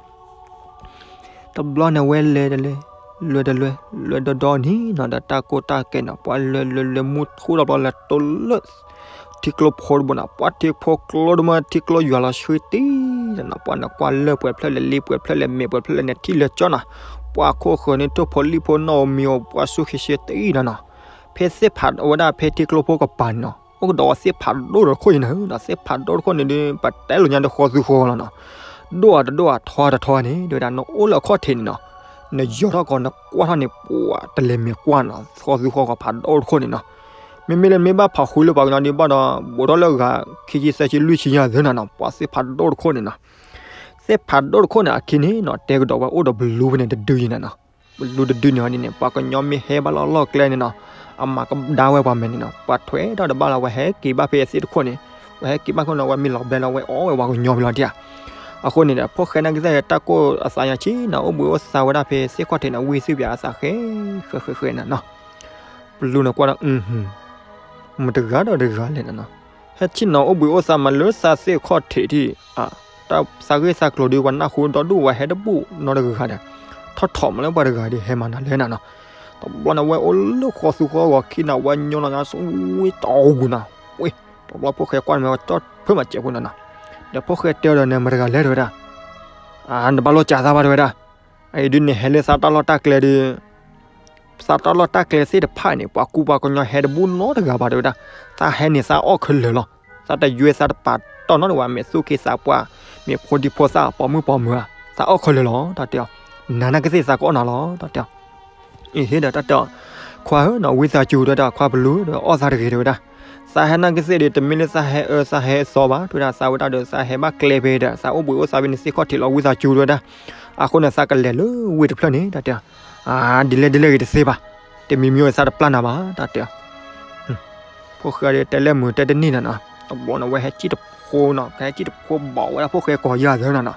တဘျီန့ၣ်ဝဲလဲၤတလဲၤ လဲၤတလဲၤ လဲၤဒီဒီနံၤနီၤ ဒီးတၢ်ကိၢ်တၢ်ကဲနီၤ ပှၤလဲၤလဲၤလဲၤမူထူဒီးဘျီလဲၤတိၤလၢ ထံကျိဖိတဘိနီၤ ပှၤထံဖိကျိတဘိ ထံကျိယွၤလီၤဆှံတံၢ်နီၤ ပှၤန့ၣ်ကွၢ်လၢၢ်ပှဲၤဖျၢၣ်လဲၤလံပှဲၤဖျၢၣ်လဲၤမဲာ်ပှဲၤဖျၢၣ်လဲၤန့ၣ်ထံၣ်လၢကၠီနီၤ ပှၤခိၣ်ဃၢၤန့ၣ်ထိၣ်ဖိလံၣ်ဖိနီၣ်ဧိၤမံၤဧိၤ ပှၤဆူၣ်ဃ့ဆ့တံၢ်နီၤနီၤ ဖဲသ့ၣ်ဖးအဝဲဒၣ်ဖဲထံကျိဖိကပၤန့ၣ်နီၤ အိၣ်ကဒီးဝဲသ့ၣ်ဖးဒိၣ်တခိၣ်အံၤနီၤ သ့ၣ်ဖးဒိၣ်တခိၣ်န့ၣ်ဒီး ပတဲလိာ်ညါဒီးဃီသူဃီလီၤနီၤ ဒိၣ်အတဒိၣ်အထီတထီန့ၣ် တဲဝဲဒၣ် နအိၣ်လၢအခီၣ်ထံးန့ၣ်နီၤ နယီၤထီၣ်ကီး နကွၢ်ထီၣ်န့ၣ် ပှၤတလဲၤမဲာ်ကွၢ်နီၤ ဃီသူဃီဃီဖးဒိၣ်တခိၣ်န့ၣ်နီၤ မ့မ့ၢ်လၢမ့ၢ်ဘၣ်ဖးဃုလၢပှၤကညီဒ်ဘၣ်ဒီး ဘူးထီၣ်လၢဂၤခံဆံသၢဆံလွံၢ်ဆံညါသ့နီၤနီၤ ပှၤသ့ၣ်ဖးဒိၣ်တခိၣ်န့ၣ်နီၤ သ့ၣ်ဖးဒိၣ်တခိၣ်န့ၣ် အခံန့ၣ်နီၤ တဲကဒီးဝဲအိၣ်ဒီးပလူဖဲန့ၣ်တဒုယံၤန့ၣ်နီၤ ပလူတဒုန့ၣ်ဟီဒ်န့ၣ် ပှၤကညီမ့ၢ်ဟဲဘၣ်လၢအလီၢ်ကျဲန့ၣ်နီၤ အမၤကဒါဝဲပှၤမဲာ်န့ၣ်နီၤ, ပှၤထွဲထီၣ်တဘၣ်လီၤ, ဝဲဟဲက့ၤဘၣ်ဖဲသ့ၣ်တခိၣ်န့ၣ်, ဝဲဟဲက့ၤဘၣ်ခိၣ်န့ၣ် ဝဲမ့ၢ်လီၤဘဲလီၤ ဝဲအီၣ်ဝဲပှၤကညီဖဲလီၤတၢ်. အဃိန့ၣ်ဒီး ဖှိၣ်ဃဲနာ်က့သ့ၣ်တၢ်ကိၢ်အသးညါဆ့နီၤ, အိၣ်ဘှံးအိၣ်သါဝဲဒၣ်ဖဲသ့ၣ်ခီၣ်ထံးန့ၣ် ဝံသးစူၤ အသးဃဲ ဃဲဃဲဃဲနၤနီၤ. ပလူန့ၣ်ကွၢ်ဒီး မတဂၤဒီးတဂၤလဲၣ်နၤနီၤ, ဟဲဆ့ၣ်နီၤအိၣ်ဘှံးအိၣ်သါမးလၢသးသ့ၣ်ခီၣ်ထံးထံၣ်, သးဂ့ၢ်သးကျိၤဒီး ပှၤနၢ်ဟူဒီဒူၣ် ဝဲဟဲတဘူၣ်နီတဂၤဒီး, ထီၣ်ထီၣ်မးလၢပှၤတဂၤဒီး ဟဲမၤနၤလဲၣ်နၤနီၤ. တဘျီန့ၣ် ဝဲအိၣ်လၢဃီသူဃီဂီၤခံနၤ ဝဲညိလီၤညါ ဝံတဂူၤနၤ, ဝံ, တဘျီဖှိၣ်ဃဲကွၢ်န့ၣ် မ့ၢ်ကၠီၣ်ဖၢၣ်မၤစဲးဖိနၤနီၤ, ဒီးဖှိၣ်ဃဲတဲဒီးန့ၣ် မတဂၤလဲၣ်တဲဝဲဒၣ်, နဘၣ်လိၣ်ကးသးဘၣ်တဲဝဲဒၣ်, အအံၤဒုးန့ၣ်ဟဲလၢသးတၢ်လီၢ်တၢ်ကျဲဒီး သးတၢ်လီၢ်တၢ်ကျဲသ့ၣ်တဖၣ်န့ၣ် ပှၤကူပှၤကညီဟဲတဘူၣ်နီတဂၤဘၣ်တဲဝဲဒၣ်, သးဟဲန့ၣ်သးအီၣ်ခဲလၢာ်လီၤ, သးတယွဲသးတပာ်တီၢ်နီတဂၤဘၣ်, မ့ၢ်သူၣ်က့သးပှၢ်, မ့ၢ်ဖိဒံဖိသၣ် ပိာ်မုၣ်ပိာ်မၢၤဧါ, သးအီၣ်ခဲလၢာ်လီၤ တၢ်တဲအီၤ, နၤနာ်က့သ့ၣ်သးကအီၣ်နၤလီၤ တၢ်တဲအီၤ. အဟ့ၣ်ဒီးတၢ်တဲအီၤ, ခွါဧၢနီၤ ဝံသးစူၤတဲဝဲဒၣ်, ခွါပလူဒီး အီၣ်သးတဂ့ၤတဲဝဲဒၣ်, သးဟဲနာ်က့သ့ၣ်ဒီး တမ့ၢ်လၢသးဟဲအၢသးဟဲအသီဘၣ်တဲဝဲဒၣ်, သးဝဲဒၣ်ဒီး သးဟဲဘၣ်ကျဲဖဲဒီး သးအိၣ်ဘှံးအိၣ်သါဖဲန့ၣ်သ့ၣ်ခီၣ်ထံးလီၤ ဝံသးစူၤတဲဝဲဒၣ်, အဃိန့ၣ် သးကလဲၤလၢဝ့ၢ်တဖျၢၣ်န့ၣ် တၢ်တဲအီၤ, ဒ်လဲၣ်ဒ်လဲၣ်ဂ့ၤတသ့ဘၣ်, တမံၤမံၤသးတပျၢ်နၤဘၣ် တၢ်တဲအီၤ. ဖှိၣ်ဃဲဒီးတဲလၢမုာ်တဲတန့ၢ်နၤနီၤ, တဘျီန့ၣ် ဝဲဟဲစံၣ်တဖိနီၤ, ကဟဲစံၣ်တဖိဘီးဝဲဒၣ်ဖှိၣ်ဃဲကိးယၤသၢနၤနီၤ,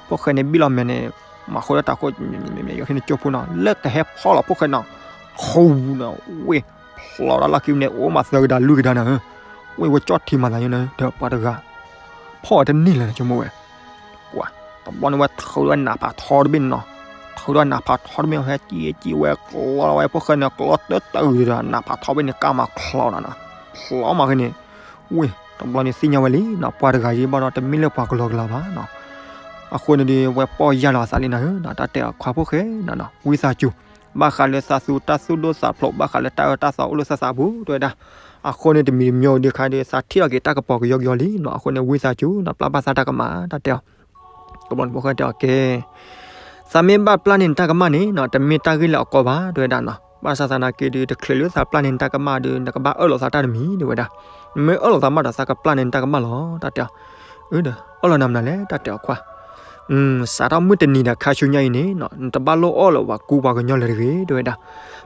ဖှိၣ်ဃဲန့ၣ်ဘံၣ်လီၤမဲာ်န့ၣ် မၤဃိလၢတၢ်ခိၣ် ယိၤဟံးန့ၣ်ကၠိဖိနီၤ, လၢကဟဲဖီၣ်လီၤဖှိၣ်ဃဲနီၤ, ထူနီၤ, ဝ့ၢ်, ဖျိးတၢ်လီၢ်ခံန့ၣ် အိၣ်မးသၢကဒါလွံၢ်ကဒါနၤ, ဝ့ၢ်ဝဲကၠီၣ်ထံမၤသးညါနၤ ဒီးပှၤတဂၤ ဖီၣ်ဝဲတန့ၢ်လၢၤနဆိကမိၣ်ဝဲ, ပှၤ, တဘျီန့ၣ်ဝဲထုးဒီးနးဖးထီတဘ့ၣ်န့ၣ်နီၤ, ထုးဒီးနးဖးထီတဘ့ၣ် ဟဲစံၣ်ဟဲစံၣ်ဝဲကျီလီၤဝဲဖှိၣ်ဃဲန့ၣ် ကျီတၢတၢဒီး နးဖးထီဘ့ၣ်န့ၣ် ကၢ်မၤချီနီၤနီၤ, ဖျိးမးဃဲန့ၣ်, ဝ့ၢ်, တဘျီန့ၣ်သ့ၣ်ညါဝဲလံနီၤ, ပှၤတဂၤအံၤဘၣ်ဒီး တမ့ၢ်လၢပှၤကလီကလီဘၣ်နီၤ, အဃိန့ၣ်ဒီး ဝဲပီၢ်ယၢ်လီၤအသးလံနၤဧၢနီၤ, တၢ်တဲအီၤခွါဖှိၣ်ဃဲနီၤနီၤ, ဝံသးစူၤ ဘၣ်ဃးလၢသးသူတၢ်သူၣ်ဒိၣ်သးဖျိး ဘၣ်ဃးလၢတၢ်အၢတၢ်သီအိၣ်လၢသးသးပူၤ တဲဝဲဒၣ်, အဃိန့ၣ်တမံၤတမံၤဒုးခါဒီး သးထံၣ်ထီၣ်က့ၤတၢ်ကပီၤကယီကယီလံနီၤ, အဃိန့ၣ် ဝံသးစူၤနီၤ ပျၢ်ဘၣ်သးတၢ်ကမၣ် တၢ်တဲအီၤ, တဘျီန့ၣ်ဖှိၣ်ဃဲတဲအီၤကဲ သးမ့ၢ်ဘၣ်ပျၢ်န့ၢ်နတၢ်ကမၣ်န့ၣ်နီၤ တမ့ၢ်တၢ်ဂ့ၢ်လၢအကီဘၣ် တဲဝဲဒၣ်နီၤ, ဘၣ်ဆၣ်သနာ်က့ဒီး တချုးလၢသးပျၢ်န့ၢ်နတၢ်ကမၣ်ဒီး နကဘၣ်အၢၣ်လီၤသးတၢ်တမံၤ တဲဝဲဒၣ်, နမ့ၢ်အၢၣ်လီၤသးမးဒီး သးကပျၢ်န့ၢ်နတၢ်ကမၣ်လီၤ တၢ်တဲအီၤ, အၢ ဒီး အၢၣ်လီၤနၤမနုၤလဲၣ် တၢ်တဲအီၤခွါ စးထီၣ်မုၢ်တနံၤဒီးခါဆူညါအံၤန့ၣ်နီၤ နတဘၣ်လိၣ်အီၣ်လၢပှၤကူပှၤကညီလၢၤတဂ့ၤ တဲဝဲဒၣ်,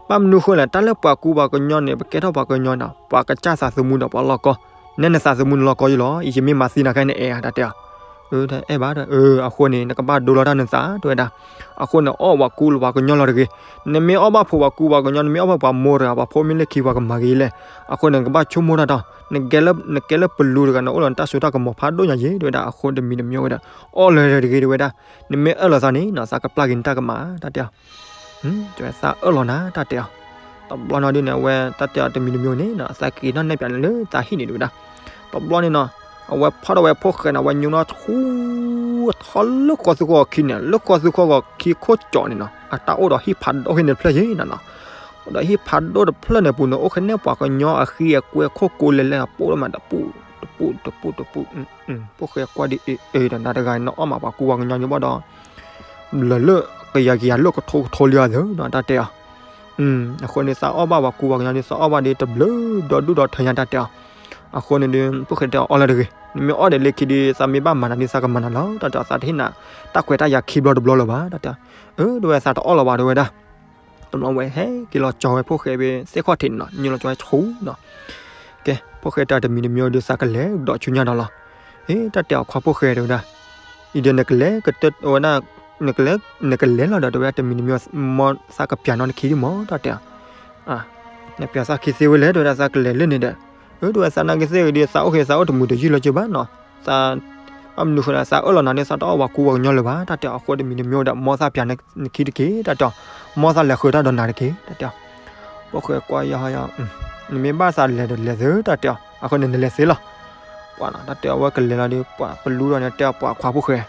ဘၣ်မနုၤဃိလဲၣ် တၢ်လၢပှၤကူပှၤကညီန့ၣ် ပကဲထီၣ်ပှၤကညီနီၤ ပှၤကစၢ်သးသမူဒီးပှၤလီၢ်ကီ, နဲနသးသမူနလီၢ်ကီယလီၤ ယမ့ၢ်မၤသံနၤခဲအံၤနအဲၣ်ဧါ တၢ်တဲအီၤ, အဲၣ်ဘၣ်ဒီး အၢ အဃိန့ၣ် နကဘၣ်ဒိလီၤတၢ်နသး တဲဝဲဒၣ်, အဃိန့ၣ် အီၣ်ပှၤကူပှၤကညီလီၤတဂ့ၤ, နမ့ၢ်အီၣ်ဘၣ်ဖိပှၤကူပှၤကညီ နမ့ၢ်အီၣ်ဘၣ်ပှၤမိၢ်တဂၤ ပှၤဖိမ့ၢ်လၢခံပှၤကမၤဂ့ၤလဲၣ်, အဃိန့ၣ် နကဘၣ်ဆိကမိၣ်တၢ်ဒီး နကဲလၢပလူတဂၤန့ၣ် အိၣ်လီၤနတၢ်စိတၢ်ကမီၤဖးဒိၣ်ညါယ့ၣ် တဲဝဲဒၣ်, အဃိတမံၤတမံၤဝဲဒီး အီၣ်လၢၤတဂ့ၤ တဲဝဲဒၣ်, နမ့ၢ်အၢၣ်လီၤသးန့ၣ်နီၤ သးကပျၢ်က့ၤနတၢ်ကမၣ် တၢ်တဲအီၤ တဲဝဲသးအၢၣ်လီၤနၤ တၢ်တဲအီၤ, တဘျီနီၤဒုန့ၣ် အဝဲတၢ်တဲအီၤတမံၤတမံၤန့ၣ်နီၤ သးက့ၤနီၣ်နဲၣ်ပၠးန့ၣ်လၢသးဟံၣ်န့ၣ် တဲဝဲဒၣ်, တဘျီန့ၣ်နီၤ အဝဲဖီၣ်ထီၣ်ဝဲဖိၣ်ဃဲနီၤ အဝဲညိနီၤထူ ထီၣ်လၢဃီသူဃီဂီၤခံန့ၣ် လၢဃီသူဃီဂီၤခံခိၣ်ကၠီၣ်န့ၣ်နီၤ အတၢ်အိၣ်ဒီးဟံၣ်ဖးဒိၣ်ဟံၣ်န့ၣ်တဖျၢၣ်ယ့ၣ်နီၤနီၤ, အိၣ်ဒီးဟံၣ်ဖးဒိၣ်တဖျၢၣ်န့ၣ်ပူၤန့ၣ် အိၣ်ခဲန့ၣ်ပှၤကညီအဃံအကွဲခိၣ်ကိးလဲၤလဲၤ ပူၤလီၤမးတပူၤ တပူၤ တပူၤ တပူၤ ဖိၣ်ဃဲကွၢ်ဒ်အံၤ အၢ ဒီးနၤတဂၤန့ၣ် နအီၣ်မးပှၤကူပှၤကညီန့ၣ်ဘၣ်ဒီး လၢာ်လၢကယၤကယၤလၢကထိကထိလံအီၤသၢနီၤ တၢ်တဲအီၤ, အဃိန့ၣ် သးအီၣ်ဘၣ်ပှၤကူပှၤကညီဒီး သးအီၣ်ဘၣ်ဒီးတဘျုးဒီးထၢညါ တၢ်တဲအီၤ, အဃိန့ၣ်ဒီး ဖိၣ်ဃဲတဲအီၤ အီၣ်လၢၤတဂ့ၤ, နမ့ၢ်အီၣ်ဒီးလၢခံဒီး သးမ့ၢ်ဘၣ်မၤနၤဒီး သးကမၤနၤလီၤ တၢ်တဲအီၤ, သးတဟ့ၣ်နၤ တၢ်ခွဲးတၢ်ယာ်ခံဘျီတဘျီလၢၤဘၣ် တၢ်တဲအီၤ, အၢ တဲဝဲ သးတအီၣ်လၢၤဘၣ် တဲဝဲဒၣ်, တဘျီဝဲဟဲက့ၤလီၤကၠီၤဝဲဖိၣ်ဃဲဖဲသ့ၣ်ခီၣ်ထံးန့ၣ်နီၤ ညိလီၤကၠီၤဝဲဆူနီၤ ကဲ ဖိၣ်ဃဲတဲတမံၤတမံၤဒီး သးကလဲၤဒီးဆူညါဒီးလီၤ, အ့ တၢ်တဲအီၤ ခွါဖိၣ်ဃဲ တဲဝဲဒၣ်, အံၤဒီးနကလဲၤကတၢၢ်ဝဲဒၣ်, နကလဲၤလီၤဒီး တဲဝဲဒၣ် တမံၤတမံၤ မ်သးကပျးနီတခံဒံးမး တၢ်တဲအီၤ, နပျးသးခံသ့ဝဲလဲၣ် တဲဝဲဒၣ် သးကလဲၤလၢန့ၣ်ဒီး, အၢ တဲဝဲ သးနာ်က့သ့ၣ်ဂ့ၤဒီး သးအိၣ်ဃ့ သးအိၣ်တမုာ်တယုၢ်လၢၤက့ဘၣ်နီၤ, သး ဘၣ်မနုၤဃိလဲၣ် သးအၢၣ်လီၤနၤန့ၣ် သးတအီၣ်ပှၤကူပှၤကညီလၢၤဘၣ် တၢ်တဲအီၤ, အဃိတမံၤတမံၤဒီး မ်သးပျးနခံတက့ၢ် တၢ်တဲအီၤ, မ်သးလဲၤဃုာ်တၢ်ဒီးနၤတက့ၢ် တၢ်တဲအီၤ, ဖိၣ်ဃဲကွၢ်ယီၤဟီယီၤ, နမ့ၢ်ဘၣ်သးလဲၤဒီးလဲၤသု တၢ်တဲအီၤ, အဃိန့ၣ် နလဲၤသ့လီၤ, ပှၤနီၤ တၢ်တဲအီၤ ဝဲကလဲၤလီၤဒီး ပှၤပလူဒီးန့ၣ် တဲအီၤ ပှၤခွါဖိၣ်ဃဲ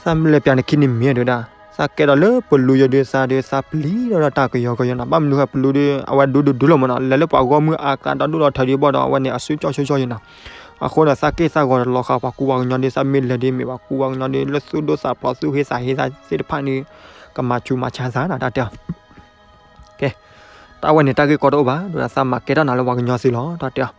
သးမ့ၢ်လဲၤပျးနခံန့ၣ်မ့ၢ် တဲဝဲဒၣ်, သးကဲဒီးလၢပလူယိၤဒီး သးဒီးသးပျံၤဒီးတၢ်ကယီကယီနီၤ, ဘၣ်မနုၤဃိပလူဒီး အဝဲဒူဒူဒူလီၤမးနီၤ, လဲၤလၢပှၤဂီၢ်မုၢ်အါကါဒီဒူၣ်ဒီထၢဒံးဘၣ်ဒီး အဝဲန့ၣ်အစုကၠီၣ်ဆိကၠီၣ်ယံၤနီၤ, အဃိန့ၣ် သးက့ၢ်သးဂီၤလီၤဃာ်ပှၤကူပှၤကညီဒီး သးမ့ၢ်လဲၤဒီးမ့ၢ်ပှၤကူပှၤကညီဒီး လၢသူၣ်ဒိၣ်သးဖျိးသူၣ်ဟ့သးဟ့သးသ့ၣ်တဖၣ်န့ၣ် ကမၤဆူးမၤဆါသးနီၤ တၢ်တဲအီၤ, ကဲ တၢ်ဝဲန့ၣ်တၢ်ဂ့ၢ်ကီတအိၣ်ဘၣ် တဲဝဲဒၣ်, သးမၤကဲထီၣ်နၤလၢပှၤကညီစုလီၤ တၢ်တဲအီၤ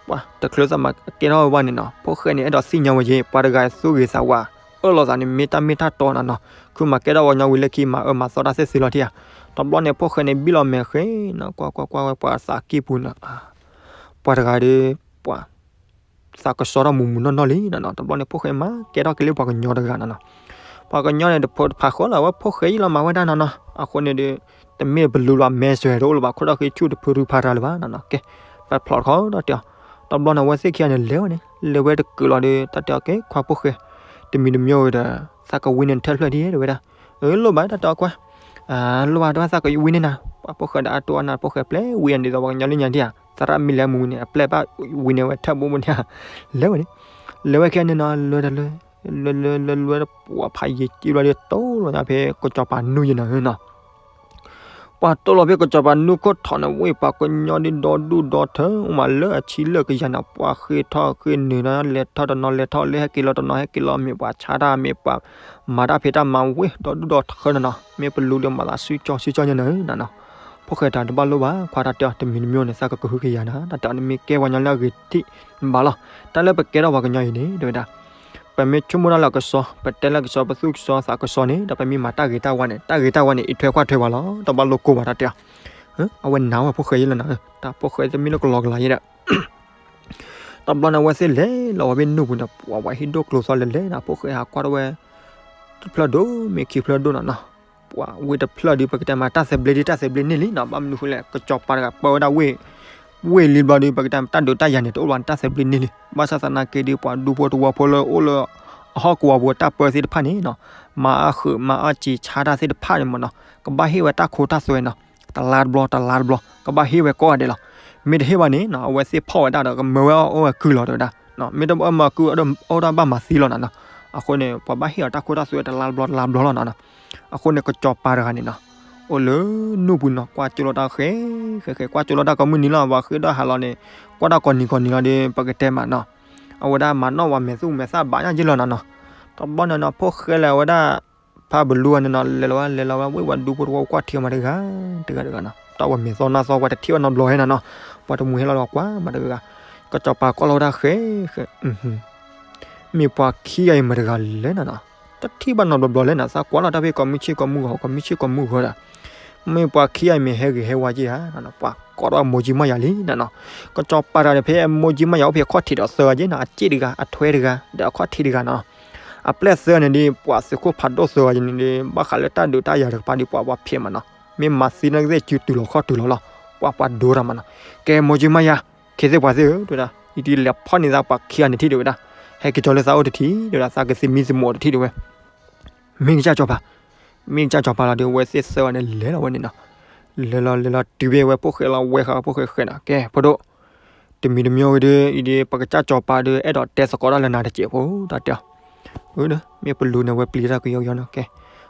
ပှၤ တချုးသးမၤကဲထီၣ်ဝဲဘၣ်န့ၣ်နီၤ, ဖိၣ်ဃဲန့ၣ် အဲၣ်ဒိးသ့ၣ်ညါဝဲယ့ၣ် ပှၤတဂၤသူၣ်ဂ့ၤသးဝါ, အၢၣ်လီၤသးန့ၣ် မ့ၢ်တၢ်မ့ၢ်တၢ်တီနီၤနီၤ, ခုမၤကဲထီၣ်ဝဲညီဝံၤလၢခံ မၤအၢမၤသီတၢ်သ့ၣ်သ့လီၤထံဧါ, တဘျီန့ၣ် ဖိၣ်ဃဲန့ၣ်ဘံၣ်လီၤမဲာ်ဃ့နီၤ, ကွၢ်ကွၢ်ကွၢ်ဝဲပှၤသးကံၢ်ပူၤနီၤ, ပှၤတဂၤဒီး ပှၤ သးကစီထီၣ်မူးမူးနီၢ်နီၢ်လံနီၤနီၤ. တဘျီန့ၣ် ဖိၣ်ဃဲမၤကဲထီၣ်က့ၤလၢပှၤကညီတဂၤနီၤနီၤ. ပှၤကညီန့ၣ် တဖိတဖးဃီလီၤ အဝဲဖိၣ်ဃဲယံလီၤမၤဝဲဒၣ်နီၤနီၤ. အဃိန့ၣ်ဒီး တမ့ၢ်ပလူၤလီၤ မဲစွဲးတအိၣ်လၢၤဘၣ်, ခိၣ်ထီၣ်ဃ့ဆူၣ်တဖုရူဖးတၢ်လၢၤဘၣ်နီၤနီၤ. ကဲ ပဖျိးတခီတၢ်တဲအီၤ. တဘျီန့ၣ် အဝဲသ့ၣ်ခံဂၤန့ၣ် လဲၤဝဲန့ၣ် လဲၤဝဲတကုာ်လီၤဒီး တၢ်တဲအီၤ ကဲ ခွါဖိၣ်ဃဲ တမံၤတမံၤဝဲဒီး သးကဝံန့ၢ်နထၢၣ်ဖျၢၣ်ဒ်တဲဝဲဒၣ်. အၢ လိၣ်ဘၣ် တၢ်တဲအီၤ ခွါ လိၣ်ဘၣ် တဘၣ်သးကဝံန့ၢ်နၤ. ပှၤဖိၣ်ဃဲဒီးအတိၢ်အနၢ် ဖိၣ်ဃဲပျဲဝံအန့ၣ်ဒီး ပှၤကညီလၢညါဒ်ဧါ, သရၣ်မံၤလဲၤမူန့ၣ် အပျဲၢ်ဘၣ်ဝံန့ၢ်ဝဲထၢၣ်ဘိဘိန့ၣ် လဲၤဝဲန့ၣ်. လဲၤဝဲခံဂၤန့ၣ်နီၤ လဲၤတၢ်လၢ လဲၤလဲၤလဲၤလဲၤ ပှၤဖးယံာ်ကံဘျီဒီး တိၢ်လီၤညါဖဲကစီၤပၤနူၢ်ယံနီၤနီၤ. ပှၤတိၢ်လီၤဖဲကစီၤပၤနူၢ်ခိၣ်ထံးန့ၣ် ဝ့ၢ်ပှၤကညီဒ်ဒီဒူၣ်ဒီထၢ အိၣ်မးလၢအဆံလၢကယၤန့ၣ် ပှၤဃ့ထီၣ်ဃ့နုာ်နီၤ လဲၤထီၣ်တနီၤလဲၤထီၣ်လၢ ဟဲက့ၤလီၤတနီၤဟဲက့ၤလီၤ မ့ၢ်ပှၤဆါတၢ် မ့ၢ်ပှၤမၤတၢ်ဖံးတၢ်မၤဝ့ၢ်ဒီဒူၣ်ဒီထၢနီၤနီၤ. မ့ၢ်ပလူၤဒီးမၤသးစုကၠီစုကၠီညါနီၤနီၤ. ဖိၣ်ဃဲတၢ်တဘၣ်လိၣ်ဘၣ် ခွါတၢ်တဲအီၤ တမံၤတမံၤန့ၣ် သးကကဟုကယာ်နၤ တၢ်တဲအီၤ နမ့ၢ်ကဲပှၤကညီလၢအဂ့ၤထံၣ်ဘၣ်လီၤ. တၢ်လၢပကဲထီၣ်ပှၤကညီအံၤန့ၣ် တဲဝဲဒၣ် ပမ့ၢ်ဆိကမိၣ်တၢ်လၢကစီၤ ပတဲလၢကစီၤ ပသူၣ်ကစီၤသးကစီၤန့ၣ် ဒီးပမ့ၢ်မၤတၢ်ဂ့ၤတၢ်ဝါန့ၣ် တၢ်ဂ့ၤတၢ်ဝါန့ၣ် အံးထွဲကွၢ်ထွဲပှၤလီၤ တဘၣ်လိၣ်ကိၢ်ဘၣ် တၢ်တဲအီၤ. အဝဲနာ်ဝဲဖိၣ်ဃဲယံလီၤနီၤ တၢ်ဖိၣ်ဃဲတမ့ၢ်လၢကလီကလီယဲဒီး တဘျီန့ၣ် အဝဲသ့ၣ်လဲၤလီၤဝဲဖဲနူၢ်ပူၤန့ၣ် ပှၤဝဲဟံၣ်ဒိၣ်ကျိၤသီလဲၤလဲၤနီၤ ဖိၣ်ဃဲဟးကွၢ်ထီၣ်ဝဲ တဖျၢၣ်ဒိၣ်မ့ၢ်ခံဖျၢၣ်ဒိၣ်နီၤနီၤ. ပှၤဝ့ၢ်တဖျၢၣ်ဒီး ပကတဲမးတၢ်သဘျ့ဒ်တၢ်သဘျ့န့ၢ်လံနီၤ ဘၣ်မနုၤဃိလဲၣ် ကစီၤပၤတဂၤပၢဝဲဒၣ်ဝ့ၢ် ဝ့ၢ်လံဘျီဒီး ပကတဲတၢ်ဒုးတၢ်ယၤန့ၣ် တအိၣ်ဘၣ်တၢ်သဘျ့န့ၢ်လံ ဘၣ်ဆၣ်သနာ်က့ဒီး ပှၤဒူဖိတဝီဖိလၢအိၣ်လၢ အဟီၣ်ကဝီၤပူၤတၢ်ပၢသ့ၣ်တဖၣ်န့ၣ်နီၤ မၤအါဃုာ်မၤအါစံးဆါတၢ်သ့ၣ်တဖၣ်န့ၣ်မ့ၢ်နီၤ ကဘၣ်ဟ့ၣ်ဝဲတၢ်ခိတၢ်သွဲနီၤ တလါတဘျီ တလါတဘျီ ကဘၣ်ဟ့ၣ်ဝဲကိးဂၤဒဲးလီၤ. မ့ၢ်တဟ့ၣ်ဘၣ်န့ၣ်နီၤ အဝဲသ့ၣ်ဖီၣ်ဝဲဒၣ်ဒီး ကမၢဝဲအီၣ်ဝဲကုလီၤ တဲဝဲဒၣ်. မ့ၢ်တမၢကု အီၣ်တၢ်ဘၣ်မၤသံလီၤနီၤနီၤ. အဃိန့ၣ် ပှၤဘၣ်ဟ့ၣ်အီၤတၢ်ခိတၢ်သွဲတလါတဘျီ တလါတဘျီလီၤနီၤနီၤ. အဃိန့ၣ် ကစီၤပၤတဂၤန့ၣ်နီၤ အိၣ်လၢနူၢ်ပူၤနီၤ ကွၢ်ကၠိလီၤတၢ်ဃဲ ဃဲဃဲ ကွၢ်ကၠိလီၤတၢ်ကိးမုၢ်နံၤလီၤ ပှၤဃ့ဒီးဟးလီၤန့ၣ် ကွၢ်တၢ်ကိးနံၤကိးနံၤလီၤဒီး ပကတဲမးနီၤ အဝဲဒၣ်မၤနီၣ်ဝဲမဲာ်သူၣ်မဲာ်သၣ်ဘၣ်ညါယ့ၢ်လီၤနီၤနီၤ. တဘျီန့ၣ်နီၤ ဖိၣ်ဃဲလဲၤဝဲဒၣ် ဖးဘလူးန့ၣ်နီၤ လဲၤလီၤဝဲ လဲၤလီၤဝဲ ဝ့ၢ်ဝဲဒူဖိတဝီကွၢ်ထံမးတဂၤ တဂၤတဂၤနီၤ တၢ်ဝဲမဲာ်သီနၢ်သီ ပှၤတထံၣ်ဝဲနီတဘျီဟဲနီၤနီၤ. ပှၤတမူဟဲလီၤဒီးကွၢ်မးတဂၤဂၤ ကစီၤပၤကွၢ်လီၤဝဲဒၣ်ဃဲဃဲ မ့ၢ်ပှၤခံဂၤအံၤမးတဂၤလဲၣ်နီၤနီၤ. တထံၣ်ဘၣ်နီတဘျီဘျီလဲၣ်နီၤ သးကွၢ်လီၤတၢ်ဖဲကိးမုၢ်ဆ့ၣ်ကိးမုၢ်ဂီၤ ကိးမုၢ်ဆ့ၣ်ကိးမုၢ်ဂီၤဒီး မ့ၢ်ပှၤခံဂၤအံၤမ့ၢ်ဟဲဂ့ၤဟဲဝါက့ဧါ ပှၤကိးထီၣ်အမိၢ်ကၠံမးယၤလံနီၤနီၤ. ကစီၤပၤတဂၤန့ၣ် ဖဲအမိၢ်ကၠံမးယၤအိၣ်ဖဲအခီၣ်ထံးဒီးသၢဂၤက့နီၤ အစ့ၣ်တဂၤ အထွဲတဂၤ ဒီးအခီၣ်ထံးတဂၤနီၤ. အပျဲၢ်သၢဂၤန့ၣ်ဒီး ပှၤသုးခိၣ်ဖးဒိၣ်သၢဂၤန့ၣ်ဒီး ဘၣ်ဃးလၢတၢ်ဒုးတၢ်ယၤတကပၤဒီး ပှၤဝဲဖျဲးမးနီၤ. မ့ၢ်မၤသံနာ်က့သ့ၣ်စုတုၤလီၤခီၣ်တုၤလီၤလီၤ. ပှၤပှၤဒိတၢ်မးနီၤ. ကဲမိၢ်ကၠံမးယၤ ခဲသ့ၣ်ပှၤသ့ၣ်ဧၢ တဲဝဲဒၣ် ယဒုးလဲၤဖီၣ်န့ၢ်သးပှၤခံဂၤန့ၣ်ထံၣ်တဲဝဲဒၣ်. ဟဲက့ၤကၠီလၢသးအိၣ်တထံၣ်တဲဝဲဒၣ် သးကသမံသမိးတထံၣ်တဲဝဲ မ့ၢ်ကစၢ်ကစီၤပၤ မ့ၢ်ကစၢ်ကစီၤပၤလီၤဒီး အဝဲသ့ၣ်သၢဂၤန့ၣ်လဲၤလီၤဝဲန့ၣ်နီၤ. လဲၤလီၤလဲၤလီၤတုၤဖဲဝဲဖိၣ်ဃဲလီၤ ဝဲဃာ်ဖိၣ်ဃဲဃဲနီၤ. ကဲဖိဒိၣ် တမံၤတမံၤဝဲဒီး အံၤဒီး ပကစၢ်ကစီၤပၤဒီး အဲၣ်ဒိးတဲသကိးတၢ်လၢနၤတစဲးဖိ တၢ်တဲအီၤ. မ့ၢ်ပလူၤန့ၣ် ဝဲပျံၤတၢ်ကယီကယီနီၤ. ကဲ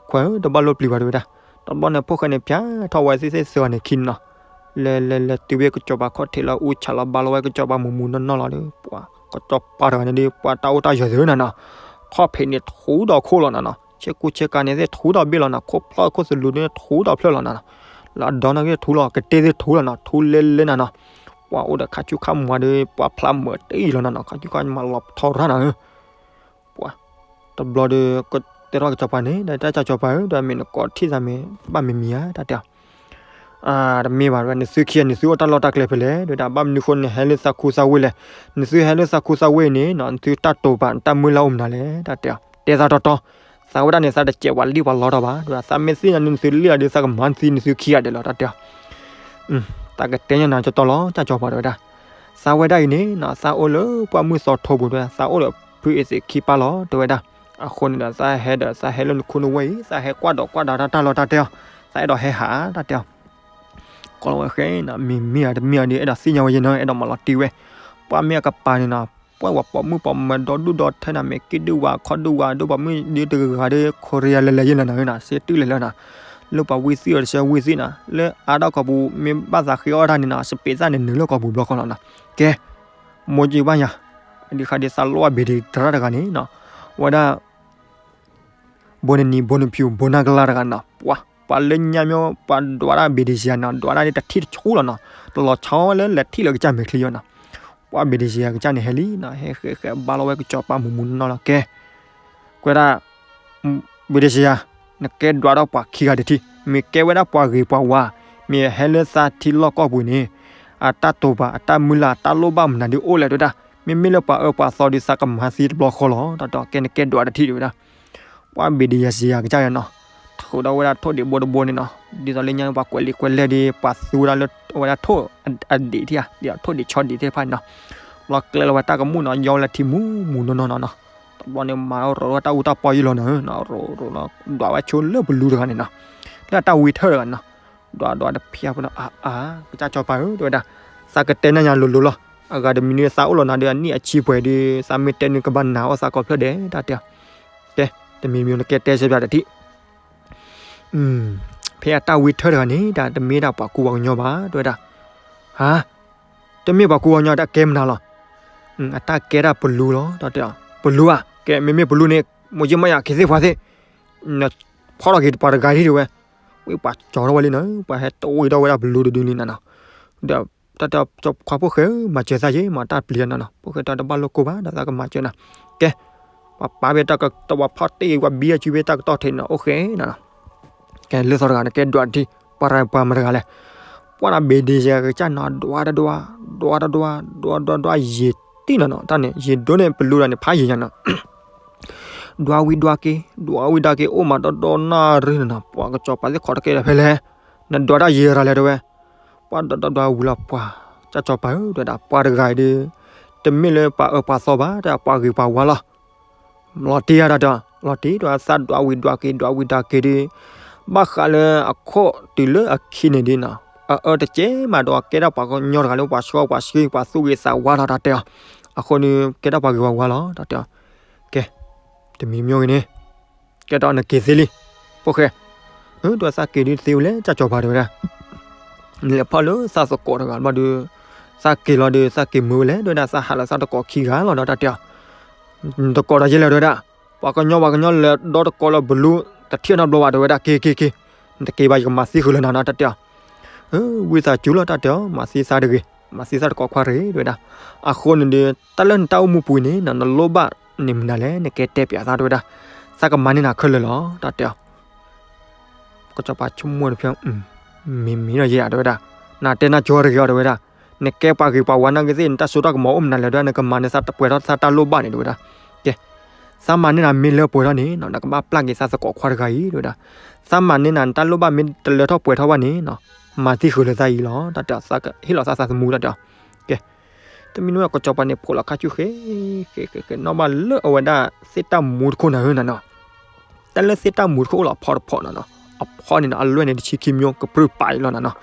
ခွါဧၢ တဘၣ်လိၣ်ပျံၤဘၣ်တဲဝဲဒၣ်. တဘျီန့ၣ် ဖိၣ်ဃဲန့ၣ် ဖျါထီၣ်ဝဲသ့ၣ်သ့ၣ်သၢဂၤန့ၣ်ခံနီၤ. လဲၤလဲၤလဲၤတုၤဖဲကစီၤပၤခီၣ်ထံးလီၤ အူဆၣ်လီၤ ဘါလီၤဝဲကစီၤပၤမူးမူးနီၢ်နီၢ်လီၤဒီး ပှၤကစီၤပၤတဂၤန့ၣ်ဒီး ပှၤတၢ်အိၣ်တၢ်ယၢၤသ့ၣ်နီၤနီၤ. ခီၣ်ဖံးန့ၣ်ထူဒီးခိၣ်လီၤနီၤနီၤ. ဆ့ကူဆ့ကၤန့ၣ်သ့ၣ်ထူဒီးဘ့ၣ်လီၤနီၤ. ခိၣ်ဖျီၣ်ခိၣ်သလုးန့ၣ်ထူဒီးဖျၢၣ်လီၤနီၤနီၤ. လၢအဒီန့ၣ်က့ထူလီၤ ကတ့ၢ်သ့ၣ်ထူလီၤနီၤ. ထူလဲလဲနီၤနီၤ. ပှၤအိၣ်ဒီးခါဆူၣ်ခါမွၤဒီး ပှၤဖျါမုာ်တအံၤလီၤနီၤနီၤ. ခါဆူၣ်ခါမွၤလီၤထီရၣ်နီၤ. ပှၤ တဘျီဒီး ကတဲထီၣ်ကစီၤပၤန့ၣ် ဒီးတၢ်ကစီၤပၤဧၢ ဒီးမ့ၢ်နကိးထံၣ်သးမ့ၢ်ဘၣ်မံၤမံၤဧါ တၢ်တဲအီၤ. တမ့ၢ်ဘၣ် နသုခံဂၤန့ၣ် သုအိၣ်တၢ်လီၢ်တၢ်ကျဲဖဲလဲၣ် တဲဝဲဒၣ်. ဘၣ်မနုၤဃိ နဟဲလၢသးခူသးဝ့ၢ်လဲၣ်. နသုဟဲလၢသးခူသးဝ့ၢ်န့ၣ်နီၤ နသုတၢ်တိာ်ပာ် နတၢ်မုၢ်လၢ်အိၣ်မနုၤလဲၣ် တၢ်တဲအီၤ. တဲသးတီတီ သးဝဲဒၣ်န့ၣ် သးတစဲးပှၤလံၣ်ပှၤလီထီၣ်ဘၣ် တဲဝဲဒၣ်. သးမ့ၢ်သ့ၣ်ညါန့ၣ် နသုလံၣ်အီၤဒီး သးကမၤနသံနသုခံဂၤဒဲးလီၤ တၢ်တဲအီၤ. သးကတဲညါနၤတီတီလီၤ တၢ်ကစီၤပၤ တဲဝဲဒၣ်. သးဝဲဒၣ်အံၤန့ၣ်နီၤ သးအိၣ်လၢပှၢ်မုၢ်သီထိပူၤ တဲဝဲဒၣ်. သးအိၣ်ဒီးဖုအ့သ့းခံပၢ်လီၤ တဲဝဲဒၣ်. အဃိန့ၣ်ဒီး သးဟဲဒီး သးဟဲလၢနခူနဝဲၢ်အံၤ သးဟဲကွၢ်ဒီးကွၢ်ဒီးတၢ်လီၢ်တၢ်ကျဲအီၤ သးအဲၣ်ဒိးဟဲဟး တၢ်တဲအီၤ. ကိးလီၤဝဲဃဲနီၤ မ့ၢ်မ့ၢ်ဧါ တမ့ၢ်ဧါဒီး အဲၣ်ဒိးသ့ၣ်ညါဝဲယဲနီၤ အဲၣ်ဒိးမၤလီၤတံၢ်ဝဲ. ပှၢ်မ့ၢ်အကပၤန့ၣ်နီၤ ပှၢ်ဝဲပိာ်မုၣ်ပိာ်မၢၤဒီဒူၣ်ဒီထၢနီၤ မဲာ်က့ၣ်ဒုၣ်ဝါခီၣ်ဒုၣ်ဝါ ဒိၣ်ပိာ်မုၣ်ဒုတဂၤဂၤဒီး ခိရံယါလဲၤလဲၤယဲလီၤနီၤ စ့တူၢ်လဲၤလၢနီၤ လၢပှၤဝံသံၣ်အီၤတဆၢဝံသံၣ်နီၤ လၢအါထီၣ်ကိာ်ပူၤ မ့ၢ်ဘၣ်သးဃ့အီၣ်တၢ်န့ၣ်နီၤ စပံးသၣ်န့ၣ်နုာ်လၢကိာ်ပူၤဘျီဃီလီၤနီၤ. ကဲ မိၢ်ကၠံဘၣ်ယၤ ဒ်ဃးဒ်သးလိၣ်ဘၣ်ဘ့ၣ်ဒ့းတရၣ်တဂၤန့ၣ်နီၤ ဝဲဒၣ် ဘိနနံၤ ဘိနဖၠူၣ် ဘိနၢ်ကလါတဂၤနီၤ ပှၤ ပှၤလၢညါမ့ၢ် ပှၤဒွးတၢ်ဘ့ၣ်ဒ့ၣ်စံယါနီၤ ဒွးတၢ်ဒ်တထံၣ်တဆူလီၤနီၤ တလီၤဆီဝဲလၢလဲၤထံၣ်လၢကစၢ်မဲာ်ချံအီၤနီၤ ပှၤဘ့ၣ်ဒ့ၣ်စံယါကစၢ်န့ၣ်ဟဲလံနီၤ ဟဲဃဲးဃဲးဘါလီၤဝဲကစီၤပၤမူးမူးနီၢ်နီၢ်လီၤ ကဲ ကွဲးဒၣ် ဘ့ၣ်ဒ့ၣ်စံယါ နကဲဒွးဒီးပှၤခံဂၤတထံၣ် မ့ၢ်ကဲဝဲဒၣ်ပှၤဂ့ၤပှၤဝါ, မ့ၢ်ဟဲလၢသးထံလီၢ်ကီၢ်ပူၤန့ၣ်, အတၢ်တိာ်ပာ် အတၢ်မုၢ်လၢ် အတၢ်လိၣ်ဘၣ်မနုၤဒုးအိၣ်လဲၣ် တဲဝဲဒၣ်. မ့မ့ၢ်လၢပှၤအၢပှၤသီဒုး သးကမၤသံတဘျီဃီလီၤ. တၢ်တဲအီၤ ကဲနကဲဒွးတထံၣ် တဲဝဲဒၣ်. ပှၤဘ့ၣ်ဒံယၤစံယၤကစၢ်ယၤနီၤ, ထုးဒီးဝဲဒၣ်ထိၣ်ဒံးဘိတဘိန့ၣ်နီၤ, ဒ်သိးလၢညါပှၤကွဲးလံာ်ကွဲးလဲၢ်ဒီး ပှၤသူဝဲဒၣ်လၢအဝဲဒၣ်ထိၣ်အဒံးထံၣ်ဧါ, ဒ်သိးထိၣ်ဒံးဆီဒံးသ့ၣ်တဖၣ်န့ၣ်နီၤ, ဘျီကျဲလီၤဝဲတၢ်ကမူၣ်နီၤ, ယီဝဲလၢထံမူမူနီၢ်နီၢ်နီၤနီၤ. တဘျီန့ၣ် မၤရိးဝဲတၢ်အူတၢ်ပီယံာ်လီၤနီၤ, ရိးရိးလီၤ ဒွးဝဲဆိလၢပလူတဂၤန့ၣ်နီၤ, လၢအတၢ်ဝံထၢၣ်တဂၤနီၤ, ဒွးဒွးတဖျၢၣ်ဖိနီၤ, အါအါ ကစၢ်စီၤပၤဧၢ တဲဝဲဒၣ်, သးကတဲနၤညါလိၤလိၤလီၤ, အဂၤတမံၤန့ၣ် သးအိၣ်လီၤနၤဒီးအနံၣ်အဆံပှဲၤဒီး သးမ့ၢ်တဲန့ၢ်ကဘၣ်နာ်အီၣ်သးကိးဖျၢၣ်ဒဲး တၢ်တဲအီၤ. ကဲ, တမံၤမံၤနကဲတဲစဲးပၠးတထံၣ် ဖဲအတၢ်ဝံထၢၣ်တဂၤန့ၣ် တၢ်တမ့ၢ်ဒၣ်ပှၤကူပှၤကညီဘၣ် တဲဝဲဒၣ်. ဟါ, တမ့ၢ်ပှၤကူပှၤကညီ တၢ်ကဲမနုၤလီၤ. အတၢ်ကဲဒၣ်ပလူလီၤ တၢ်တဲအီၤ. ပလူဧါ, ကဲ မ့မ့ၢ်ပလူန့ၣ် မိၢ်ကၠ့မါယၤ က့ၤသ့ၣ်ဖးသ့ၣ်, နဖီထီၣ်က့ၤပှၤတဂၤထံၣ်တဲဝဲ, ဝံပှၤကၠီၤထီၣ်ဝဲလံနီၤ, ပှၤဟဲတဝံထီၣ်ဝဲဒၣ်ပလူတဒုလံနီၤနီၤ. ဒီးတၢ်တဲအီၤ စီၤခွါဖိၣ်ဃဲဧၢ မၤစၢၤသးယ့ၢ်မး တၢ်ပျံၤနီၤနီၤ, ဖိၣ်ဃဲတဲတဘၣ်လိာ်ကိၢ်ဘၣ် ဒီးသးကမၤစၢၤနၤ. ကဲ, ပှၤပာ်ဖဲတၢ်ကတီၢ် ပှၤဖီၣ်တ့ၢ် ပှၤဘံအစုဖဲတၢ်ကတီၢ်ထံးနီၤ အိၣ်ဃဲနီၤနီၤ. ကဲ လၢသီတဂၤန့ၣ် ကဲဒွးတထံၣ် ပှၤရၤပှၤမတဂၤလဲၣ်. ပှၤန့ၣ်ဘ့ၣ်ဒံယၤကစၢ်နီၤ ဒွးတဒွး, ဒွးတဒွး, ဒွးဒွးဒွး ယံာ်တံၢ်နီၤနီၤ, တၢ်န့ၣ် ယံာ်ဒိၣ်န့ၣ် ပလူတဂၤန့ၣ် ဖးယံာ်ညါနီၤ. ဒွးဝံၤဒွးက့ၤ, ဒွးဝံၤဒွးက့ၤ အိၣ်မးဒီဒီနၣ်ရံၣ်နီၤနီၤ, ပှၤကစီၤပၤသ့ၣ်ခိးတကဲလၢၤဖဲလဲၣ်, နဒွးတၢ်ယံာ်ရၤလဲၣ်တဲဝဲ. ပှၤဒွးဒွးဒွးဝံၤလီၤ ပှၤ ကစၢ်စီၤပၤဧၢ တဲဝဲဒၣ်, ပှၤတဂၤအံၤဒီး တမ့ၢ်လၢပှၤအၢပှၤသီဘၣ် တဲပှၤဂ့ၤပှၤဝါလီၤ. လီၤတံၢ်ဧါ တၢ်တဲအီၤ, လီၤတံၢ် တဲဝဲ, သးဒွးဝံၤဒွးက့ၤ ဒွးဝံၤဒွးက့ၤဒီး ဘၣ်ဃးလၢအခိၣ်တုၤလၢအခံန့ၣ်ဒ်နီၤ, အအၢတကဲမးဒီး ကဲဒၣ်ပှၤကညီတဂၤလၢပှၤဆှၢပှၤဆှံ ပှၤသူၣ်ဂ့ၤသးဝါလီၤ တၢ်တဲအီၤ. အဃိန့ၣ် ကဲဒၣ်ပှၤဂ့ၤပှၤဝါလီၤ တၢ်တဲအီၤ. ကဲ, တမံၤမံၤဂ့ၤန့ၣ် ကဲဒီးနက့ၤသ့လံ, ဖိၣ်ဃဲ, ဒီးသးက့ၤဒုးသ့ဝဲလဲၣ် ကစၢ်စီၤပၤတဲဝဲဒၣ်. နလဲၤဖီၣ်လၢသးသကိးတဂၤဘၣ်ဒီး သးက့ၤလီၤဒီး သးက့ၤမုာ်ဝဲလဲၣ် တဲဝဲဒၣ်, သးဟးလီၤသးသကိးခံဂၤလီၤဒီး တၢ်တဲအီၤ. နသကိးတၢ်ယဲလဲၣ် တဲဝဲဒၣ်. ပှၤကညီပှၤကညီလဲၤဒီသကိးလၢပလူ တထံၣ်နီတဘျီဘၣ် တဲဝဲဒၣ်, က့ၤက့ၤက့ၤ, နတက့ၤဘၣ် ယကမၤသံဃုာ်လၢနၤနီၤ တၢ်တဲအီၤ. ဝံသးစူၤလီၤ တၢ်တဲအီၤ, မၤသံသးတဂ့ၤ, မၤသံသးသကိးခွါတဂ့ၤ တဲဝဲဒၣ်. အဃိန့ၣ်ဒီး တၢ်လၢနတၢ်အိၣ်မူပူၤန့ၣ် နလိၣ်ဘၣ်န့ၣ်မနုၤလဲၣ် နကဲတဲပၠးသး တဲဝဲဒၣ်. သးကမၤန့ၢ်နၤခဲလၢာ်လီၤ တၢ်တဲအီၤ. ကစီၤပၤဆိကမိၣ်တဖျၢၣ်, မ့ၢ်မ့ၢ်ဒီးယဲ တဲဝဲဒၣ်, နတဲနၢ်ကၠီတဂ့ၤအီၤ တဲဝဲဒၣ်. နကဲပှၤဂ့ၤပှၤဝါနာ်က့သ့ၣ် နတၢ်စိတၢ်ကမီၤအိၣ်မနုၤလဲၣ် တဲဝဲဒၣ်, နကမၤန့ၢ်သးပှဲၤထီၣ်သးတၢ်လိၣ်ဘၣ်န့ၣ် တဲဝဲဒၣ်. ကဲ, သးမၤန့ၢ်နၤမ့ၢ်လၢပှဲၤထီၣ်န့ၣ်နီၤ နကဘၣ်ပျၢ်က့ၤသးသကိးခွါတဂၤအံၤ တဲဝဲဒၣ်. သးမၤန့ၢ်နၤ နတၢ်လိၣ်ဘၣ်မ့ၢ်တလၢထီၣ်ပှဲၤထီၣ်ဘၣ်န့ၣ်နီၤ မၤသံဃုာ်လၢသးအံၤလီၤ တၢ်တဲအီၤ, သးကဟ့ၣ်လီၤသးသးသမူ တၢ်တဲအီၤ. ကဲ, တမံၤန့ၣ် ကစီၤပၤန့ၣ် ဖိးလီၤခါဆူၣ်ဃဲ, ဃဲဃဲဃဲနီၣ်ဘၣ်လၢအဝဲဒၣ်သ့ၣ်တၢ်မူတခိၣ်နၤဧၢ နၤနီၤ. တၢ်လၢသ့ၣ်တၢ်မူတခိၣ်အိၣ်လီၤအဖီတဖီနီၤနီၤ, အဖီန့ၣ်နီၤ အလွဲၢ်န့ၣ် တဆံခံမျိုး ကပြုၢ်ပာ်အံၤလီၤနၤနီၤ.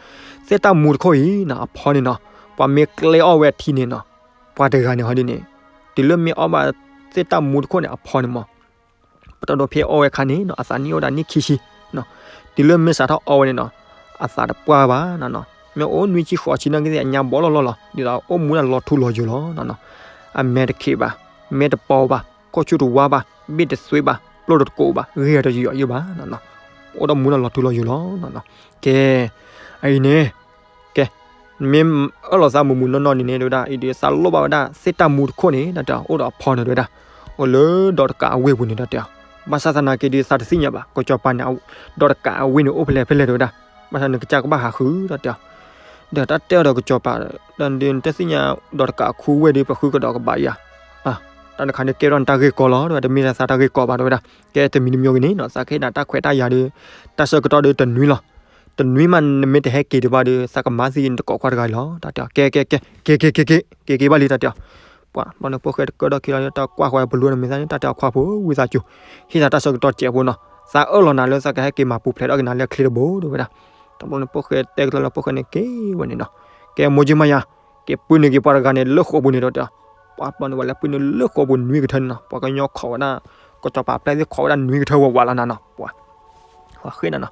သ့ၣ်တၢ်မူတခိၣ်အံၤနီၤ အဖီန့ၣ်နီၤ ပှၤမ့ၢ်ကျဲအီၣ်ဝဲအထံန့ၣ်နီၤ ပှၤတဂၤန့ၣ်ဟီဒ်န့ၣ် တုၤလၢမ့ၢ်အီၣ်ဘၣ်သ့ၣ်တၢ်မူတခိၣ်န့ၣ် အဖီန့ၣ်မး ပတဒိးဖဲအီၣ်ဝဲခါန့ၣ်နီၤ အသးနံၣ်အိၣ်ဒၣ်နံၣ်ခံဆံနီၤ. တုၤလၢမ့ၢ်စးထီၣ်အီဝဲန့ၣ်နီၤ အသးတပှၢ်ဘၣ်နီၤနီၤ. မ့ၢ်အိၣ်နွံဆံဃိးဆံနာ်က့သ့ၣ် အညါဘီလီၤလီၤလီၤ ဒ်သိးအိၣ်မူဒၣ်လီၤထူလီၤယိာ်လီၤနီၤနီၤ. အမဲာ်တခံးဘၣ်, မဲာ်တပီၤဘၣ်, ခိၣ်ဆူၣ်တဝါဘၣ်, ဘ့ၣ်တသွ့ဘၣ်, ပျိၢ်တကိးဘၣ်, ဂ့ၢ်တယီၤယိာ်ဘၣ်နီၤနီၤ. အိၣ်ဒီးမူဒၣ်လီၤထူလီၤယိာ်လီၤနီၤနီၤ. ကဲ, အအံၤန့ၣ် ကဲ, မ့ၢ်အၢၣ်လီၤသးမုာ်မုာ်နီၢ်နီၢ်န့ၣ်န့ၣ် တဲဝဲဒၣ် အံၤဒီးသးလိၣ်ဘၣ်ဝဲဒၣ် သ့ၣ်တၢ်မူတခိၣ်န့ၣ် တၢ်တဲအီၤ အိၣ်ဒီးအဖီန့ၣ် တဲဝဲဒၣ်, အိၣ်လၢဒီးတကးအဝ့ၢ်ပူၤန့ၣ် တၢ်တဲအီၤ. ဘၣ်ဆၣ်သနာ်က့ဒီး သးတသ့ၣ်ညါဘၣ် ကစီၤပၤန့ၣ် ဒီးတကးအဝ့ၢ်န့ၣ် အိၣ်ဖဲလဲၣ်ဖဲလဲၣ် တဲဝဲဒၣ်. ဘၣ်ဆၣ်နကစၢ်ကဘၣ်ဟးဃုာ် တၢ်တဲအီၤ. ဒီးတၢ်တဲအီၤဒီးကစီၤပၤ ဒီးနတသ့ၣ်ညါ ဒီးတကးအခူအဝ့ၢ်ဒီး ပဃုကဒီးကဘၣ်ယၤ တၢ်တခါန့ၣ် ကဲထီၣ်နတၢ်ဂ့ၢ်ကီလီၤ တဲဝဲ, တမ့ၢ်သးတၢ်ဂ့ၢ်ကီဘၣ် တဲဝဲဒၣ်. ကဲတမံၤတမံၤဂ့ၤန့ၣ်နီၤ သးကဟ့ၣ်နၤတၢ်ခွဲးတၢ်ယာ်ဒီး တၢ်ဆၢကတီၢ်ဒီးတနွံလီၤ. တနွံမး နမ့ၢ်တဟဲက့ၤဒံးဘၣ်ဒီး သးကမၤသံနတကိးခွါတဂၤအံၤလီၤ တၢ်တဲအီၤ. ကဲ ကဲ ကဲ က့ၤ က့ၤ က့ၤ က့ၤ က့ၤဘၣ်လံ တၢ်တဲအီၤ. ပှၤဘျီန့ၣ် ဖိၣ်ဃဲတကၢထီၣ်ခံလီၤ တၢ်ကွၢ်ဃီၤပလူန့ၣ် မ့ၢ်သးန့ၣ် တၢ်တဲအီၤ ခွါဖိ ဝံသးစူၤ ဟ့ၣ်သးတၢ်ဆၢကတီၢ်စဲးဖိနီၤ, သးအၢၣ်လီၤနၤလၢသးကဟဲက့ၤမၤပူၤဖျဲးထီၣ်က့ၤနၤလၢအချ့တဘိ တဲဝဲဒၣ်. တဘျီန့ၣ် ဖိၣ်ဃဲတဲကလီလၢ ဖိၣ်ဃဲန့ၣ်က့ၤဝဲန့ၣ်နီၤ. ကဲမိၢ်ကၠ့မါယၤ က့ၤပုၢ်နုာ်က့ၤပှၤတဂၤန့ၣ်လၢဃိာ်ပူၤန့ၣ် တၢ်တဲအီၤ. ပှၤဘျီန့ၣ် ပှၤလဲၤပုၢ်နုာ်လၢဃိာ်ပူၤနွံကထၢန့ၣ်နီၤ, ပှၤကညီခိးဝဲဒၣ် ကစီၤပၤပျဲၢ်သ့ၣ်ခိးဝဲဒၣ်နွံကထၢဝးဝးလီၤနၤနီၤ, ပှၤ ဃ့နၤနီၤ.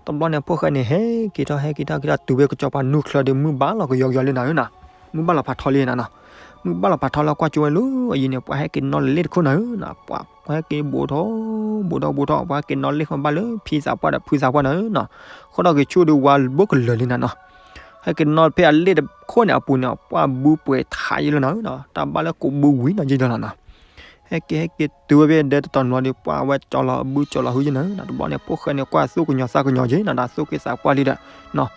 တဘျီန့ၣ် ဖိၣ်ဃဲန့ၣ် ဟဲက့ၤထီၣ် ဟဲက့ၤထီၣ် က့ၤထီၣ်တုၤဝဲကစီၤပၤနူၢ်ချၢဒီး မုၢ်ဘၣ်လီၤကယီကယီလံနၤဧၢနီၤ, မုၢ်ဘၣ်လီၤဖးထီလံနၤနီၤ. မုၢ်ဘၣ်လီၤဖးထီလၢကွၢ်ကၠိဝဲလၢအယံၤန့ၣ် ပှၤဟဲက့ၤနီၣ်လ့ၣ်တခိၣ်နၤဧၢနီၤ, ပှၤဟဲက့ၤဘူးထီၣ် ဘူးထီၣ် ဘူးထီၣ် ပှၤဟဲက့ၤနီၣ်လ့ၣ်ဃီဘၣ်လၢဖံသးပှၢ်ဒီးဖုသးပှၢ်နၤဧၢနီၤ, ဃီဒီးက့ၤဆူၣ်ဒီးဝါဘိကလၢာ်လံနၤနီၤ. ဟဲက့ၤနီၣ်ဖဲအလ့ၣ်တခိၣ်န့ၣ်အပူၤန့ၣ် ပှၢ်ဘုပှဲၤထးယံလီၤနၤဧၢနီၤ, တၢ်ဘၣ်လၢကိးဘုဝံၤနီၤယံလီၤနၤနီၤ. ဟဲက့ၤဟဲက့ၤတုၤဝဲဖဲဒဲတတီၤန့ၣ်လီၤဒီး ပှၤဝဲကၠီလီၤအဘုကၠီလီၤဟုယဲၢ်နၤ, တဘျီန့ၣ် ဖိၣ်ဃဲန့ၣ် ကွၢ်သူၣ်ကညီၤသးကညီၤက့ၤနၤဒီး သူၣ်က့သးပှၢ်လံဒီး နီၤ,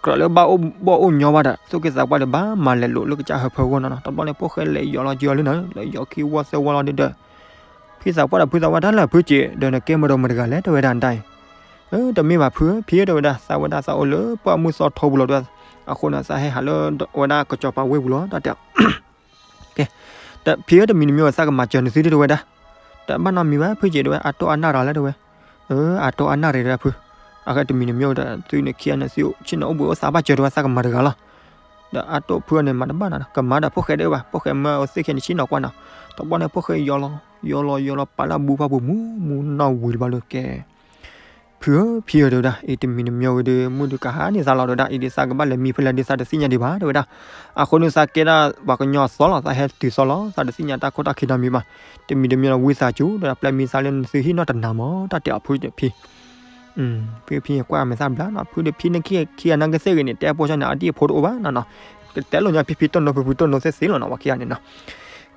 ကြၢးလၢဘၣ်အိၣ်ဘီၣ်အိၣ်ညီဘၣ်ဒီး သူၣ်က့သးပှၢ်ဒီး ဘၣ်မၤလဲၤလိာ်လၢကစၢ်ဟၢဖၢဂီၢ်နီၤနီၤ. တဘျီန့ၣ် ဖိၣ်ဃဲလဲၤယီၤလီၤက့ၤအီၤလံနၤ, လဲၤယီၤခံဝီသၢဝီလီၤဒီး ဖံသးပှၢ်ဒီးဖုသးပှၢ် တၢ်လၢဖုက့ၤဒီး နကဲမတၤမတၤတဂၤလဲၣ် တဲဝဲဒၣ်နတၢ်အံၤ, တမ့ၢ်ဘၣ်ဖုဧၢ, ဖံဧၢ တဲဝဲဒၣ်, သးဝဲဒၣ်သးအိၣ်လၢပှၢ်မုၢ်သီထိပူၤလီၤဒီး, အဃိန့ၣ် သးဟဲဟးလၢဝဲဒၣ်ကစီၤပၤဝ့ၢ်ပူၤလီၤ တၢ်တဲအီၤ. ကဲ, ဖံဧၢ တမံၤတမံၤ သးကမၤစၢၤနသုဒ်တဲဝဲဒၣ်, တဘၣ်နီတမံၤဘၣ် ဖုက့ၤတဲဝဲ, အတိၢ်အနၢ်တဂၤလၢတဲဝဲ, အတိၢ်အနၢ်တဂၤတဲဝဲဖု, အဃိတမံၤတမံၤဒီး သုနခံဂၤန့ၣ် သုဆ့ၣ်နီၤအိၣ်ဘှံးအိၣ်သါဘၣ်စၢၤတဲဝဲ သးကမၤတဂၤလီၤ. ဒီးအတိၢ်ဖုန့ၣ် မၤတဘၣ်နီၤ ကမၤဒီးဖိၣ်ဃဲတအိၣ်ဘၣ်, ဖိၣ်ဃဲမၢအဝဲသ့ၣ်ခံန့ၣ် ဆ့ၣ်နီၤကွၢ်နီၤ, တဘျီန့ၣ် ဖိၣ်ဃဲယီၤလီၤ ယီၤလီၤယီၤလီၤ ပာ်လၢအဘုဖၣ်ပူၤ မူမူနီၢ်ဝံၤတဘျီဒီး ကဲ ဖုဧၢ ဖံဧၢ တဲဝဲဒၣ်, အံၤတမံၤတမံၤဝဲဒီး မုၢ်ဒုးကဟါန့ၢ်သးလီၤတဲဝဲဒၣ်, အံၤဒုးသးကဘၣ်လဲၤမံဖဲလဲၣ်ဒုး သးတသ့ၣ်ညါဒံးဘၣ် တဲဝဲဒၣ်. အဃိန့ၣ် သးကဲဒၣ်ပှၤကညီအသီလီၤ, သးဟဲတုၤသီလီၤ, သးတသ့ၣ်ညါတၢ်ခိၣ်တၢ်ခံနီတမံၤဘၣ်. တမံၤတမံၤလီၤ ဝံသးစူၤ တဲဝဲဒၣ်, ပျဲမံသးလၢနသုဟံၣ်နီၢ်တနၤမး တၢ်တဲအီၤဖုဒီးဖံ ဖံကွၢ်မဲာ်သၣ်ဘျါနီၤ, ဖုဒီးဖံန့ၣ်ခံဂၤနာ်က့သ့ၣ်ဂ့ၤန့ၣ် တဲဖိဆီန့ၣ် အဒံၣ်အဖိတအိၣ်ဘၣ်နီၤနီၤ, ကတဲလိာ်ညါဖံဖံတိၢ်နိ ဖုဖုတိၢ်နိသ့ၣ်သ့လီၤနီၤ ပှၤခံဂၤန့ၣ်နီၤ.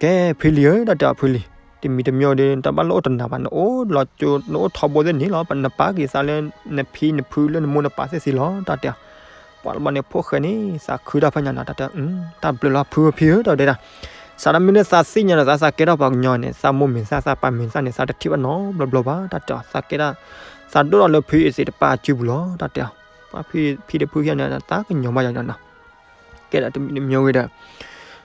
ကဲ ဖံလံၤဧၢ တၢ်တဲအီၤဖုလံၤ, တမံၤတမံၤဒီး တဘၣ်လၢအိၣ်တနၤဘၣ်, နအိၣ်လီၤကၠိ နအိၣ်ထီဘိသ့ၣ်န့ၣ်လီၤ, နပၢ်က့ၤသးလၢ နဖံနဖုလၢနမိၢ်နပၢ်သ့ၣ်သ့လီၤ တၢ်တဲအီၤ. ပှၤတဘျီန့ၣ် ဖိၣ်ဃဲန့ၣ် သးခုတၢ်ဖဲညါနီၤ တၢ်တဲ, တၢ်ဘျုးလီၤဖုဖံဧၢ တဲဝဲဒၣ်, စးထီၣ်မ့ၢ်လၢသးသ့ၣ်ညါဒီး သးသးကဲထီၣ်ပှၤကညီန့ၣ် သးမိၢ်မဲာ်သၣ် သးပၢ်မဲာ်သၣ်န့ၣ် သးတထံၣ်ဘၣ်နီတဘျီဘျီဘၣ် တၢ်တဲအီၤ, သးကဲဒၣ် သးဒိၣ်ထီၣ်လၢဖုအသ့ၣ်တဖၣ်အစုပူၤလီၤ တၢ်တဲအီၤ. ပှၤဖံဖံဒီးဖုခံဂၤန့ၣ် သးကညီၤဘၣ်ယၤနီၤ ကဲဒီးတမံၤတမံၤဝဲဒီး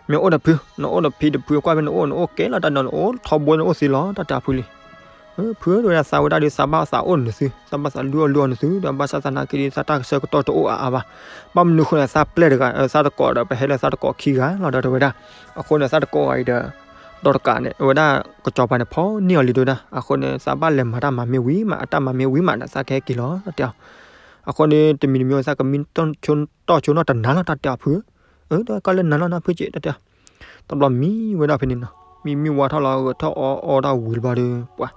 မ့ၢ်အိၣ်ဒီးဖု နအိၣ်ဒီးဖံဒီးဖုကွၢ်ဖဲနအိၣ် နအိၣ်ကဲလီၤတၢ်ဒီး နအိၣ်ထီဘိနအိၣ်သ့လီၤ တၢ်တဲအီၤဖုလံ. ဖုဧၢ တဲဝဲဒၣ် သးဝဲဒၣ်ဒီး သးဘၣ်သးအိၣ်နသု သးဘၣ်သးလုၢ်အီၣ်လုၢ်အီနသု ဒီးဘၣ်ဆၣ်သနာ်က့ဒီး သးတၢ်ကဆၢကတီၢ်တအိၣ်အါအါဘၣ်. ဘၣ်မနုၤအဃိန့ၣ် သးပျဲၢ်တဂၤ သးတကိးဒီး ပဟဲလၢသးတကိးခံဂၤလီၤဒီးတဲဝဲဒၣ်. အဃိန့ၣ် သးတကိးဂၤအံၤဒီး ဒီးတကးန့ၣ် အဝဲဒၣ်ကစီၤပၤန့ၣ် ဖီၣ်န့ၢ်အီၤလံတဲဝဲဒၣ်. အဃိန့ၣ် သးဘၣ်လဲၤမၤတၢ်မၤမ့ၢ်ဝံၤမး အတၢ်မၤမ့ၢ်ဝံၤမးဒီး သးကဟဲက့ၤလီၤ တၢ်တဲအီၤ. အဃိန့ၣ် တမံၤတမံၤ သးကမံတီၢ်ဆိနီၢ်တနၤလီၤ တၢ်တဲအီၤဖုဧၢ. ဒီးကီၢ်လၢနၤလီၤနၤဖုက့ တၢ်တဲအီၤ. တဘျီမံဝဲဒၣ်ဖဲန့ၣ်နီၤ မံမံဝါထီၣ်လီၤ ဂဲၤထီၣ်အီအီဒၣ်ဝံၤတဘျီဒီး ပှၤ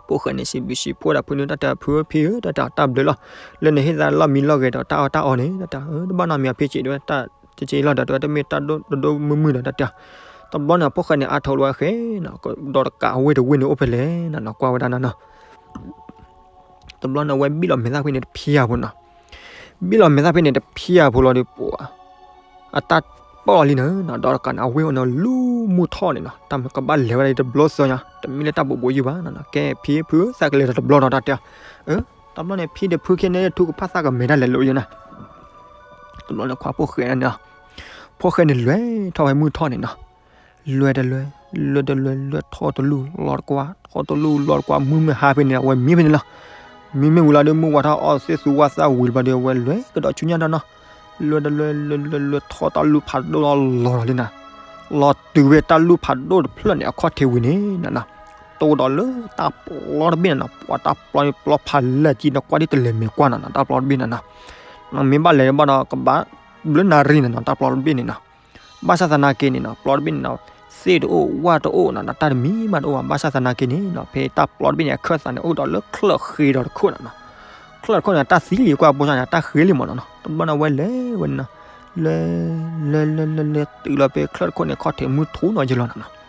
ဖိၣ်ဃဲန့ၣ်စံးဘျုးစံးဖှိၣ်ဒၣ်ဖုန့ၣ် တၢ်တဲအီၤ ဖုဧၢ ဖံဧၢ တၢ်တဲအီၤ တၢ်ဘျုးလီၤ. လၢနဟ့ၣ်သးလီၢ်မံလီၢ်ဂဲၤဒီးတၢ်အီၣ်တၢ်အီန့ၣ် တၢ်တဲအီၤ တဘၣ်နီတမံၤအဖံက့ တဲဝဲ တၢ်က့က့လီၤဒီး တဲဝဲတမ့ၢ်တၢ်ဒိၣ်ဒိၣ်မုၢ်မုၢ်ဒီး တၢ်တဲအီၤ. တဘျီန့ၣ် ဖိၣ်ဃဲန့ၣ် အါထီၣ်လီၤဝဲဃဲနီၤ ဒီးတကးဝ့ၢ်တဝ့ၢ်န့ၣ်အိၣ်ဖဲလဲၣ်နီၤ ကွၢ်ဝဲဒၣ်နီၤနီၤ. တဘျီန့ၣ် အဝဲဘံၣ်လီၤမဲာ်သၣ်ဖဲန့ၣ်တဖျၢၣ်ဖိနီၤ. ဘံၣ်လီၤမဲာ်သၣ်ဖဲန့ၣ်တဖျၢၣ်ဖိလီၤဒီး ပှၤ အတၢ်ပီၢ်လံနၤနီၤ ဒီးတကးန့ၣ် အဝ့ၢ်အိၣ်န့ၣ်လူမုၢ်ထီၣ်န့ၣ်နီၤ တၢ်မ့ၢ်ကဘၣ်လဲၤဝဲဒၣ်တဘျီစီညါ တမ့ၢ်လၢတၢ်ဘိးဘိးယုၢ်ဘၣ်နီၤနီၤ ကဲဖံဖု သးကလဲၤဒီးတဘျီနီၤ တၢ်တဲအီၤ. တဘျီန့ၣ် ဖံဒီးဖုခံန့ၣ် ထူကဖၣ်သးကမဲာ်ဒၣ်လဲာ်လိာ်ယဲနီၤ. တဘျီန့ၣ် ခွါဖိၣ်ဃဲန့ၣ်နီၤ ဖိၣ်ဃဲန့ၣ်လဲၤထီၣ်ဝဲမုၢ်ထီၣ်န့ၣ်နီၤ လဲၤတလဲၤ လဲၤတလဲၤ လဲၤထီၣ်တလူၢ်လီၤတကွၢ် ထီၣ်တလူၢ်လီၤတကွၢ် မုၢ်မ့ၢ်ဟါဖဲန့ၣ် အဝဲမံဖဲန့ၣ်လီၤ. မံမ့ၢ်ဝံၤလီၤဒီး မုၢ်ဝါထီၣ်အီၣ်သ့ၣ်သူဝါသၣ်ဝံၤတဘျီဒီး အဝဲလဲၤကဒီးဆူညါဒီးနီၤ လဲၤတလဲၤ လဲၤလဲၤ လဲၤထီၣ်တၢ်လူၢ်ဖးဒိၣ်လီၤလီၤလီၤလံနီၤ. လီၤတုၤဝဲတၢ်လူၢ်ဖးဒိၣ်တဖျၢၣ်န့ၣ် အခီၣ်ထံးဝံၤန့ၣ်နီၤနီၤ တိၢ်ဒီးလၢတၢ်ပျီတဘ့ၣ်န့ၣ်နီၤ ပှၤတၢ်ပျီပျီဖးလဲၢ်ကံနီၤ ကွၢ်ဒ်တလဲၤမဲာ်ကွၢ်နီၤနီၤ တၢ်ပျီတဘ့ၣ်န့ၣ်နီၤ. မ့ၢ်ဘၣ်လဲၤဘၣ်ဒီး ကဘၣ်ဘျုးနၣ်ရံၣ်န့ၣ်နီၤ တၢ်ပျီတဘ့ၣ်န့ၣ်နီၤ. ဘၣ်ဆၣ်သနာ်က့န့ၣ်နီၤ ပျီတဘ့ၣ်န့ၣ်နီၤ သ့ၣ်တအိၣ် ဝၣ်တအိၣ်နီၤနီၤ တၢ်တမံၤမးတအိၣ်ဘၣ်. ဘၣ်ဆၣ်သနာ်က့န့ၣ်နီၤ ဖဲတၢ်ပျီတဘ့ၣ်န့ၣ် အခၢၣ်သးန့ၣ် အိၣ်ဒီးလၢချၢၣ်ဃ့ဒီးတခိၣ်နီၤနီၤ. ချၢၣ်တခိၣ်န့ၣ် တၢ်သံလံကွၢ်ပိၢ်စၢ်န့ၣ် တၢ်ဃ့လံမးနီၤနီၤ. တဘျီန့ၣ် အဝဲလဲၤဝဲန့ၣ်နီၤ လဲၤ လဲၤ လဲၤ လဲၤ လဲၤ တုၤလီၤဖဲချၢၣ်တခိၣ်န့ၣ် ခီၣ်ထံးမုၢ်ထူနီၤယဲလီၤနီၤနီၤ.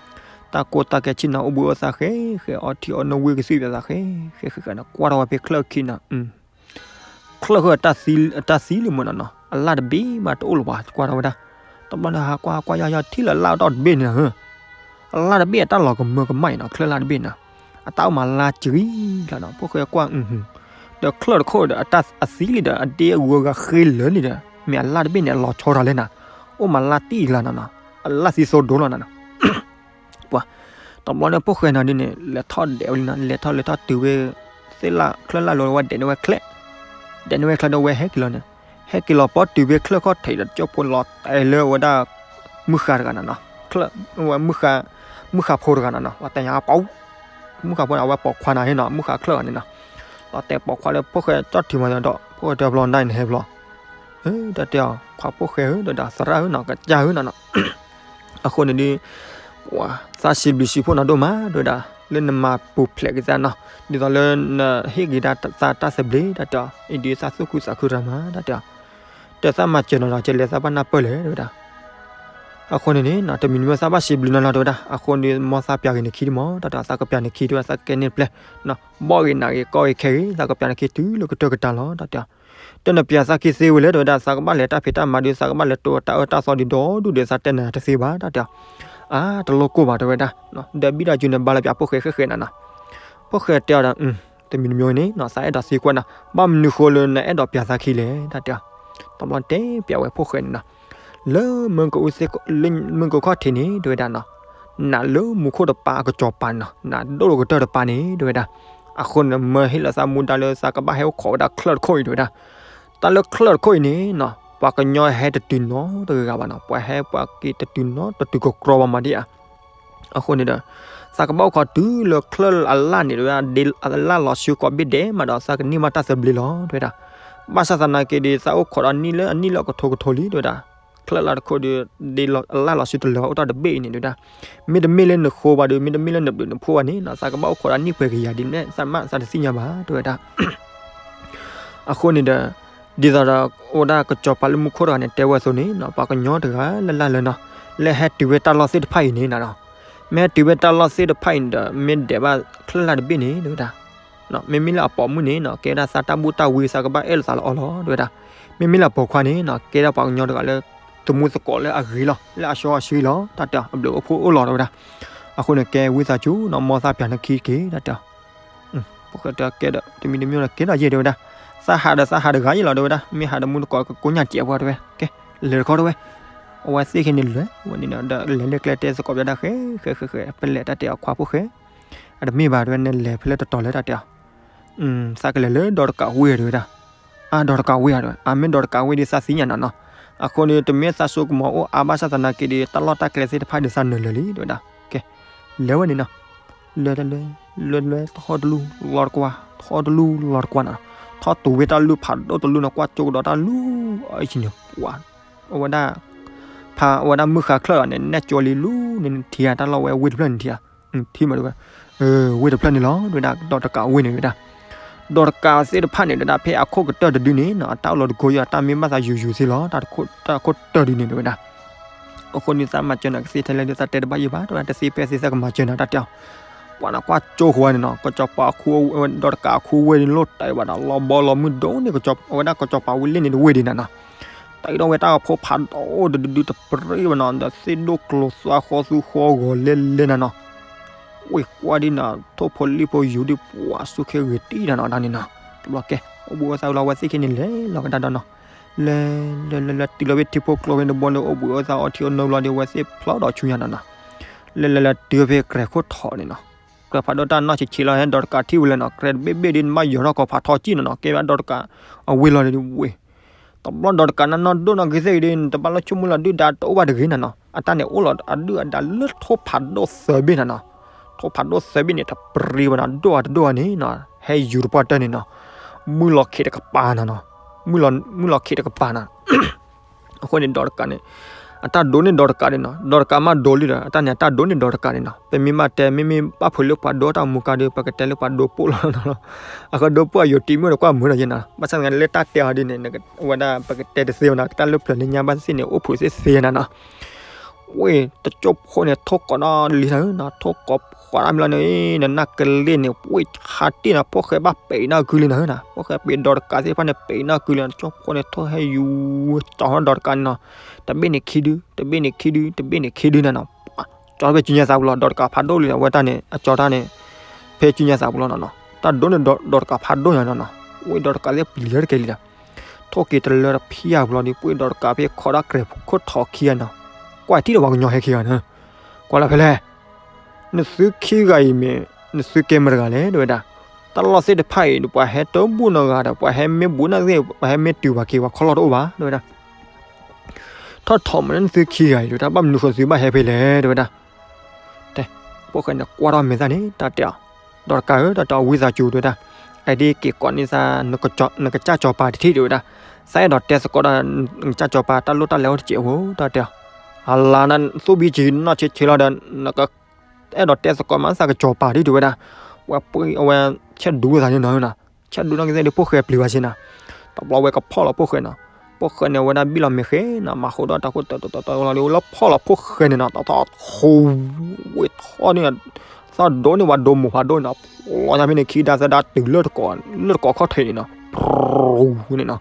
တၢ်ကိၢ်တၢ်ဂီၤဆ့ၣ်နီၤ အိၣ်ဘှံးအိၣ်သါဃဲဃဲ အီထံအီနိ ဝ့ၢ်ကသုၣ်ပသးဃဲဃဲဃဲဃဲနီၤ ကွၢ်ထီၣ်ဝဲဖဲချၢၣ်ခံနီၤ ချၢၣ်ဃုာ် တၢ်သံလံမးနီၤနီၤ အလၣ်တဘ့ၣ်မးတအိၣ်လၢၤဘၣ် ကွၢ်ထီၣ်ဝဲဒၣ်. တဘျီန့ၣ် ဟးကွၢ်ဟးကွၢ် ယီယီထံၣ်လၢအလၣ်ဒီတဘ့ၣ်န့ၣ်နီၤ အလၣ်တဘ့ၣ်အတၢ်လီၤကမၢကမၣ်အံၤနီၤ ချၢၣ်လၣ်တဘ့ၣ်နီၤ အတၢ်အိၣ်မးလါစံလီၤနီၤ ဖိၣ်ဃဲကွၢ် ဒီးချၢၣ်တခိၣ်ဒီး အသံလံဒီး အဒ့အဂုၤအဂၤဃ့လၢာ်လံဒီး မ့ၢ်အလၣ်တဘ့ၣ်န့ၣ် အလီၤဆီတၢ်လဲၣ်နီၤ အိၣ်မးလါတံၢ်လီၤနီၤနီၤ အလၣ်သံသိဒိလီၤနီၤနီၤ. ပှၤ တဘျီန့ၣ် ဖိၣ်ဃဲနီၤဒ်န့ၣ် လဲၤထီၣ်ဒဲးဝဲလံနီၤ လဲၤထီၣ်လဲၤထီၣ်တုၤဝဲ သ့ၣ်လၣ်ချၢၣ်လၣ်လီၤဝဲဒဲးန့ၢ်ဝဲချဲ ဒဲးန့ၢ်ဝဲချဲဒီးဝဲဟဲက့ၤလီၤန့ၣ် ဟဲက့ၤလီၤပီတုၤဖဲချၢၣ်ခီၣ်ထံးဒီး ကၠိဖိလီၤတဲာ်လၢဝဲဒၣ် မုၢ်ဃါတဂၤနီၤနီၤ ချၢၣ် ဝဲ မုၢ်ဃါဖိတဂၤနီၤနီၤ လီၤတဲာ်ညါပီ မုၢ်ဃါဖိန့ၣ် အဝဲပိာ်ခွါနၤဟ့ၣ်နီၤ မုၢ်ဃါချၢၣ်ဂၤန့ၣ်နီၤ လီၤတဲာ်ပိာ်ခွါလၢဖိၣ်ဃဲကၠီၣ်ထံးမၤဒီး ဖိၣ်ဃဲတဲဘျီနဒၣ်အံၤနဟဲဘျီ တၢ်တဲအီၤ ခွါဖိၣ်ဃဲဧၢ ဒီးဒၣ်သရၣ်ဧၢနီၤ ကစၢ်ဧၢနီၤနီၤ အဃိန့ၣ်ဒီး ပှၤသးစံးဘျုးစံးဖှိၣ်နၤဒိၣ်မး တဲဝဲဒၣ် လၢနမၤပူၤဖျဲးက့ၤသးနီၤ ဒ်သိးလၢနဟ့ၣ်က့ၤဒၣ်သးတၢ်သဘျ့ တၢ်တဲအီၤ အံၤဒုးသးသူၣ်ခုသးခုတၢ်မး တၢ်တဲအီၤ တၢ်သးမၤစၢၤနီၤဒီး ကလဲၤသးဘၣ်နၢ်ပၢၢ်လဲၣ် တဲဝဲဒၣ် အဃိန့ၣ်န့ၣ် တမံၤတမံၤသးဘၣ်စံးဘျုးနၤလီၤ တဲဝဲဒၣ်. အဃိန့ၣ် မ်သးပျးဂ့ၤနခံတမီၤ တၢ်တဲအီၤ, သးကပျးနခံ တဲဝဲဒၣ်, သးကကဲန့ၣ်တပျဲၢ်, ဘီၣ်ဂ့ၤနးဂ့ၤကီၢ်ဂ့ၤခဲဂ့ၤ သးကပျးနခံတုၤလၢကတၢၢ်ကတၢၢ်လီၤ တၢ်တဲအီၤ. တနပျးသးခံသ့ဝဲလဲၣ် တဲဝဲဒၣ်, သးကဘၣ်လဲၤတၢ်ဖံးတၢ်မၤဒီး သးကဘၣ်လဲၤတိၤတၢ်အၢတၢ်သီဒ်ဒီဒူၣ်ဒီး သးတဲနၤတသ့ဘၣ် တၢ်တဲအီၤ. အါ တလိၣ်ကိၢ်ဘၣ် တဲဝဲဒၣ်, ဒီးဘံၣ်ဒီးစူၤန့ၣ် ဘါလၢပျးဖိၣ်ဃဲဃဲဃဲနၤနီၤ. ဖိၣ်ဃဲတဲအီၤဒီး တမံၤတမံၤန့ၣ်နီၤ သးအဲၣ်ဒိးသံကွၢ်နၤ, ဘၣ်မနုၤဃိလၢနအဲၣ်ဒိးပျးသးခံလဲၣ် တၢ်တဲအီၤ. တဘျီတဲပျးဝဲဖိၣ်ဃဲန့ၣ်နီၤ, လၢ မုၢ်ကအိၣ်ခီၣ်ထံးန့ၣ် တဲဝဲဒၣ်နီၤ, နးလၢမူခိၣ်တပၤအကစီၤပၤန့ၣ်နီၤ, နးဒိၣ်လီၤကတၢၢ်တပၤန့ၣ် တဲဝဲဒၣ်. အဃိန့ၣ် မၢဟ့ၣ်လီၤသးမူဒါလၢသးကဘၣ်ဟဲအိၣ်ခိးဝဲဒၣ်ချၢၣ်တခိၣ်အံၤ တဲဝဲဒၣ်. တၢ်လၢချၢၣ်တခိၣ်အံၤန့ၣ်နီၤ ပှၤကညီဟဲတတုၤနီတဂၤဂၤဘၣ်နီၤ, ပှၤဟဲပှၤက့ၤတတုၤနီတတုၤကကြီဘၣ်မးဒံးဧါ. အဃိန့ၣ်ဒီး သးကဘၣ်အိၣ်ခိးတုၤလၢချၢၣ်အလၣ်န့ၣ် တဲဝဲဒၣ်, ဒ်အလၣ်လီၤဆူကိးဘ့ၣ်ဒဲးမးဒီး သးကန့ၢ်ဘၣ်တၢ်သဘျ့လီၤ တဲဝဲဒၣ်. ဘၣ်ဆၣ်သနာ်က့ဒီး သးအိၣ်ခိးဒီးနံၣ်လၢအနံၣ်လၢအကထိကထိလံ တဲဝဲဒၣ်. ချၢၣ်လၣ်တခိၣ်ဒီး ဒ်အလၣ်လီၤဆူတလၢၤဘၣ်အိၣ်တ့ၢ်တဘ့ၣ်အံၤန့ၣ် တဲဝဲဒၣ်. မ့တမ့ၢ်လၢနဃိဘၣ်ဒီး မ့တမ့ၢ်လၢနဘျုးနဖှိၣ်ဘၣ်န့ၣ်နီၤ သးကဘၣ်အိၣ်ခိးဒီးနံၣ်ပှဲၤကယၤဒ်န့ၣ် သးမးသးတသ့ၣ်ညါဘၣ် တဲဝဲဒၣ်. အဃိန့ၣ်ဒီး ဒ်သိးဒီး အိၣ်ဝဲဒၣ်ကစီၤပၤလၢမူခိၣ်တဂၤန့ၣ် တဲဝဲအသိးန့ၣ်နီၤ ပှၤကညီတဂၤလၢ်လၢ်လၢနီၤ လၢဟဲတုၤဝဲတၢ်လီၢ်သ့ၣ်တဖၣ်အံၤန့ၣ်နီၤ, မ့ၢ်ဟဲတုၤဝဲတၢ်လီၢ်သ့ၣ်တဖၣ်အံၤန့ၣ်ဒီး မ့ၢ်ဒဲးဘၣ်ချၢၣ်လၣ်တဘ့ၣ်န့ၣ် တဲဝဲဒၣ်. မ့မ့ၢ်လၢအပိာ်မုၣ်န့ၣ်နီၤ ကဲဒၣ်သးတၢ်ဘူၣ်တၢ်ဝံ သးကဘၣ်အဲၣ်လိာ်သးလၢအီၤလီၤ တဲဝဲဒၣ်. မ့မ့ၢ်လၢအပိာ်ခွါန့ၣ်နီၤ ကဲဒၣ်ပှၤကညီတဂၤလၢ သမူသကိးလၢအဂ့ၤလီၤ လၢအစီအဆှံလီၤ တၢ်တဲအီၤ အဘျုးအိၣ်ဖှိၣ်အိၣ်လီၤ တဲဝဲဒၣ်. အဃိန့ၣ် ကဲဝံသးစူၤနီၤ မ်သးပျးနခံက့ၤ တၢ်တဲအီၤ. ဖိၣ်ဃဲတဲကဲဒီး တမံၤတမံၤဒီး ကဲထီၣ်ယဲၢ် တဲဝဲဒၣ်. သးဟးဒီးသးဟးတဂၤယဲၢ်လီၤ တဲဝဲဒၣ်. မ့ၢ်ဟးဒီးမူသကိးကကိညၣ်စဲးပှၤ တဲဝဲ. ကဲ လဲၤတခီ တဲဝဲ. အဝဲသ့ၣ်ခဲန့ၣ်လဲၤဝဲန့ၣ်ဒီး လဲၤလၢကျဲတဲသကိးပျးဒၣ်ဃဲ ဃဲ ဃဲ ဃဲ ဖဲလဲၣ် တၢ်တဲအီၤ ခွါဖိၣ်ဃဲ. အတမ့ၢ်ဘၣ် တဲဝဲ နလဲၤဖဲလဲၣ်တတီၤလဲၣ် တၢ်တဲအီၤ. သးကလဲၤလၢဒီးတကးဝ့ၢ် တဲဝဲဒၣ်. အါ ဒီးတကးဝ့ၢ်ဧါ တဲဝဲ. အါ မ့ၢ်ဒီးတကးဝ့ၢ်ဒီး သးသ့ၣ်ညါနၤနီၤ. အဃိန့ၣ် တမ့ၢ်သးစိကမီၤအိၣ်အါ ဘၣ်ဆၣ်သနာ်က့ဒီး တၢ်လီၢ်တၢ်ကျဲသ့ၣ်တဖၣ်ဒီး သးနုာ်လၢာ်လံ တဲဝဲဒၣ်. ကဲ လဲၤဝဲန့ၣ်နီၤ. လဲၤတလဲၤ လဲၤလဲၤ ထီၣ်တလူၢ်လီၤတကွၢ် ထီၣ်တလူၢ်လီၤတကွၢ်နီၤ. ထီၣ်တူၤဝဲတၢ်လူၢ်ဖးဒိၣ်တလူၢ်န့ၣ် ကွၢ်ကၠိကဒီးတၢ်လူၢ်အံၤန့ၣ် ပှၤ အဝဲဒၣ် ဖးအဝဲဒၣ်မုၢ်ဃါချၢၣ်လီၤန့ၣ် နဲၣ်ကၠိလံလူၤန့ၣ် နထံၣ်ဧါ တၢ်လီၢ်ဝဲဝ့ၢ်တဖျၢၣ်န့ၣ်ထံၣ်ဧါ. ထံၣ်မး တဲဝဲ. ဝ့ၢ်တဖျၢၣ်န့ၣ်လီၤ တဲဝဲဒၣ် ဒီးတကးဝ့ၢ်န့ၣ် တဲဝဲဒၣ်. ဒီးတကးသ့ၣ်တဖၣ်န့ၣ် တဲဝဲဒၣ် ဖဲအခိၣ်ကတၢၢ်တဒုန့ၣ်နီၤ အတၢ်အိၣ်လီၤတကိယီၤ တၢ်မ့ၢ်ဘၣ်သးယူၤယူၤသ့လီၤ တၢ်တခိၣ်တၢၢ်ဒုန့ၣ် တဲဝဲဒၣ်. အဃိန့ၣ် သးမၤစၢၤနၤကသ့ထဲလဲၣ်ဒီး သးတဲတဘၣ်ယံၤဘၣ် တဲဝဲဒၣ် တသ့ဖဲသ့ သးကမၤစၢၤနၤ တၢ်တဲအီၤ. ပှၤန့ၣ်ကွၢ်ကၠိဃိဝဲန့ၣ်နီၤ ကစီၤပၤအခိဝဲ ဒီးတကးအခိဝဲန့ၣ် လိၣ်တၢ်ဘၣ်ဒီး လီၤဘီလီၤမုၢ်ဒိၣ်န့ၣ် အဝဲဒၣ်ကစီၤပၤဝံၤလ့ၣ်န့ၣ် တဝ့ၢ်ဒံးနၤနီၤ. တၢ်အံၤဒီးဝဲတၢ်ကဖိဖးဒိၣ်တဒုဒုတပြ့ဘၣ်နီၤ ဒီးသ့ၣ်ဒိၣ်ကျိၤသွါဃီသူဃီဂီၤလဲလဲနၤနီၤ. ဝ့ၢ်ကွၢ်ဒ်နၤ ထိၣ်ဖိလံၣ်ဖိယူၤဒ်ပှၤစူၢ်ခ့ဂ့ၤတံၢ်နၤနီၤ တၢ်န့ၣ်နီၤ. တဘျီကဲ အိၣ်ဘှံးအိၣ်သါဝံၤလီၤ အဝဲသ့ၣ်ခဲန့ၣ်လဲၤလီၤကဒါဒီးနီၤ. လဲၤ လဲၤ လဲၤ လဲၤ တုၤလီၤဝဲထံဖိကျိၤဝဲန့ၣ်ဘီန့ၣ် အိၣ်ဘှံးအိၣ်သါအီထံအနိဘျီဒီး အဝဲသ့ၣ်ဖျီဒီးဆူညါနၤနီၤ. လဲၤ လဲၤ လဲၤ တုၤဖဲကြဲၤခိၣ်ထီးန့ၣ်နီၤ. ကြဲၤဖးဒိၣ်တၢ်နီၢ်ဆံးဆံးလီၤ ဟဲဒီးတကးထံၣ်ဝဲလဲၣ်နီၤ ကြဲၤတဘ့ၣ်ဘ့ၣ်ဒီး နဘၣ်ယီၤထီၣ်ကီၤဖးထီကံၣ်နၤနီၤ ကဲဝဲဒီးတကးအဝ့ၢ်လီၤဒီးဝ့ၢ် တဘျီဒီးတကးနနီၢ်ဒိၣ်နီၢ်ဂ့ၤသ့ၣ်ဂ့ၤဒီး နတဘၣ်လၢဆိကမိၣ်လၢဒုၣ်ဒါတအိၣ်ဘၣ်တဂ့ၤနၤနီၤ အတၢ်န့ၣ်အိၣ်လီၤအဒုၣ်အဒါလၢထိၣ်ဖးဒိၣ်သၢဘ့ၣ်နၤနီၤ. ထိၣ်ဖးဒိၣ်သၢဘ့ၣ်န့ၣ် တပြံဘၣ်နီၤ ဒိၣ်အတဒိၣ်အန့ၣ်နီၤ ဟဲယူၤတပှၢ်တၢၢ်န့ၣ်နီၤ မုၢ်လီၤခံးတကပၤနၤနီၤ မုၢ်လီၤခံးတကပၤနၤ အဃိန့ၣ်ဒီးတကးန့ၣ် အတၢ်ဒိးန့ၢ်ဒီးတကးန့ၣ်နီၤ ဒီးတကးမးဒိးလံဒီး အတၢ်န့ၣ်အတၢ်ဒိးန့ၢ်ဒီးတကးန့ၣ်နီၤ ပမ့ၢ်မးတဲ မ့မ့ၢ်ဘၣ်ဖုးလၢပှၤဒိတၢ်မူကါဒီး ပကတဲလၢပှၤဒိပိၢ်လီၤနီၤ အဃိဒိပိၢ်အယိာ်တံၢ်မုၣ်ဒီးကွၢ်မုာ်နီၤယဲနီၤ ဘၣ်ဆၣ်သနာ်က့လၢတၢ်တဲအီၤဒ်န့ၣ် အဝဲဒၣ်ပကတဲတသ့ဘၣ်နီၤ တၢ်လၢပျၢၤလၢညါဘၣ်သ့ၣ်န့ၣ် အိၣ်ဖုးသ့သ့နၤနီၤ ဝ့ၢ်တကၠိဖိန့ၣ် ထိၣ်ကိးနီၢ်လံနၤဧၢနီၤ ထိၣ်ကိးဖှီၣ်တၢ်မံၤလီၤန့ၣ် နနၢ်ကလ့ၢ်န့ၣ် ဝ့ၢ်ခါတ့ၢ်နီၤ ဖိၣ်ဃဲဘၣ်ပဲာ်နီၢ်ကုလံနၤဧၢနီၤ ဖိၣ်ဃဲပဲာ်ဒီးတကးသ့ၣ်တဖၣ်န့ၣ် ပဲာ်နီၢ်ကုလံနီၤ ကၠိဖိန့ၣ် ထိၣ်ဟဲယူၤ ကၠီၤထီၣ်ဒီးတကးန့ၣ်နီၤ တဘ့ၣ်န့ၣ်ခံဒု တဘ့ၣ်န့ၣ်ခံဒု တဘ့ၣ်န့ၣ်ခံဒုနၤနီၤ ကၠီၤဖဲစုညါသးပူၤလီၤ ဒီးတကးဖးဒိၣ်လံဒီး အဝဲတၢ်န့ၣ် အကၠီၤတၢ်န့ၣ် ဖဲစုညါသးပူၤလီၤနီၤနီၤ တၢ်ဒိးန့ၢ်ဒီးတကးဖးဒိၣ်ညါနီၤနီၤ ဝ့ၢ်ဒီးတကးသ့ၣ်ပျံၤတကဲလံဒီး ထိၣ်က့ၤတလၢတဖံးအပူၤလီၤဒီး ပှ့ၤဒီးတကးဖဲခိးဒၣ်ကြဲၤခိၣ်ထီးခံဂၤနီၤ ကွၢ်ထံၣ်ဒီးပှၤကညီဟဲခံဂၤနီၤ ကွၢ်လၢဖဲလဲၣ် နသုခံဂၤအံၤမ့ၢ် နသုကဲမတဂၤလဲၣ် တဲဝဲဒၣ် တၢ်လီၢ်သ့ၣ်တဖၣ်အံၤ ပှၤဟဲတဘူၣ်နီတဂၤဒီး ပှၤဟဲမ့ၢ်ဘူးနီၢ်သ့ၣ် ပှၤဟဲမ့ၢ်တုၤပှၤက့ၤ ပှၤခီၣ်လီၢ်တအိၣ်ဘၣ် တဲဝဲဒၣ် ထီၣ်ထီၣ်မးလၢနသုခံဂၤအံၤ တဲဝဲဒၣ် ဘၣ်မနုၤဃိသုဘၣ်ဟဲဖဲလဲၣ် တဲဝဲဒၣ် တဲ ဖိၣ်ဃဲန့ၣ်ကွၢ်ထီၣ်မဲာ်သၣ်န့ၣ် တၢ်တဲအီၤ ဒီးတကးဧၢ တၢ်တဲအီၤ ဝံသးစူၤ တဲဝဲဒၣ် အဒ့က့ၤကိးန့ၢ်သး နကစၢ်စီၤပၤတထံၣ် တဲဝဲဒၣ် သးအဲၣ်ဒိးတဲသကိးဒီး နကစၢ်စီၤပၤ တၢ်လိၣ်တၢ်လဲၤအိၣ်တစဲးဖိ တၢ်တဲအီၤ အလါနသူၣ်ဘံကံနီၢ်ဆံးဆံးလီၤဒီး နက အဲၣ်ဒိးတဲသကိးမး သးကစီၤပၤဒ်တဲဝဲဒၣ် ဝဲပှ့ၤအဝဲ ဆဲးဒူသးန့ၣ်နီၤ ဆဲးဒူနီၢ်ကသ့ၣ်ဒီး ဖိၣ်ဃဲပျံၤဘၣ်ဆ့နၤ တဘျီဝဲကဖီၣ်လီၤဖိၣ်ဃဲနီၤ ဖိၣ်ဃဲန့ၣ် အဝဲဒၣ်ဘံၣ်လီၤမ့ၤဃဲနီၤ, မၤဃိဒီးတၢ်ခိၣ်တၢ်တၢ်တၢ်တၢ်လီၤဒီး လၢဖီၣ်လီၤဖိၣ်ဃဲန့ၣ်နီၤ, တၢ်ထီၣ်ထူဝ့ၢ်ထီၣ်န့ၣ်, သီၣ်ဒိၣ်န့ၣ် ဝဲဒိမိၢ်ဖးဒိၣ်န့ၣ်နီၤ, ဖျီညါဖဲန့ၣ် ခံဒါသၢဒါတုၤလၢတကိး, လၢတကိးခီၣ်ထံးန့ၣ်နီၤ, န့ၣ်နီၤ,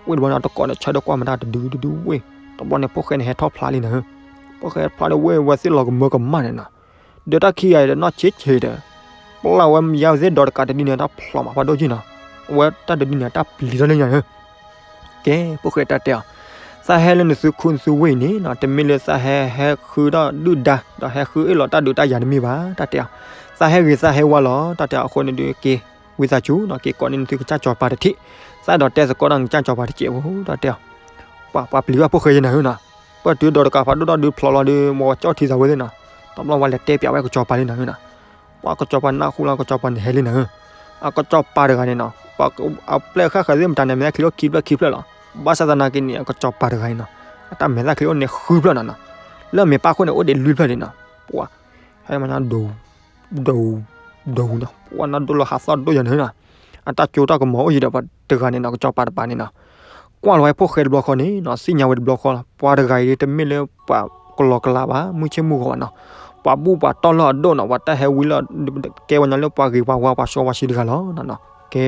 ဝ့ၢ်တဘျီန့ၣ် တကိးန့ၣ် ဆၢဒိၣ်ကွၢ်မတၤတဒုဒုဒုဝ့ၢ်, တဘျီန့ၣ် ဖိၣ်ဃဲန့ၣ် ဟဲထီၣ်ဖျါလံနီၤ, ဖိၣ်ဃဲဖျါဒီးဝ့ၢ်ဝဲသ့ၣ်လီၤကမၢကမၣ်န့ၣ်နီၤ, ဒီးတၢ်ခံဂၤအံၤဒီးနီၢ်ဆံးဆံးဒီး, ပျၢ်ဝဲယါဝဲသ့ၣ်ဒီးတကးတဒုန့ၣ် တၢ်ဖျိးမးဖးဒိၣ်က့နီၤ, အဝဲတၢ်တဒုန့ၣ် တၢ်ပျံၤထီၣ်လၢညါန့ၣ်, ကဲ ဖိၣ်ဃဲတၢ်တဲအီၤ, သးဟဲလၢနသုခူနသုဝ့ၢ်အံၤန့ၣ်နီၤ, တမ့ၢ်လၢသးဟဲဟဲဃုဒီးဒုၣ်ဒါ, ဒီးဟဲဃုအ့ၣ်လိာ်တၢ်ဒုးတၢ်ယၤတမ့ၢ်ဘၣ်, တၢ်တဲအီၤ, သးဟဲဂ့ၤသးဟဲဝါလီၤ, တၢ်တဲအီၤ, အဃိန့ၣ်ဒုးက့ၤ, ဝံသးစူၤနီၤ, က့ၤကိးန့ၢ်နသုကစၢ်စီၤပၤတထံၣ်, သးအဲၣ်ဒိးတဲသကိးဒီးနကစၢ်စီၤပၤတစဲးဖိ, တၢ်တဲအီၤ, ပှၤပျံၤဘၣ်ဖိၣ်ဃဲယဲနီၤနီၤ, ပၢၢ်တုၤဒီးတကးဖးဒိၣ်ဒီးဒုးဖျိးလီၤဒုး မ့ၢ်ကၠီၣ်ထံသးဝဲသ့ၣ်နီၤ, တဘျီဝဲလဲၤတဲပၠးဝဲကစီၤပၤလံနီၤနီၤ, ပှၤကစီၤပၤနၢ်ဟူလီၤ ကစီၤပၤန့ၣ်ဟဲလံနီၤ, အကစီၤပၤတဂၤန့ၣ်နီၤ, အပျဲၢ်ဃၣ်ဃၢၤသ့ၣ်မတၤန့ၣ် မ့ၢ်ခံလီၢ်ခံဖျၢၣ်ခံဖျၢၣ်လီၤ, ဘၣ်ဆၣ်သနာ်က့န့ၣ် အကစီၤပၤတဂၤအံၤနီၤ, အတၢ်မဲာ်သၣ်ချံအိၣ်န့ၣ်ဃုဖျၢၣ်နီၤနီၤ, လၢအမဲာ်ပၢ်ခိၣ်န့ၣ် အိၣ်ဒံးလွံၢ်ဖျၢၣ်န့ၣ်နီၤ, ပှၤ, ဟဲမၤညါဒိ ဒိ ဒိနီၤ, ပှၤနၢ်ဒိၣ်လီၤဟးသီၣ်ဒိၣ်ယၤန့ၣ်နီၤ, အတၢ်ကၠိတၢ်ကမီၤအိၣ်ယံၤဒီးပှၤတဂၤန့ၣ်နီၤ, ကစီၤပၤတပၤန့ၣ်နီၤ, ကွၢ်လီၤဝဲဖိၣ်ဃဲတဘျီဃီန့ၣ်နီၤ, သ့ၣ်ညါဝဲတဘျီဃီလီၤ, ပှၤတဂၤအံၤဒ်တမ့ၢ်လၢပှၤကလီကလးဘၣ်, မုၢ်ဆ့ၣ်မုၢ်ဂီၤဘၣ်နီၤ, ပှၤဘူၣ်ပှၤတီၢ်လၢအဒိၣ်နီၤ, ပှၤတၢ်ဟဲဝံလၢ, ကဲဝဲညီလၢပှၤဂ့ၤပှၤဝါပှၤစီပှၤဆှံတဂၤလီၤနီၤ, ကဲ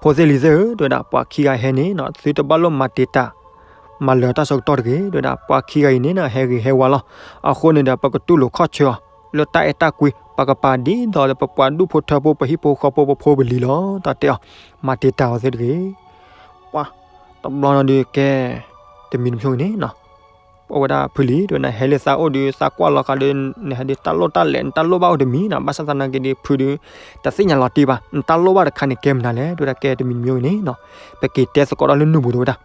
ဖိသ့ၣ်လံၤသ့ၣ်ဧၢ, တဲဝဲဒၣ် ပှၤခံဂၤဟဲန့ၣ်နီၤ, သုတဘၣ်လိၣ်မၤတံာ်တာ်, မၤလၢၤတၢ်ဆၢကတီၢ်တဂ့ၤ, တဲဝဲဒၣ် ပှၤခံဂၤအံၤန့ၣ်နီၤ ဟဲဂ့ၤဟဲဝါလီၤ, အဃိန့ၣ်ဒီး ပကတူၢ်လိာ်ခီၣ်ဆၢအီၤ, လၢတၢ်အဲၣ်တၢ်ကွံ, ပကပာ်ဒူၣ်ဖိထၢဖိ ပဟံၣ်ဖိဃီဖိ ပဖိပလံၤလီၤ, တၢ်တဲအီၤ, မၤတံာ်တာ်အီၤသ့ၣ်တဂ့ၤ, ပှၤ, တဘျီနီၤဒုးကဲ, တမံၤတမံၤဂ့ၤန့ၣ်နီၤ ပဝဲဒၣ်ဖုလံၤ တဲဝဲဒၣ် နဟဲလၢသးအိၣ်ဒီး သးကွၢ်လီၤဃာ်ဒီး နဟဲဒီးတၢ်လိၣ်တၢ်လဲၤ နတၢ်လိၣ်ဘၣ်အိၣ်တမံၤနီၤ, ဘၣ်ဆၣ်သနာ်က့ဒီး ဖုဒီး တသ့ၣ်ညါလီၤတံၢ်ဘၣ်, နတၢ်လိၣ်ဘၣ်တခါန့ၣ် ကဲမနုၤလဲၣ် တဲဝဲဒၣ် ကဲတမံၤတမံၤဂ့ၤန့ၣ်နီၤ, ပက့ၤတဲသကိးဒီးလၢနူၢ်ပူၤ တဲဝဲဒၣ်,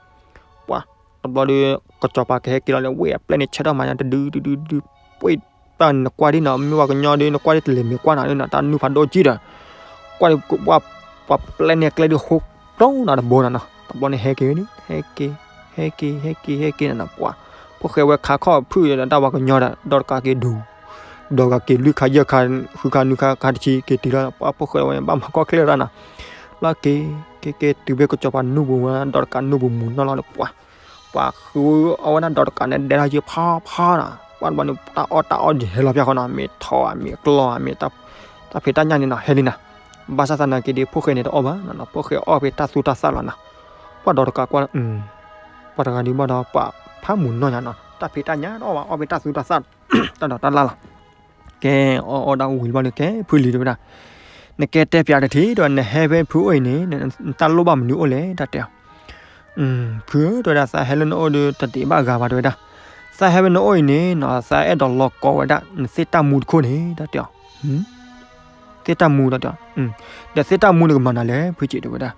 ပှၤ, တဘျီဒီး ကစီၤပၤကဟဲက့ၤလီၤလၢဝ့ၢ်အပျဲၢ်န့ၣ် ဆၢထၢၣ်မၤညါတဒုဒုဒုဒု, ပှ့ၢ်, ပှၤနကွၢ်ဒ်နီၤ မ့ၢ်ပှၤကညီဒီး နကွၢ်ဒ်တလဲၤမ့ၢ်ကွၢ်နၤနီၤ တၢ်နူၢ်ဖးဒိၣ်ကံၢ်ဒီး ကွၢ်ဒီး ပှၤပျဲၢ်န့ၣ်ကျဲဒုး ဟိကျီနၤတဘိနီၤနီၤ, တဘျီန့ၣ်ဟဲက့ၤန့ၣ် ဟဲက့ၤ, ဟဲက့ၤ ဟဲက့ၤ ဟဲက့ၤနီၤနီၤ, ပှၤ, ဖိၣ်ဃဲဝဲခါခီၣ်ဖုၣ်ဒီးတၢ်ဝၤကညီဒီး ဒီးကးက့ၤဒူ, ဒီးကးက့ၤလွံၢ်ခါယဲၢ်ခါ ဃုခါနွံခါခါတဆံက့ၤတုၤလီၤ, ပှၤဖိၣ်ဃဲဝဲဘၣ်မၤကီၢ်ချ့တၢ်နီၤ, လီၤက့ၤ, က့ၤက့ၤတုၤဖဲကစီၤပၤနူၢ်ပူၤဝဲ ဒီးတကးနူၢ်ပူၤမူၤနီၢ်လီၤဒီး ပှၤ ပှၤဃုအဝဲဒၣ်ဒီးတကးန့ၣ် ဒဲထီၣ်ယဲၢ်ဖီဖီနီၤ, ပှၤတဘျီန့ၣ် တၢ်အီၣ်တၢ်အီဒံးဟဲလီၤဖၠါဃီနီၤ, မ့ၢ်ထီၣ်ဧါ မ့ၢ်ကျီဧါ မ့ၢ် တၢ်ဖံးတၢ်ညၣ်န့ၣ်နီၤ ဟဲလံနီၤ, ဘၣ်ဆၣ်သနာ်က့ဒီး ဖိၣ်ဃဲန့ၣ်တအီၣ်ဘၣ်နီၤနီၤ, ဖိၣ်ဃဲအီၣ်ဖဲတၢ်သူတၢ်သၣ်လီၤနီၤ, ပှၤဒီးတကးကွၢ်, ပှၤတဂၤဒုးဘၣ်ဒီး ပှၤဖးမုာ်နီၢ်ညါနီၤ, တၢ်ဖံးတၢ်ညၣ်တအီၣ်ဘၣ် အီၣ်ဖဲတၢ်သူတၢ်သၣ်, တၢ်ဒီးတၢ်လၣ်လီၤ ကဲ, အီၣ်အီၣ်ဒၣ်ဝံၤတဘျီဒီး ကဲ ဖုလံၤ တဲဝဲဒၣ်, နကဲတဲပၠးတထံၣ်ဒီး နဟဲဖဲဖုအိၣ်အံၤန့ၣ် နတၢ်လိၣ်ဘၣ်မနုၤအိၣ်လဲၣ် တၢ်တဲအီၤ, ဖုဧၢ တဲဝဲဒၣ် သးဟဲလၢနအိၣ်ဒီး တဒံးဘၣ်အဂၤဘၣ် တဲဝဲဒၣ်, သးဟဲဖဲနအိၣ်အံၤန့ၣ်နီၤ သးအဲၣ်ဒိးလီၤကိးဝဲဒၣ် နသ့ၣ်တၢ်မူတခိၣ်န့ၣ် တၢ်တဲအီၤ, သ့ၣ်တၢ်မူ တၢ်တဲအီၤ, ဒီးသ့ၣ်တၢ်မူန့ၣ်ကမၤနၤလဲၣ် ဖုက့ တဲဝဲဒၣ်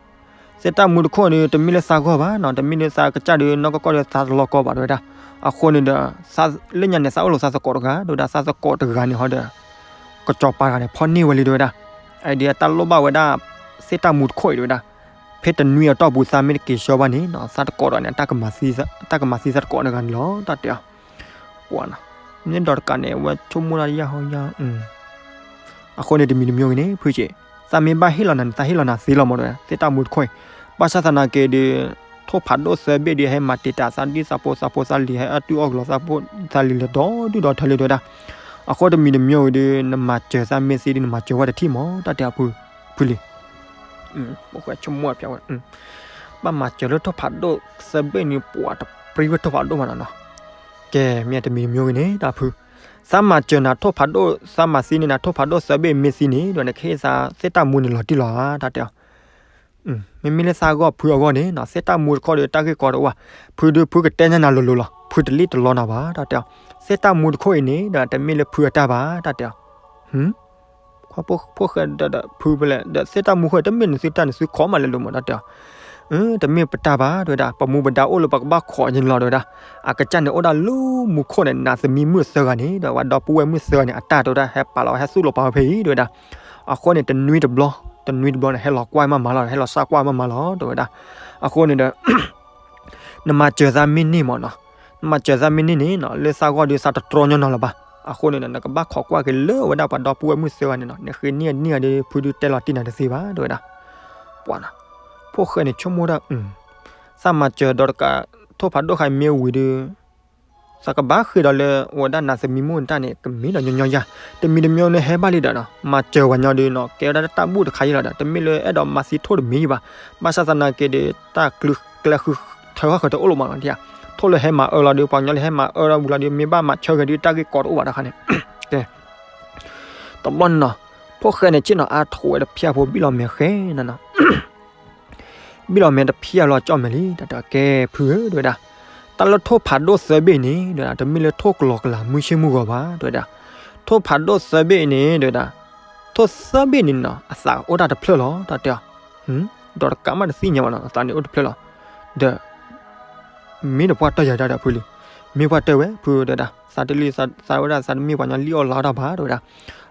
သ့ၣ်တၢ်မူတခိၣ်န့ၣ် တမ့ၢ်လၢသးဂီၢ်ဘၣ်နီၤ, တမ့ၢ်လၢသးကစၢ်ဒီး နီၢ်ကီၢ်ကီၢ်ဒီးသးတလီၤကီဘၣ် တဲဝဲဒၣ်, အဃိန့ၣ်ဒီး လၢညါန့ၣ် သးအိၣ်လိာ်သးသကိးတဂၤ တဲဝဲဒၣ်, သးသကိးတဂၤန့ၣ်ဟီဒီး ကစီၤပၤတဂၤန့ၣ် ဖီၣ်န့ၢ်ဝဲလံ တဲဝဲဒၣ်, အဒ်အတၢ်လိၣ်ဘၣ်ဝဲဒၣ် သ့ၣ်တၢ်မူတခိၣ်အံၤ တဲဝဲဒၣ်, ဖဲတနွံအတီၢ်ပူၤ သးမ့ၢ်တက့ၤဆှၢဘၣ်န့ၣ်နီၤ သးတကိးဒီးန့ၣ် တၢ်ကမၤသံသးတကိးတဂၤန့ၣ်လီၤ တၢ်တဲအီၤ, ပှၤနီၤ, မ့ၢ်ဒီးတကးန့ၣ် အဝဲဆိကမိၣ်တၢ်ယၢ်ဟီယၢ် အဃိန့ၣ်တမံၤတမံၤဂ့ၤန့ၣ် ဖုက့, သးမ့ၢ်ဘၣ်ဟ့ၣ်လီၤနၤန့ၣ် သးဟ့ၣ်လီၤနၤသ့လီၤမး တဲဝဲဒၣ်, သ့ၣ်တၢ်မူတခိၣ်အံၤ, ဘၣ်ဆၣ်သနာ်က့ဒီး ထိၣ်ဖးဒိၣ်သၢဘ့ၣ်ဒီး ဟဲမၤတံာ်တာ်သးဒ်သးဖိသးဖိသးလံၤ ဟဲအတုၢ်အီၣ်ကလီသးဖိသးလံၤ လဲၤဒီဒူၣ်ဒီထၢလံ တဲဝဲဒၣ်, အဃိတမံၤတမံၤဂ့ၤဒီး နမၤစၢၤသးမ့ၢ်သ့ဒီး နမၤစၢၤဝဲတထံၣ်မး တၢ်တဲအီၤ ဖုလံၤ ပှၤဆိကမိၣ်ဖဲဝဲ ဘၣ်မၤစၢၤလၢထိၣ်ဖးဒိၣ်သၢဘ့ၣ်န့ၣ် ပှၤတပြံဝဲထိၣ်ဖးဒိၣ်မးနီၤနီၤ, ကဲ မ့ၢ်တမံၤတမံၤဂ့ၤန့ၣ် တၢ်ဖု, သးမၤစၢၤနၤထိၣ်ဖးဒိၣ် သးမၤသံန့ၢ်နၤထိၣ်ဖးဒိၣ်သၢဘ့ၣ်မ့ၢ်သံန့ၣ် ဒီးနကဟ့ၣ်သးသ့ၣ်တၢ်မူန့ၣ်လီၤတံၢ်လီၤဧါ တၢ်တဲအီၤ, မ့မ့ၢ်လၢသးဂီၢ်ဖုအဂီၢ်န့ၣ်နီၤ သ့ၣ်တၢ်မူတခိၣ်ဒီးတၢ်ဂ့ၢ်ကီတအိၣ်ဘၣ်, ဖုဒီးဖုကတဲညါနၤလိၤလိၤလီၤ ဖုတလံၣ်တလီနၤဘၣ် တၢ်တဲအီၤ, သ့ၣ်တၢ်မူတခိၣ်အံၤန့ၣ်ဒီး တမ့ၢ်လၢဖုအတၢ်ဘၣ် တၢ်တဲအီၤ ဖိၣ်ဃဲဒီးဖုဖဲလဲၣ် ဒီးသ့ၣ်တၢ်မူဃိ တမ့ၢ်နသုတၢ်န့ၣ် သုခိးမးလဲၤလိၤမး တၢ်တဲအီၤ, တမ့ၢ်ပတၢ်ဘၣ် တဲဝဲဒၣ်, ပမူပဒါအိၣ်လၢပကဘၣ်ခိးန့ၣ်လီၤ တဲဝဲဒၣ်, အကစၢ်န့ၣ်အိၣ်ဒၣ်လၢမူခိၣ်န့ၣ် နးသမံမုၣ်သၢဂၤန့ၣ် ဒီးပှၤဒီပုၢ်ဝဲၢ်မုၣ်သၢဂၤန့ၣ် အတၢ်တဲဝဲဒၣ် ဟဲပာ်လီၤဟဲသူၣ်လီၤပာ်ဝဲဖဲအံၤ တဲဝဲဒၣ်, အဃိန့ၣ် တနွံတဘျီ တနွံတဘျီန့ၣ် ဟဲလီၤကွၢ်မးမးလီၤ ဟဲလီၤစၢ်ကွၢ်မးမးလီၤ တဲဝဲဒၣ်, အဃိန့ၣ်ဒီး နမၤစၢၤသးမ့ၢ်န့ၢ်မးနီၤ, နမၤစၢၤသးမ့ၢ်န့ၢ်န့ၣ်နီၤ လၢသးဂီၢ်ဒီးသးတတြီညီနီၤလၢၤဘၣ်, အဃိန့ၣ်ဒီး နကဘၣ်ခိးကွၢ်က့ၤလၢအဝဲဒၣ်ပှၤဒီပုၢ်ဝဲၢ်မုၣ်သၢဂၤန့ၣ်နီၤ, နဃ့န့ၢ်အန့ၢ်အီၤဒီး ဖုဒုးတဲလီၤတံၢ်နၤတသ့ဘၣ် တဲဝဲဒၣ်, ပှၤနီၤ, ဖိၣ်ဃဲန့ၣ်ဆိကမိၣ်ဒၣ်, သးမၤစၢၤဒီးတကး ထိၣ်ဖးဒိၣ်ဃာ်မ့ၢ်ဝံၤဒီး သးကဘၣ်ဃ့ဒီးလၢ အိၣ်ဝဲဒၣ်နၤသမံမုၢ်နတၢ်န့ၣ် ကမ့ၢ်ဒီးညီညီယၤ, တမံၤတမံၤန့ၣ်ဟဲဘၣ်လံဒီးနီၤ, မၤစၢၤဝဲညီဒီးနီၤ, ကဲဝဲဒၣ်တၢ်ဘူၣ်တခါအံၤလီၤဒီး တမ့ၢ်လၢအဲၣ်ဒိးမၤသံထိၣ်တမံၤဘၣ်, ဘၣ်ဆၣ်သနာ်က့ဒီး တၢ်ကျဲဃုထၢဃီဃုတအိၣ်လၢၤမးနီၤ, ထိၣ်လၢဟဲမၤအၢလီၤဒီး ပှၤကညီလၢဟဲမၤအၢလီၤဝံၤလီၤဒီး မ့ၢ်ဘၣ်မၤဆၢဂ့ၤဒီး တၢ်ဂ့ၢ်ကီတအိၣ်ဘၣ်တခါန့ၣ်, ကဲ တဘျီန့ၣ်နီၤ, ဖိၣ်ဃဲန့ၣ် ဆ့ၣ်နီၤအါထီၣ်ဝဲတဖျၢၣ်ဖိ ဘံၣ်လီၤမဲာ်ဃဲနီၤနီၤ ဘံၣ်လီၤမဲာ်တဖျၢၣ်လီၤကၠီၣ်မဲာ်လံ, တၢ်တဲကဲဖုဧၢ တဲဝဲဒၣ်, တၢ်လၢထိၣ်ဖးဒိၣ်သၢဘ့ၣ်န့ၣ် တဲဝဲဒၣ် တမ့ၢ်လၢထိၣ်ကလီကလၤမုၢ်ဆ့ၣ်မုၢ်ဂီၤဘၣ် တဲဝဲဒၣ်, ထိၣ်ဖးဒိၣ်သၢဘ့ၣ်န့ၣ် တဲဝဲဒၣ်, ထိၣ်သၢဘ့ၣ်န့ၣ်နီၤ အသးအိၣ်တၢ်တဖျၢၣ်လီၤ တၢ်တဲအီၤ, ဒီးတကးမးတသ့ၣ်ညါဘၣ်နီၤ အသးန့ၣ်အိၣ်တဖျၢၣ်လီၤ, ဒီး မ့ၢ်တပှၢ်တၢၢ်ယၤတၢ်ဒီးဖုလံ, မ့ၢ်ပှၢ်တၢၢ်ဝဲဖုတဲဝဲဒၣ်, သးတလံ သးဝဲဒၣ်သးတမ့ၢ်ပှၤညီလံၣ်အီၣ်လါတၢ်ဘၣ် တဲဝဲဒၣ်,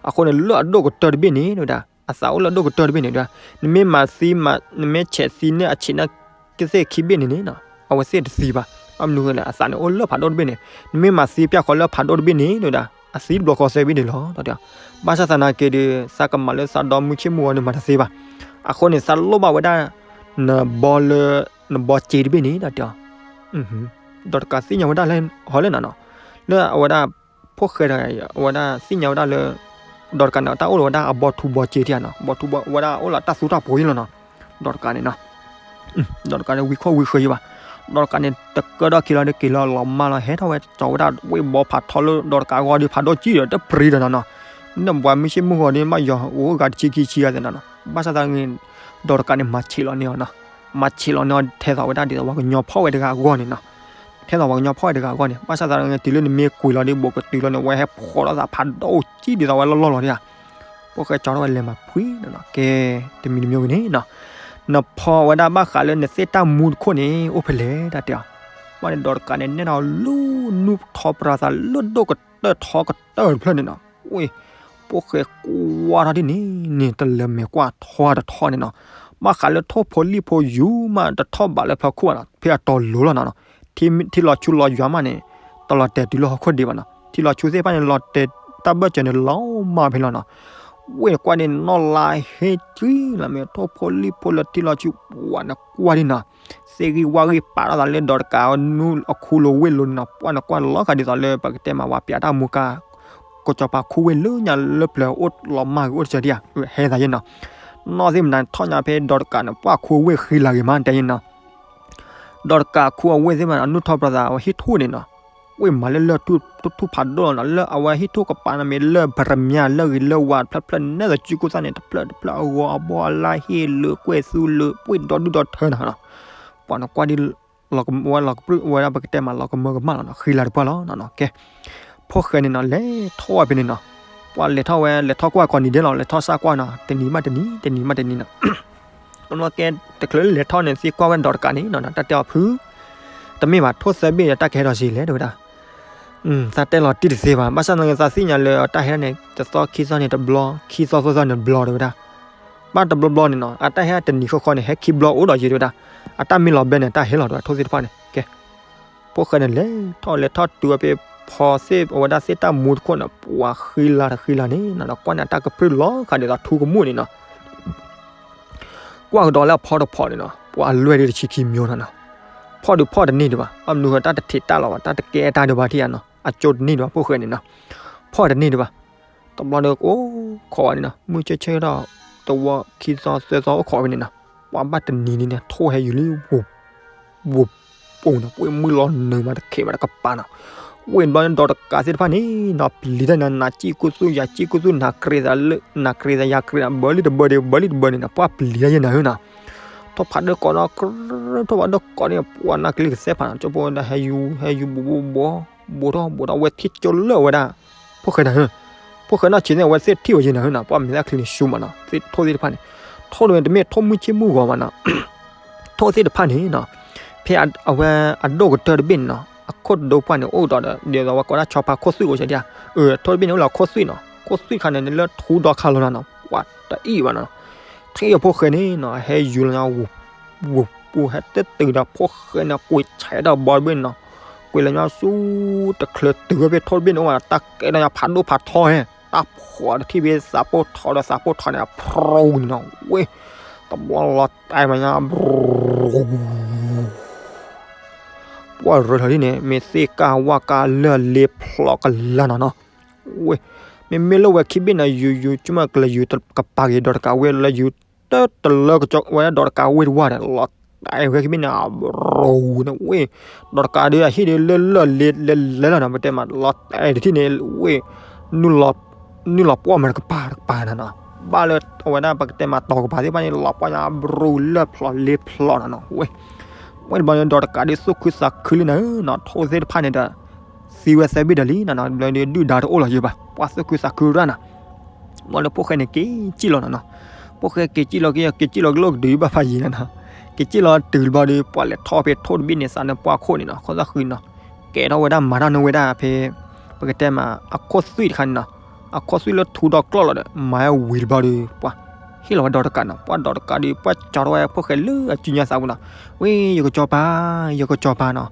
အဃိန့ၣ်လၢအဒိၣ်ကတၢၢ်တဘ့ၣ်န့ၣ် တဲဝဲဒၣ်, အသးအိၣ်လၢအဒိၣ်ကတၢၢ်တဘ့ၣ်န့ၣ် တဲဝဲဒၣ်, နမ့ၢ်မၤသံမး နမ့ၢ်ဆဲးသံန့ၢ်အဆံးန့ၢ် ကသ့ၣ်ခံဘ့ၣ်န့ၣ်န့ၣ်နီၤ အဝဲသ့ၣ်တသံဘၣ်, ဘၣ်မနုၤလဲၣ် အသးန့ၣ်အိၣ်လၢဖးဒိၣ်တဘ့ၣ်န့ၣ်, နမ့ၢ်မၤသံပျၢ်ဃီလၢဖးဒိၣ်တဘ့ၣ်န့ၣ် တဲဝဲဒၣ်, အသံတဘျီဃီသၢဘ့ၣ်န့ၣ်လီၤ တၢ်တဲအီၤ, ဘၣ်ဆၣ်သနာ်က့ဒီး သးကမၤလၢသးဒီမုၢ်ဆ့ၣ်မုၢ်ဂီၤန့ၣ်မၤတသ့ဘၣ်, အဃိန့ၣ် သးလိၣ်ဘၣ်ဝဲဒၣ် နဘီလၢ နဘီစ့တဘ့ၣ်န့ၣ် တၢ်တဲအီၤ, ဒီးတကးသ့ၣ်ညါဝဲဒၣ်လၢဟီလၢနၤနီၤ, လၢအဝဲဒၣ် ဖိၣ်ဃဲတဂၤ အဝဲဒၣ်သ့ၣ်ညါဝဲဒၣ်လၢ ဒီးတကးန့ၣ် တၢ်အိၣ်လီၤဝဲဒၣ်အဘီထူဘီစ့တယၤနီၤ, ဘီထူဘီဝဲဒၣ်အိၣ်လီၤတၢ်သူတၢ်ပှီၤအံၤလီၤနီၤ, ဒီးတကးန့ၣ်နီၤ, ဒီးတကးန့ၣ်ဝံၤခီၣ်ဝံၤဃၢၤယံၤဘၣ်, ဒီးတကးန့ၣ် တကၢထီၣ်ခံလီၤဒီးက့ၤလၢလီၤမၢ်လီၤ ဟဲထီၣ်ဝဲကၠီဝဲဒၣ်ဝ့ၢ်ဘီဖးထီလၢဒီးတကးအဂီၢ်ဒီး ဖးဒိၣ်ကံၣ်ဒီးတပရံဒီးနီၤနီၤ, နဘှၤမုၢ်ဆ့ၣ်မုၢ်ဂီၤဒီးမ့ၢ်ယီၤအိၣ်ဂၤတဆံခံဆံဂၤသ့နီၤနီၤ, ဘၣ်ဆၣ်သနာ်က့ ဒီးတကးန့ၣ် မၤဆံးလီၤန့ၢ်အီၤနီၤ, မၤဆံးလီၤန့ၢ်အီၤ ထဲသိးဝဲဒၣ်ဒ်သိးပှၤကညီဖီၣ်ဝဲတဂၤအဂီၢ်န့ၣ်နီၤ, ထဲသိးပှၤကညီဖီၣ်ဝဲတဂၤအဂီၢ်န့ၣ် ဘၣ်ဆၣ်သနာ်က့ တုၤလၢနမ့ၢ်ကွံာ်လီၤဒီး ဘူးကတုၤလီၤန့ၣ် ဝဲဟဲဖီၣ်ထီၣ်သးဖးဒိၣ်ကံၣ်ဒ်သိးဝဲလီၢ်လီၢ်လီၤဒၣ်, ဖိၣ်ဃဲကၠီထီၣ်ဝဲလဲၤမၤဖှံနီၤနီၤ, ကဲ တမံၤတမံၤဂ့ၤန့ၣ်နီၤ, နဖီဝဲဒၣ်ဘၣ်ဃးလၢနသ့ၣ်တၢ်မူတခိၣ်န့ၣ် အိၣ်ဖဲလဲၣ် တၢ်တဲအီၤ, ဘၣ်န့ၣ်ဒီးတကးန့ၣ် နဲၣ်ထီၣ်လူနူၢ်ထီပြၤသးလၢဒိၣ်ကတၢၢ်ထီကတၢၢ်တဖျၢၣ်န့ၣ်နီၤ, ဝ့ၢ် ဖိၣ်ဃဲကွၢ်ထီၣ်ဒ်န့ၣ်န့ၣ် တလၢၤမဲာ်ကွၢ်ထီတထီန့ၣ်နီၤ, ဘၣ်ဃးလၢထိၣ်ဖိလံၣ်ဖိယူၤမးတထီၣ်ဘးလၢဖီခိၣ်ဘၣ်နီၤ, ဖဲအတီၤလိၤလီၤနီၤနီၤ, ထံလီၤဆူလီၤယွၤမးန့ၣ် တလီၤတဲာ်တုၤလၢဟီၣ်ခိၣ်ဒံးဘၣ်နီၤ, ထံလီၤဆူသ့ၣ်တဖၣ်န့ၣ် လီၤတဲာ်တၢ်ဘၢၣ်စၢၤန့ၣ်လီၤမၢ်ဖဲလီၤနီၤ, ဝ့ၢ်နကွၢ်န့ၣ် နီၢ်လါဟ့ကံလီၤမ့ၢ် ထိၣ်ဖိလံၣ်ဖိလၢထံလီၤဆူ ပှၤနကွၢ်ဒ်နီၤ, သ့ၣ်ဂံၢ်ဝၣ်ဂံၢ်ပာ်ထီၣ်သးလၢဒီးတကးနူအခူလိၤဝ့ၢ်လိၤန့ၣ်နီၤ, ပှၤနကွၢ်လီၤဃာ်ဒ်သိးလၢပကတဲမးဝဲပၠးတၢ်မူကါ ကစီၤပၤခူဝ့ၢ်လၢညါလၢပျၢၤအိၣ်လီၤမၢ်ဂ့ၤအိၣ်တစၢၤဒံးဧါ, ဟဲသးယဲနီၤ, နီၢ်သ့ၣ်မနုၤထီၣ်ညါဖဲဒီးတကးန့ၣ် ပှၤခူဝ့ၢ်ဃံလၤဂ့ၤမးတဲယဲနီၤ ဒီးတကးခူအဝ့ၢ်သ့ၣ်မး အနူၢ်ထီၣ်ပြၤသးအဝဲဟံၣ်ထူၣ်န့ၣ်နီၤ, ဝ့ၢ်မၤလၢလၢၢ်ထူၣ်ဖးဒိၣ်လီၤနီၤ, လၢအဝဲဟံၣ်ထူၣ်ကပၤန့ၣ်မ့ၢ်လၢၢ်ပရမၠၢ်လၢဂ့ၤလၢဝါတဖျၢၣ်တဖျၢၣ်န့ၣ် သကုကသၣ်န့ၣ် တဖျၢၣ်တဖျၢၣ်အဂီၤအဘီအလါဟ့ၣ်လၢကွဲၢ်သူလၢ ပှ့ၢ်ဒီဒူၣ်ဒီထၢနီၤနီၤ, ပှၤနကွၢ်ဒ် လီၤကမၢဝဲလီၤကပြုၢ်ဝဲဒၣ်ပကတဲမးလီၤကမၢကမၣ်လီၤနီၤ, ဃံလၤတပှၢ်လီၤနီၤနီၤ, ကဲ ဖိၣ်ဃဲန့ၣ်နီၤ လဲၤထီၣ်ဝဲဖဲန့ၣ်နီၤ, ပှၤလဲၤထီၣ်ဝဲ လဲၤထီၣ်ကွၢ်ကီးနံၤဒဲးလီၤ လဲၤထီၣ်စၢ်ကွၢ်နီၤ, တနံၤမးတနံၤ တနံၤမးတနံၤနီၤ, ကဲ တချုးလဲၤထီၣ်န့ၣ် သံကွၢ်ဝဲဒီးတကးန့ၣ်နီၤ တၢ်တဲအီၤဖု တမ့ၢ်ဘၣ် ထိၣ်သၢဘ့ၣ်ဒီးတၢ်ကဟဲဒီးစ့လဲၣ် တဲဝဲဒၣ်, သးတဲလီၤတံၢ်တသ့ဘၣ်, ဘၣ်ဆၣ်သနာ်က့ သးသ့ၣ်ညါလၢတၢ်ဟဲန့ၣ် တသီခံသီန့ၣ်တဘျီ ခံသီသီသီန့ၣ်တဘျီ တဲဝဲဒၣ်, ဘၣ်တဘျီဘျီန့ၣ်နီၤ အတၢ်ဟဲတနံၤဃီဃီန့ၣ် ဟဲခံဘျီအိၣ်ဒီးယဲ တဲဝဲဒၣ်, အတၢ်မ့ၢ်လီၤဘဲန့ၣ် တၢ်ဟဲလီၤ တဲဝဲဒၣ် ထိၣ်သ့ၣ်တဖၣ်န့ၣ် ကဲ ဖိၣ်ဃဲန့ၣ် လဲၤထီၣ်လဲၤထီၣ်တုၤဝဲဖဲဖီသ့ၣ်အဝဲဒၣ်သ့ၣ်တၢ်မူတခိၣ်န့ၣ် ပှၤဃံလၤတဃံလၤန့ၣ်နီၤ ကွၢ်န့ၣ် အတၢ်ကပြုၢ်လီၤဃာ်ဒ်သိးထူကမူၣ်န့ၣ်နီၤ ကွၢ်ကဒီးလၢအဖီတဖီန့ၣ်နီၤ ပှၤအလွဲၢ်ဒ်တဆံခံမၠိနီၤနီၤ, ဖီဒုးဖီတန့ၢ်ဒံးဘၣ် ဘၣ်မနုၤဃိ တၢ်တထံးတၢ်လီၤဘၣ် တၢ်တကဲတၢ်ဒံးဘၣ်ထံၣ်ဧါနီၤ အကၠိတန့ၢ်ဒံးဘၣ် ဖိၣ်ဃဲန့ၣ်နီၤ, ဖီတန့ၢ်ဒံးဘၣ်, တဘျီဒီးအိၣ်ခိးဝဲန့ၣ်နီၤ မုၢ်ဆ့ၣ်ဆ့ၣ်ဒီး တဝီခံသီသၢသီအိၣ်ခိးဝဲန့ၣ်နီၤ, ပှၤဘၣ်တနံၤန့ၣ် ထိၣ်ဟဲယူၤလံ ဝူး ဝူး ပူၤနီၤ ပှ့ၤမုၢ်လီၤနုာ်မးတခ့ဘၣ်တကပၤနီၤ, ဝ့ၢ်ဘျီဒီးတကးသ့ၣ်တဖၣ်န့ၣ်နီၤ ပျံၤတၢ်န့ၣ် နၤစံၣ်ကူၣ်သူၣ်ယၤစံၣ်ကူၣ်သူၣ် နၤကြ့သးလၢ နၤကြ့သးယၤကြ့သး ဘၢလံတဘၢဒီး ဘၢလံတဘၢန့ၣ်နီၤ ပှၤပျံၤတၢ်ယဲနၤဧၢနီၤ, ထိၣ်ဖးဒိၣ်ကိးနီၤ ထိၣ်ဖးဒိၣ်ကိးန့ၣ် ပှၤနၢ်ကလံကသဲဖးနီၤ ကၠိဖိဝဲဒၣ်ဟဲယူၤ ဟဲယူၤဘူးဘူးဘီ ဘူးထီၣ်ဘူးထီၣ် ဝဲထံၣ်ကၠိလၢဝဲဒၣ် ဖိၣ်ဃဲနၤဧၢ, ဖိၣ်ဃဲနီၢ်ဆံးန့ၣ် အဝဲသ့ၣ်ထံၣ်ဝဲယဲနၤဧၢနီၤ ပှၤမဲာ်သၣ်ချံန့ၣ်ဆူမးနီၤ ထိၣ်သ့ၣ်တဖၣ်န့ၣ်, ထိၣ်န့ၣ်တမ့ၢ်ထိၣ်မုၢ်ဆ့ၣ်မုၢ်ဂီၤမးနီၤ ထိၣ်သ့ၣ်တဖၣ်န့ၣ်နီၤ ဖဲအဝဲအဒိၣ်ကတၢၢ်တဘ့ၣ်န့ၣ်နီၤ အခိၣ်တဒိပှၢ်န့ၣ် အိၣ်ဒီး ဒ်သိးဝဲကိးဒၣ်ဆီဖါခိၣ်သွံၣ်အိၣ်စဲဒၣ်, အထိၣ်တဘ့ၣ်န့ၣ် အိၣ်လၢခိၣ်သွံၣ်နီၤ ခိၣ်သွံၣ်တခါန့ၣ် လၢထူဒီခါလီၤနီၤ ပှၤတအံၣ်ဘၣ်နီၤ, ထံၣ်အဖိၣ်ဃဲန့ၣ်နီၤ ဟဲယူၤလီၤညါ ဝူးပူၤဟဲတတုၤဒီးဖိၣ်ဃဲန့ၣ် ကွံာ်ဆဲးဒီးဘီတဘ့ၣ်န့ၣ်နီၤ, ကွံာ်လီၤညါဆူ တချုးတုၤဝဲဖဲထိၣ်တဘ့ၣ်န့ၣ် အိၣ်ဝဲတၢ်ကဲဒီးညါဖးဒိၣ်ဖးထီဟဲ တၢ်ဖှီၣ်တထံၣ်ဖဲသးပိၢ်ထီဒီးသးပိၢ်ထီန့ၣ် အဖျိန့ၣ်နီၤ ဝ့ၢ် တဘျီလီၤတဲာ်မးညါ ဘြူၤ ပှၢ်ရၢထီၣ်ဒ်န့ၣ် မ့ၢ်သ့ၣ်ကၢ်ဝၣ်ကၢ်လၢာ်လ့ဖျိးကလာ်နီၤနီၤ, ဝ့ၢ်, မ့မ့ၢ်လၢဝဲခံဘ့ၣ်န့ၣ် ယူၤယူၤကၠူမးကလဲၤယူၤကပၤက့ၤဒီးတကးဝ့ၢ်လၢယူၤ တၢ်တလၢကစီၤဝဲဒၣ်ဒီးတကးဝ့ၢ်တဝၢ်ဒီး လီၤတဲာ်ဝဲခံဘ့ၣ်န့ၣ် အရူၤန့ၣ်ဝ့ၢ်, ဒီးတကးဒီးအဟံၣ်ဒီးလၢလၢာ်လ့လဲၤလဲၤလီၤနီၤ ပတဲမး လီၤတဲာ်တထံၣ်န့ၣ် ဝ့ၢ်, နုာ်လီၤပှီၢ်မးတကပၤတကပၤနီၤနီၤ, ဘၣ်လၢအဝဲဒၣ်ပကတဲမးတီၤကပၤသ့ၣ်တဖၣ်န့ၣ် လီၤပှီၢ်ညါအရူၤလၢာ်ဖျိးလ့ဖျိးနီၤနီၤ ဝ့ၢ်, ဝဲတဘျီန့ၣ် ဒီးတကးဒီးသူၣ်ခုသးခုလံနီၤနီၤ ထိၣ်သ့ၣ်တဖၣ်န့ၣ်ဒီး သံဝဲသၢဘ့ၣ်ဒီးလံနီၤနီၤ တဘျီဒီးဒုၣ်ဒါတအိၣ်လီၤယံၤဘၣ် ပှၢ်သူၣ်ခုသးခုရၣ်နီၤ ဘျီန့ၣ်ဖိၣ်ဃဲန့ၣ်က့ၤစံၣ်လီၤနီၤနီၤ, ဖိၣ်ဃဲက့ၤစံၣ်လီၤက့ၤ က့ၤစံၣ်လီၤက့ၤလီၢ်ကဒုးဘၣ်ဖးယံၤနီၤနီၤ, က့ၤစံၣ်လီၤတုၤတဘျီဒီး ပှၢ်လဲၤထီၣ်ဖဲထိၣ်တဘ့ၣ်န့ၣ် သးနၢၤပှၢ်ခိၣ်န့ၣ်နီၤ ခီၣ်သၣ်ဃံနီၤ, ကဲထီၣ်ဝဲဒၣ်မၤထီၣ်န့ၢ်ဝဲဒၣ်ဖဲ ပကတဲမး အခိၣ်သွံၣ်တခါန့ၣ်နီၤ, အခိၣ်သွံၣ်လၢထူဒီကျီၢ်လီၤဒီး မၤဝဲဝံၤတဘျီဒီး ပှၢ် ဟ့ၣ်လီၤဝဲဒီးတကးနီၤ, ပှၢ်ဒီးတကးဒီး ပှၢ်ကၠီထီၣ်ဝဲဖိၣ်ဃဲလၢအစုညါသးပူၤနီၤ, ဝ့ၢ် ယကစီၤပၤ, ယကစီၤပၤနီၤ,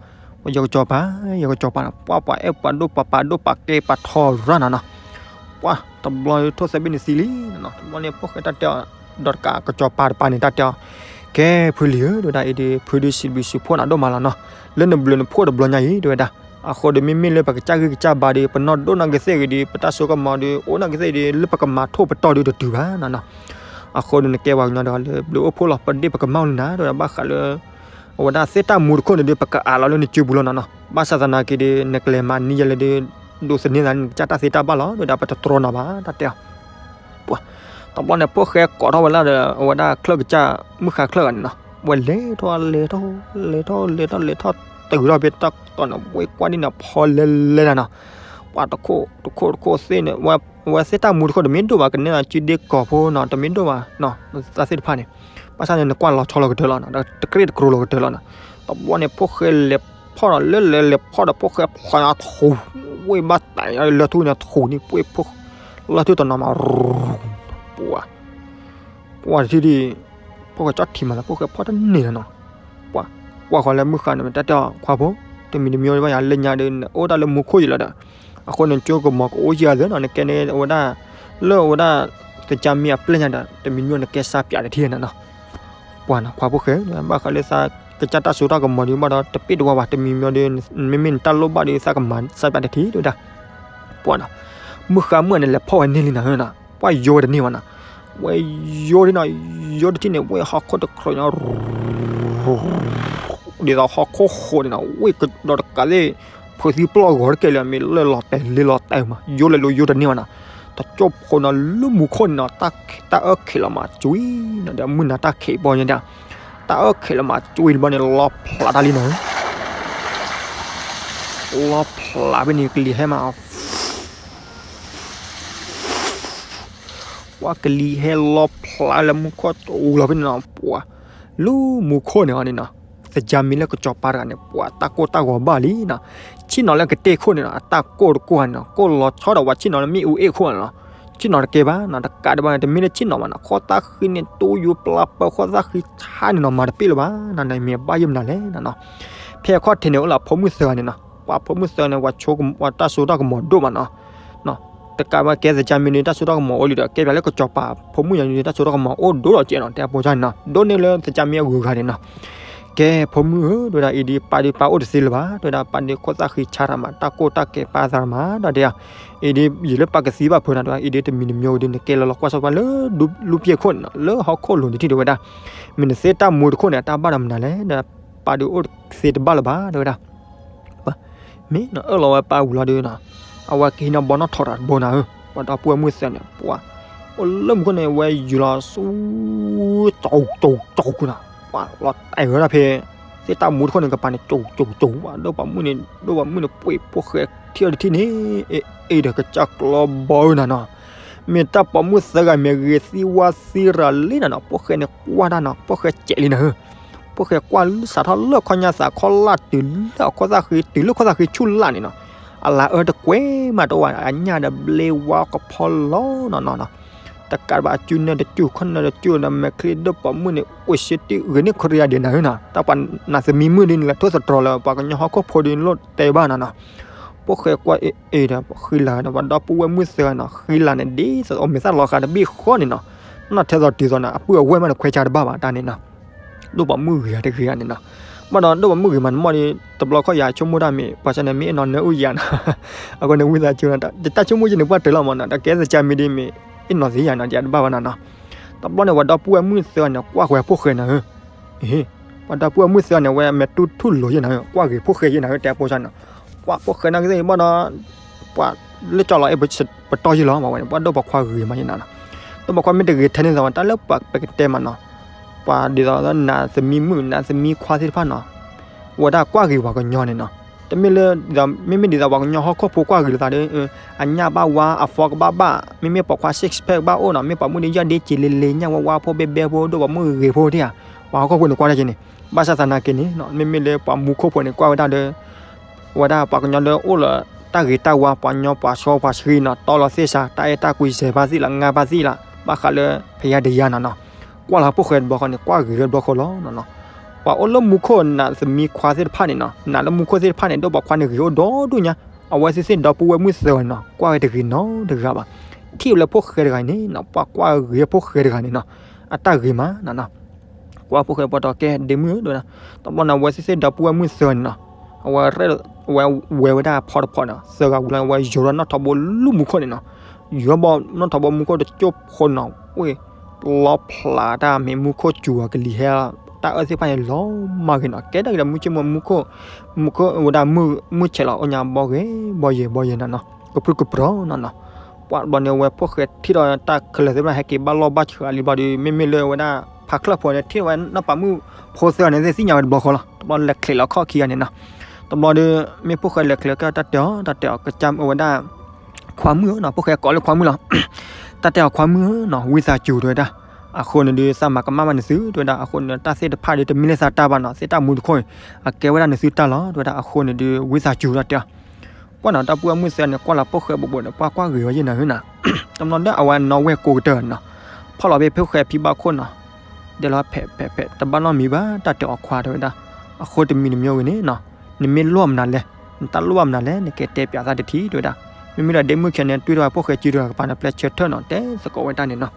ယကစီၤပၤ, ယကစီၤပၤနီၤ, ပှၢ်ပှၤအဲၣ်ပှၤဒိၣ်ပှၤပာ်ဒိၣ်ပာ်ကဲပှၤထီရၣ်နီၤနီၤ, ပှၢ်တဘျီထိၣ်သၢဘ့ၣ်န့ၣ်သံလံနီၤနီၤ, တဘျီန့ၣ်ဖိၣ်ဃဲတၢ်တဲအီၤ ဒီးတကးကစီၤပၤတပၤန့ၣ်တၢ်တဲအီၤ, ကဲဖုလံၤဧၢ တဲဝဲဒၣ်အံၤဒီး ဖုဒုးစံးဘျုးစံးဖှိၣ်နၤဒိၣ်မးလီၤနီၤ, လၢနဘျုးနဖှိၣ်တဘျီညါအံၤ တဲဝဲဒၣ်, အဃိဒီးမ့မ့ၢ်လၢပကစၢ်ဂံၢ်ကစၢ်ဘါဒီး ပနီၢ်ဒိၣ်နီၢ်ကသ့ၣ်ဂ့ၤဒီး ပတၢ်စိကမီၤဒီး အိၣ်နီၢ်ကသ့ၣ်ဒီး လၢပကမၤထိၣ်ပတီၢ်ဒီးတတုၤဘၣ်နီၤနီၤ, အဃိဒီးနကဲပှၤကညီဒီးလၢဘျုးအိၣ်ဖှိၣ်လီၤ ပဒ့ၣ်ပကမၣ်လံနၤ တဲဝဲဒၣ်, ဘၣ်ဃးလၢ အဝဲဒၣ်သ့ၣ်တၢ်မူတခိၣ်န့ၣ်ဒီး ပကအးလီၤလၢနစုပူၤလီၤနီၤနီၤ, ဘၣ်ဆၣ်သနာ်က့ဒီး နကလဲၤမၤနံၤယဲလဲၣ်ဒီး ဒိးသန့ၤသးန့ၣ် နကစၢ်တၢ်သ့တၢ်ဘၣ်လီၤ တဲဝဲဒၣ် ပတတြီနီၤဘၣ် တၢ်တဲအီၤ ပှၢ်, တဘျီန့ၣ် ဖိၣ်ဃဲကိးထီၣ်ဝဲလၢဒီး အဝဲဒၣ်ချၢၣ်ကစၢ်မုၢ်ဃါချၢၣ်ဂၤန့ၣ်နီၤ, ဝဲလဲၤထီၣ်လဲၤထီၣ် လဲၤထီၣ်လဲၤထီၣ်လဲၤထီၣ်တုၤထီၣ်ဖဲတၢ်ကီၢ်န့ၣ် ဝဲကွၢ်ဒ်န့ၣ် ဖီလဲၤလဲၤနၤနီၤ, ပှၢ်တခိၣ်တခိၣ်တခိၣ်သ့ၣ်န့ၣ် ဝဲသ့ၣ်တၢ်မူတခိၣ်တမ့ၢ်ဒိၣ်ဘၣ် ကနဲဒၣ်စုဒ့ကီၢ်ဖိနီၤ တမ့ၢ်ဒိၣ်ဘၣ်နီၤ, သ့ၣ်တဖၣ်န့ၣ် ဘၣ်ဆၣ်န့ၣ် နကွၢ်လီၤဆီလီၤကတၢၢ်လီၤနီၤ ဒီးတကြ့ၢ်တကြိၤလီၤကတၢၢ်လီၤနီၤ, တဘျီန့ၣ် ဖိၣ်ဃဲလဲၤဖီၣ်ဒီး လၢလဲၤလဲၤဖီၣ်ဒီး ဖိၣ်ဃဲဖျိးညါထူး, ဝ့ၢ်ဘၣ်တၢ်လၢထူၣ်န့ၣ်ထူးန့ၣ် ပှ့ၤဖိၣ် လၢထူၣ်တနီၤမး ပှၢ် ပှၢ်တထံၣ်ဒ် ဖိၣ်ဃဲကၠီထံၣ်မးလၢ ဖိၣ်ဃဲဖီၣ်တန့ၢ်လီၤနီၤ, ပှၢ် ကွၢ်ဃီလၢမုၢ်ဃါန့ၣ် မ့ၢ်တၢ်တဲအီၤ ခွါဖိ, တမံၤတမံၤဝဲယၤလၢညါဒီး နအိၣ်တၢ်လၢမူခိၣ်ယံၤလီၤဒီး, အဃိန့ၣ်ကၠိကမီၤကအိၣ်ယံၤအသးနီၤ နကဲန့ၣ် အဝဲဒၣ် လၢအဝဲဒၣ် သကၢ်မံအပျဲၢ်ညါဒီး တမံၤမံၤနကဲစၢ်ပၠးတထံၣ်နီၤနီၤ, ပှၢ်နီၤ ခွါဖိၣ်ဃဲ ဘၣ်ဃးလၢသး ကစၢ်တၢ်စိတၢ်ကမီၤဒီး ဘၣ်ဒီးတပ့ၢ်တဝါဘၣ် တမံၤမံၤဒီး မ့မ့ၢ်နတၢ်လိၣ်ဘၣ်ဒီး သးကမၤစၢ်ပၠးတထံၣ် တဲဝဲဒၣ်, ပှၢ်နီၤ မုၢ်ဃါမုၢ်န့ၣ် လဲၤဖီၣ်ဝဲန့ၢ်လံနီၤနီၤ, ပှၢ်ယိဝဲတန့ၢ်ဘၣ်နီၤ, ဝဲယိဒ်နီၤ, ယိတထံၣ်န့ၣ် ဝ့ၢ်ဟီၣ်ခိၣ်တခြိးညါ ဒ်သိးဟီၣ်ခိၣ်ဃိးန့ၣ်နီၤ, ဝ့ၢ်ကဒီးတကးသ့ၣ် ဖုးသံပျီၢ်ဂီၤတကဲလၢၤ မ့ၢ်လၢလီၤတဲာ်လ့လီၤတဲာ်မး ယိလၢလီၤယိတန့ၢ်ဘၣ်နီၤ, တကၠိဖိနီၤ လၢမူခိၣ်န့ၣ်နီၤ တၢ်အၢၣ်ခံးလီၤမးကွံနီၤ ဒီးမုၢ်နၤတၢ်ခံးဘီညါဒီး တၢ်အၢၣ်ခံးလီၤမးကွံတဘျီန့ၣ် လီၤဖျးတၢ်လံနီၤ လီၤဖျးဖဲန့ၣ် ကလံၤဟဲမး ပှၤကလံၤဟဲလီၤဖျးလၢမူခိၣ်တူလီၤဖဲန့ၣ်နီၤ, ပှၤ လၢမူခိၣ်န့ၣ်အီၤန့ၣ်နီၤ, သကၢ်မံလၢကစီၤပၤတဂၤန့ၣ် ပှၤတၢ်ကိၢ်တၢ်ဂီၤဘၣ်လံနီၤ, ဆ့ၣ်နီၤလၢကတ့ၢ်ခိၣ်န့ၣ်နီၤ အတၢ်ကိၢ်တကိၢ်ဂၤန့ၣ်နီၤ, ကိၢ်လီၤဆီဒီးပှၤဆ့ၣ်နီၤလၢမ့ၣ်အူအ့ၣ်ခိၣ်န့ၣ်နီၤ, ဆ့ၣ်နီၤတကဲဘၣ်နီၤ, တကးဒံးဘၣ်န့ၣ် တမ့ၢ်လၢဆ့ၣ်နီၤဘၣ်နီၤ, ခီၣ်သၣ်ဃံန့ၣ် တူယိၤပျါပၢၤ ခီၣ်သၣ်ဃံဆါန့ၣ်နီၤ မၤတပ့ၢ်လၢၤဘၣ်နီၤ, နမ့ၢ်ဘၣ်ယိၣ်မနုၤလဲၣ်နီၤ, ဖဲအခီၣ်ထံးန့ၣ်အိၣ်လၢအဖိမုၣ်သၢဂၤန့ၣ်နီၤ, ပှၤဖိမုၣ်သၢဂၤန့ၣ် ပှၤဆိကမိၣ် ပှၤတၢ်စိတၢ်ကမီၤဒိၣ်မးနီၤ တကးဘၣ်ကဲသကၢ်မံန့ၣ် တၢ်စိတၢ်ကမီၤအိၣ်လံဒီး ကဲပၠးလၢကစီၤပၤဖိမုၣ်ယၤန့ၣ် တၢ်စိတၢ်ကမီၤအိၣ်ဒိၣ်လီၤကဲနီၤ, တဲအပီၤကၢ်န့ၣ်နီၤ, ဒိၣ်န့ၢ်လၢသကၢ်မံအဂုၤအဂၤန့ၣ်နီၤ, ကဲဖိမုၣ်ဧၢ တဲဝဲဒၣ် အံၤဒ်ပၢ်ဒ်ပၢ်အိၣ်တသ့လၢၤဘၣ် တဲဝဲဒၣ်, ပၢ်ဒ်ခိၣ်သၣ်ဃံဆါတၢ်မး တၢ်ကိၢ်တၢ်ကဲပၢ်သးမး ဒီးတဲဧါ, အံၤဒ် ယံာ်လၢပၢ်ကသံဘၣ်ဖုးနီၤ တဲဝဲ, အံၤဒ်တမံၤတမံၤဝဲဒ် နကဲလီၤလီၤကွၢ်ဆီပှၢ်လၢလူပျဲၢ်ခိၣ်န့ၣ်နီၤ, လၢဟီၣ်ခိၣ်လိၤန့ၣ်ထံၣ်တဲဝဲဒၣ်, မ့ၢ်နသ့တၢ်မူတခိၣ်န့ၣ် တၢ်ဘၣ်ဒီးမနုၤလဲၣ်, ပၢ်ဒ်အိၣ်တသ့တဘၣ်လၢၤဘၣ် တဲဝဲဒၣ် မ့ၢ်နအၢၣ်လီၤဝဲပၢ်ဝံၤလီၤဒီးနီၤ, အဝဲကဟံးန့ၢ်ဘီနီၣ်ထိးတၢ်တဘိနၤဧၢ, ပှၤဒီပုၢ်ဝဲၢ်မုၣ်သၢန့ၣ် ပှၤ အိၣ်လၢမူခိၣ်န့ၣ် ဝဲယူၤလီၤဆူ ကၠူကၠူကၠူနီၤ, ပှၤလီၤတဲာ်ဝဲဒၣ်ဖဲ သ့ၣ်တၢ်မူတခိၣ်န့ၣ် ကပၤန့ၣ် ကၠူကၠူကၠူ ပှၤဒိၣ်ပှၤမုၣ်န့ၣ် ဒိၣ်ပှၤမုၣ်န့ၣ် ပှ့ၤဖိၣ်ဃဲထံၣ်အီၤတထံၣ်န့ၣ် အ့ၣ်ဒီးကစၢ်ကျီဘီဧၢနၤနီၤ မ့ၢ်တၢ်ပိာ်မုၣ်သၢဂၤမ့ၢ်ဂ့ၤသံဝါသံရၤလံနၤနီၤ, ဖိၣ်ဃဲန့ၣ်ကွၢ်တၢ်နီၤ, ဖိၣ်ဃဲစဲးလံနၤဧၢ, ဖိၣ်ဃဲကွၢ်လၢစးထီၣ်လၢခီၣ်ညါသးခီလၢ်တုၤလၢအခီၣ်သၣ်ဃံ တုၤလၢခီၣ်သၣ်ဃံဆူၣ်လၢ်န့ၣ်နီၤ, အလၤအၢတကွဲးမးတအိၣ်ဘၣ်, အညၣ်ဒီးဘျ့ဝါကဖီလီၤနီၤနီၤနီၤ, တကးဘၣ်အစုနဲၣ်တစု ခီၣ်နဲၣ်တစုဒီး မဲာ်ချံဒိၣ်ပိာ်မုၣ်န့ၣ် အိၣ်ဆ့တံၢ်ဂ့ၤန့ၢ်ခရံာ်အဒံးနၤဧၢနီၤ, တၢ်ပှၤနးသမံမုၣ်ဒ်န့ၣ် လဲၤထိၣ်သတြီၤလၢပှၤကညီဟီၣ်ခိၣ်ဖိဒ်န့ၣ် လိၣ်တဲဘၣ်နၤနီၤ ဖိၣ်ဃဲကွၢ်အ့ၣ်အ့ၣ်ဒီး ဃံလၤဒီး ပှၤဒီပုၢ်ဝဲၢ်မုၣ်သၢဂၤနီၤ, ဃံလၤန့ၣ် ဒ်သိးအမဲာ်သၣ်လီၤဃာ်တဘ့ၣ်ဃီန့ၣ်နီၤ, နီၢ်ထဲသိးတုၤသိးန့ၣ် အပုၢ်အဝဲၢ်မးန့ၣ် ခွဲးဆါတဘၣ်ဘၣ်တၢ်န့ၣ်နီၤ, ဒိၣ်ပိာ်မုၣ်ဂ့ၤဂၤတဂ့ၤဂၤန့ၣ်နီၤ, ဘၣ်ဒီးဒိၣ်ပှၤမုၣ်ဂ့ၤမးနမီၢ်ဒီး တဘျီခီၣ်ယၤဆိကမိၣ်တၢ်မ့ၢ် ပှၤကၢန့ၣ်မ့ၢ်အဲၣ်နီၤနၢအုၣ်ယၤနီၤ, အဃိန့ၣ်ဝံသးစူၤနီၤ တၢ်ဆိကမိၣ်ယဲန့ၣ်ပှၢ်တၢၢ်လီၤမးနီၤ တၢ်ကဲသကၢ်မ့ၢ်ဒ်မ့ၢ် အဲၣ်နီၤသ့ယၤနီၤ ယတဘၣ်ဘၣ်နီၤနီၤ, တဘျီန့ၣ် ပှၤဒီပုၢ်ဝဲၢ်မုၣ်သၢဂၤန့ၣ် ကွၢ်ဃီၤဖိၣ်ဃဲနီၤဧၢ ပှၤဒီပုၢ်ဝဲၢ်မုၣ်သၢဂၤန့ၣ် အဝဲမဲာ်တူၢ်ထူၣ်လိၤယဲနီၤဧၢ ကွၢ်ဂ့ၤဖိၣ်ဃဲယဲနီၤဧၢ တဲဖိစၢ်နီၤ, ကွၢ်ဖိၣ်ဃဲနီၤကသ့ၣ်ဘၣ်ဒီး ပှၤလၢကၠီလီၤအဲၣ်ပတီၢ်ယဲလီၤ ပှၤဝဲန့ၣ် ပှၤဒိၣ်ပှၤခွါဂ့ၤမးယဲနီၤနီၤ, ဒိၣ်ပှၤခွါမ့ၢ်တဂ့ၤထဲန့ၣ်သီး တၢ်လၢပှၤပကတဲမးနီၤ, ပှၤဒ်သိးနးသမံမုၣ် နးသမံခွါသ့ၣ်တဖၣ်နီၤ ဝဲဒၣ်ကွၢ်ဂ့ၤပှၤကညီန့ၣ်နီၤ, တမ့ၢ်လၢ မ့မ့ၢ်ဒ်သိးပှၤကညီဟီၣ်ခိၣ်ဖိကွၢ်ဂ့ၤလိာ်သးဒီး အညၣ်ဘၣ်ဝါ အဖီကဘၣ်ဘၣ် မ့မ့ၢ်ပိာ်ခွါ six pack ဘၣ်အိၣ်နီၤ မ့ၢ်ပိာ်မုၣ်ဒီးယီၢ်ဒ့က့ၤလ့လ့ ညၣ်ဝါဝါဖိဘဲဘဲဖိ ဒိၣ်ပိာ်မုၣ်ဂ့ၤဖိတ့ၢ်ဧါ, ပှၤဟီၣ်ခိၣ်ဖိန့ၣ်ကွၢ်တၢ်က့ၤန့ၣ်, ဘၣ်ဆၣ်သနာ်က့န့ၣ် မ့မ့ၢ်လၢပှၤမူခိၣ်ဖိန့ၣ် ကွၢ်ဝဲဒၣ်လၢ ဝဲဒၣ်ပှၤကညီလၢအိၣ်လၢတၢ်ဂ့ၤတၢ်ဝါ ပှၤကညီပှၤစီပှၤဆှံနီၤ တီလီၤသ့ၣ်စး တၢ်အဲၣ်တၢ်ကွံ စဲးဘၣ်သ့ၣ်လၢ ငါဘၣ်သ့ၣ်လၢ ဘၣ်ဃးလၢဖယါဒယါနီၤနီၤ, ကွၢ်လီၤဖိၣ်ဃဲတဘျီဃီန့ၣ် ကွၢ်ဂ့ၤဝဲတဘျီဃီလီၤနီၤနီၤ, ပှၤအိၣ်လၢမူခိၣ်နးသမံခွါသ့ၣ်တဖၣ်န့ၣ်နီၤ နးလၢမူခိၣ်သ့ၣ်တဖၣ်န့ၣ် ဒိၣ်ပှၤခွါန့ၣ်ဂ့ၤအိၣ်ဒီဒူၣ်ညါ, အဝဲသ့ၣ်သ့ၣ်ဒီပုၢ်ဝဲၢ်မုၣ်သၢဂၤန့ၣ်နီၤ ကွၢ်ဝဲတဂ့ၤနီတဂၤဘၣ်, ထံၣ်ဝဲလၢဖိၣ်ဃဲတဂၤန့ၣ်နီၤ ပှၤကွၢ်ဂ့ၤဖိၣ်ဃဲတဂၤန့ၣ်နီၤ, အတၢ်ဂ့ၤမးနီၤနီၤ ကွၢ်ဖိၣ်ဃဲပှၤတီကဲဒ့မုၣ်ဧၢ တဲဝဲဒၣ်, တဘျီန့ၣ် အဝဲသ့ၣ်သ့ၣ်ဒီပုၢ်ဝဲၢ်မုၣ်သၢဂၤန့ၣ်နီၤ, အဝဲ အဝဲဝဲဝဲဒၣ်ဖီတဖီန့ၣ် သၢဂၤဝံၤလီၤ အဝဲယိၤထီၣ်နီၣ်ထိးဘိလၢမူခိၣ်န့ၣ်နီၤ, ယိၤဘီနီၣ်ထိးဘိမူခိၣ်တကၠိၢ်ဖိနီၤ, ဝ့ၢ်လီဖျးတၢ်မ့ၢ်မူခိၣ်စူၤအီၤကလံၤဟဲ, တၢ်အၢသ့ၣ်တဖၣ်န့ၣ်လီၤမၢ်ဂ့ၤနီၤ, ကဲဒၣ်က့ၤဒီးမူခိၣ်မူခိၣ်, မူခိၣ်ဝဲဒၣ်မုၢ်ဆဲးလီၤ အိၣ်ညါဘီဂ့ၤဘီယဲၤဘီယဲၤနီၤနီၤ, ကပြုၢ်ကပြီၤနီၤနီၤ, ပှၤတဘျီန့ၣ် အဝဲဖိၣ်ဃဲထံၣ်ဒီးတၢ်ခဲလၢာ်သ့ၣ်တဖၣ် ဟဲက့ၤဘၣ်လီၢ်ဘၣ်ဆၢအလံၤဘျီဒီး မ့မ့ၢ်လၢဝဲဒၣ် ဖးချၢၣ်ဖိန့ၣ် ထံၣ်ဝဲနီၢ်ပၤမုၣ်ဖိသၢဂၤန့ၣ် သ့ၣ်ညါဝဲတဘျီဃီလီၤ, တဘျီလဲၤချံးလီၤခီၣ်ခံဂၤန့ၣ်နီၤ, တဘျီဒီး မ့ၢ်ဖိၣ်ဃဲလဲၤချံးကတၢၢ်တၢ်တဲအီၤ တၢ်တဲအီၤ ကစၢ်မ့ၢ်ဝဲဒၣ် ခွါမုၣ်ဧၢနီၤ, ဖိၣ်ဃဲကိးလၢခွါမုၣ်လီၤ, တၢ်တဲအီၤခွါမုၣ်ဧၢနီၤ ဝံသးစူၤတဲဝဲဒၣ်, အဃိန့ၣ်ဒီး သးမၤကမၣ်ဘၣ်နသုတဲဝဲဒၣ်, အဃိန့ၣ် တၢ်သ့ၣ်တဖၣ်ဒီး တမ့ၢ်လၢသးတၢ်ဘၣ်နီၤ, သ့ၣ်တၢ်မူတခိၣ်အံၤ အကဲဝဲဒၣ်နသုတၢ်လီၤ တဲဝဲဒၣ်, အဃိန့ၣ်ဒီး ဝံသးစူၤတၢ်တဲအီၤ ပှၢ်နီၤ တၢ်ပုၢ်ဝဲၢ်မုၣ်သၢဂၤန့ၣ် ကွၢ်လီၤဖိၣ်ဃဲဘိးဘိးန့ၣ် ပှၤကွၢ်ဂ့ၤဝဲယဲၢ်နၤဧၢနီၤ, တဘျီဒီးအဝဲနီၣ်ဝဲၢ်ကိးကတၢၢ်နီၤ, ဖီၣ်လီၤဖဲဖိၣ်ဃဲဖံဘၣ်ခိၣ်နီၤ, ဒဲလီၤဖဲးဖဲးဖဲး တဘၣ်နီတမံၤဘၣ် တၢ်တဲအီၤခွါတဲဝဲဒၣ်, အဃိတမံၤတမံၤဂ့ၤန့ၣ်နီၤ, နမ့ၢ်လိၣ်မနုၤလဲၣ်, နတၢ်လိၣ်ဘၣ်မနုၤလဲၣ်နကတဲပၠးသးတထံၣ်တဲဝဲဒၣ်, မ့မ့ၢ်ဒီးဒ့မုၣ်ခံဂၤန့ၣ် တွံၢ်ထီၣ်ဖိၣ်ဃဲစုတဂၤကပၤန့ၣ် ပျဲဆၢထၢၣ်နီၤ တဲသကိးဝဲတၢ်န့ၣ်နီၤ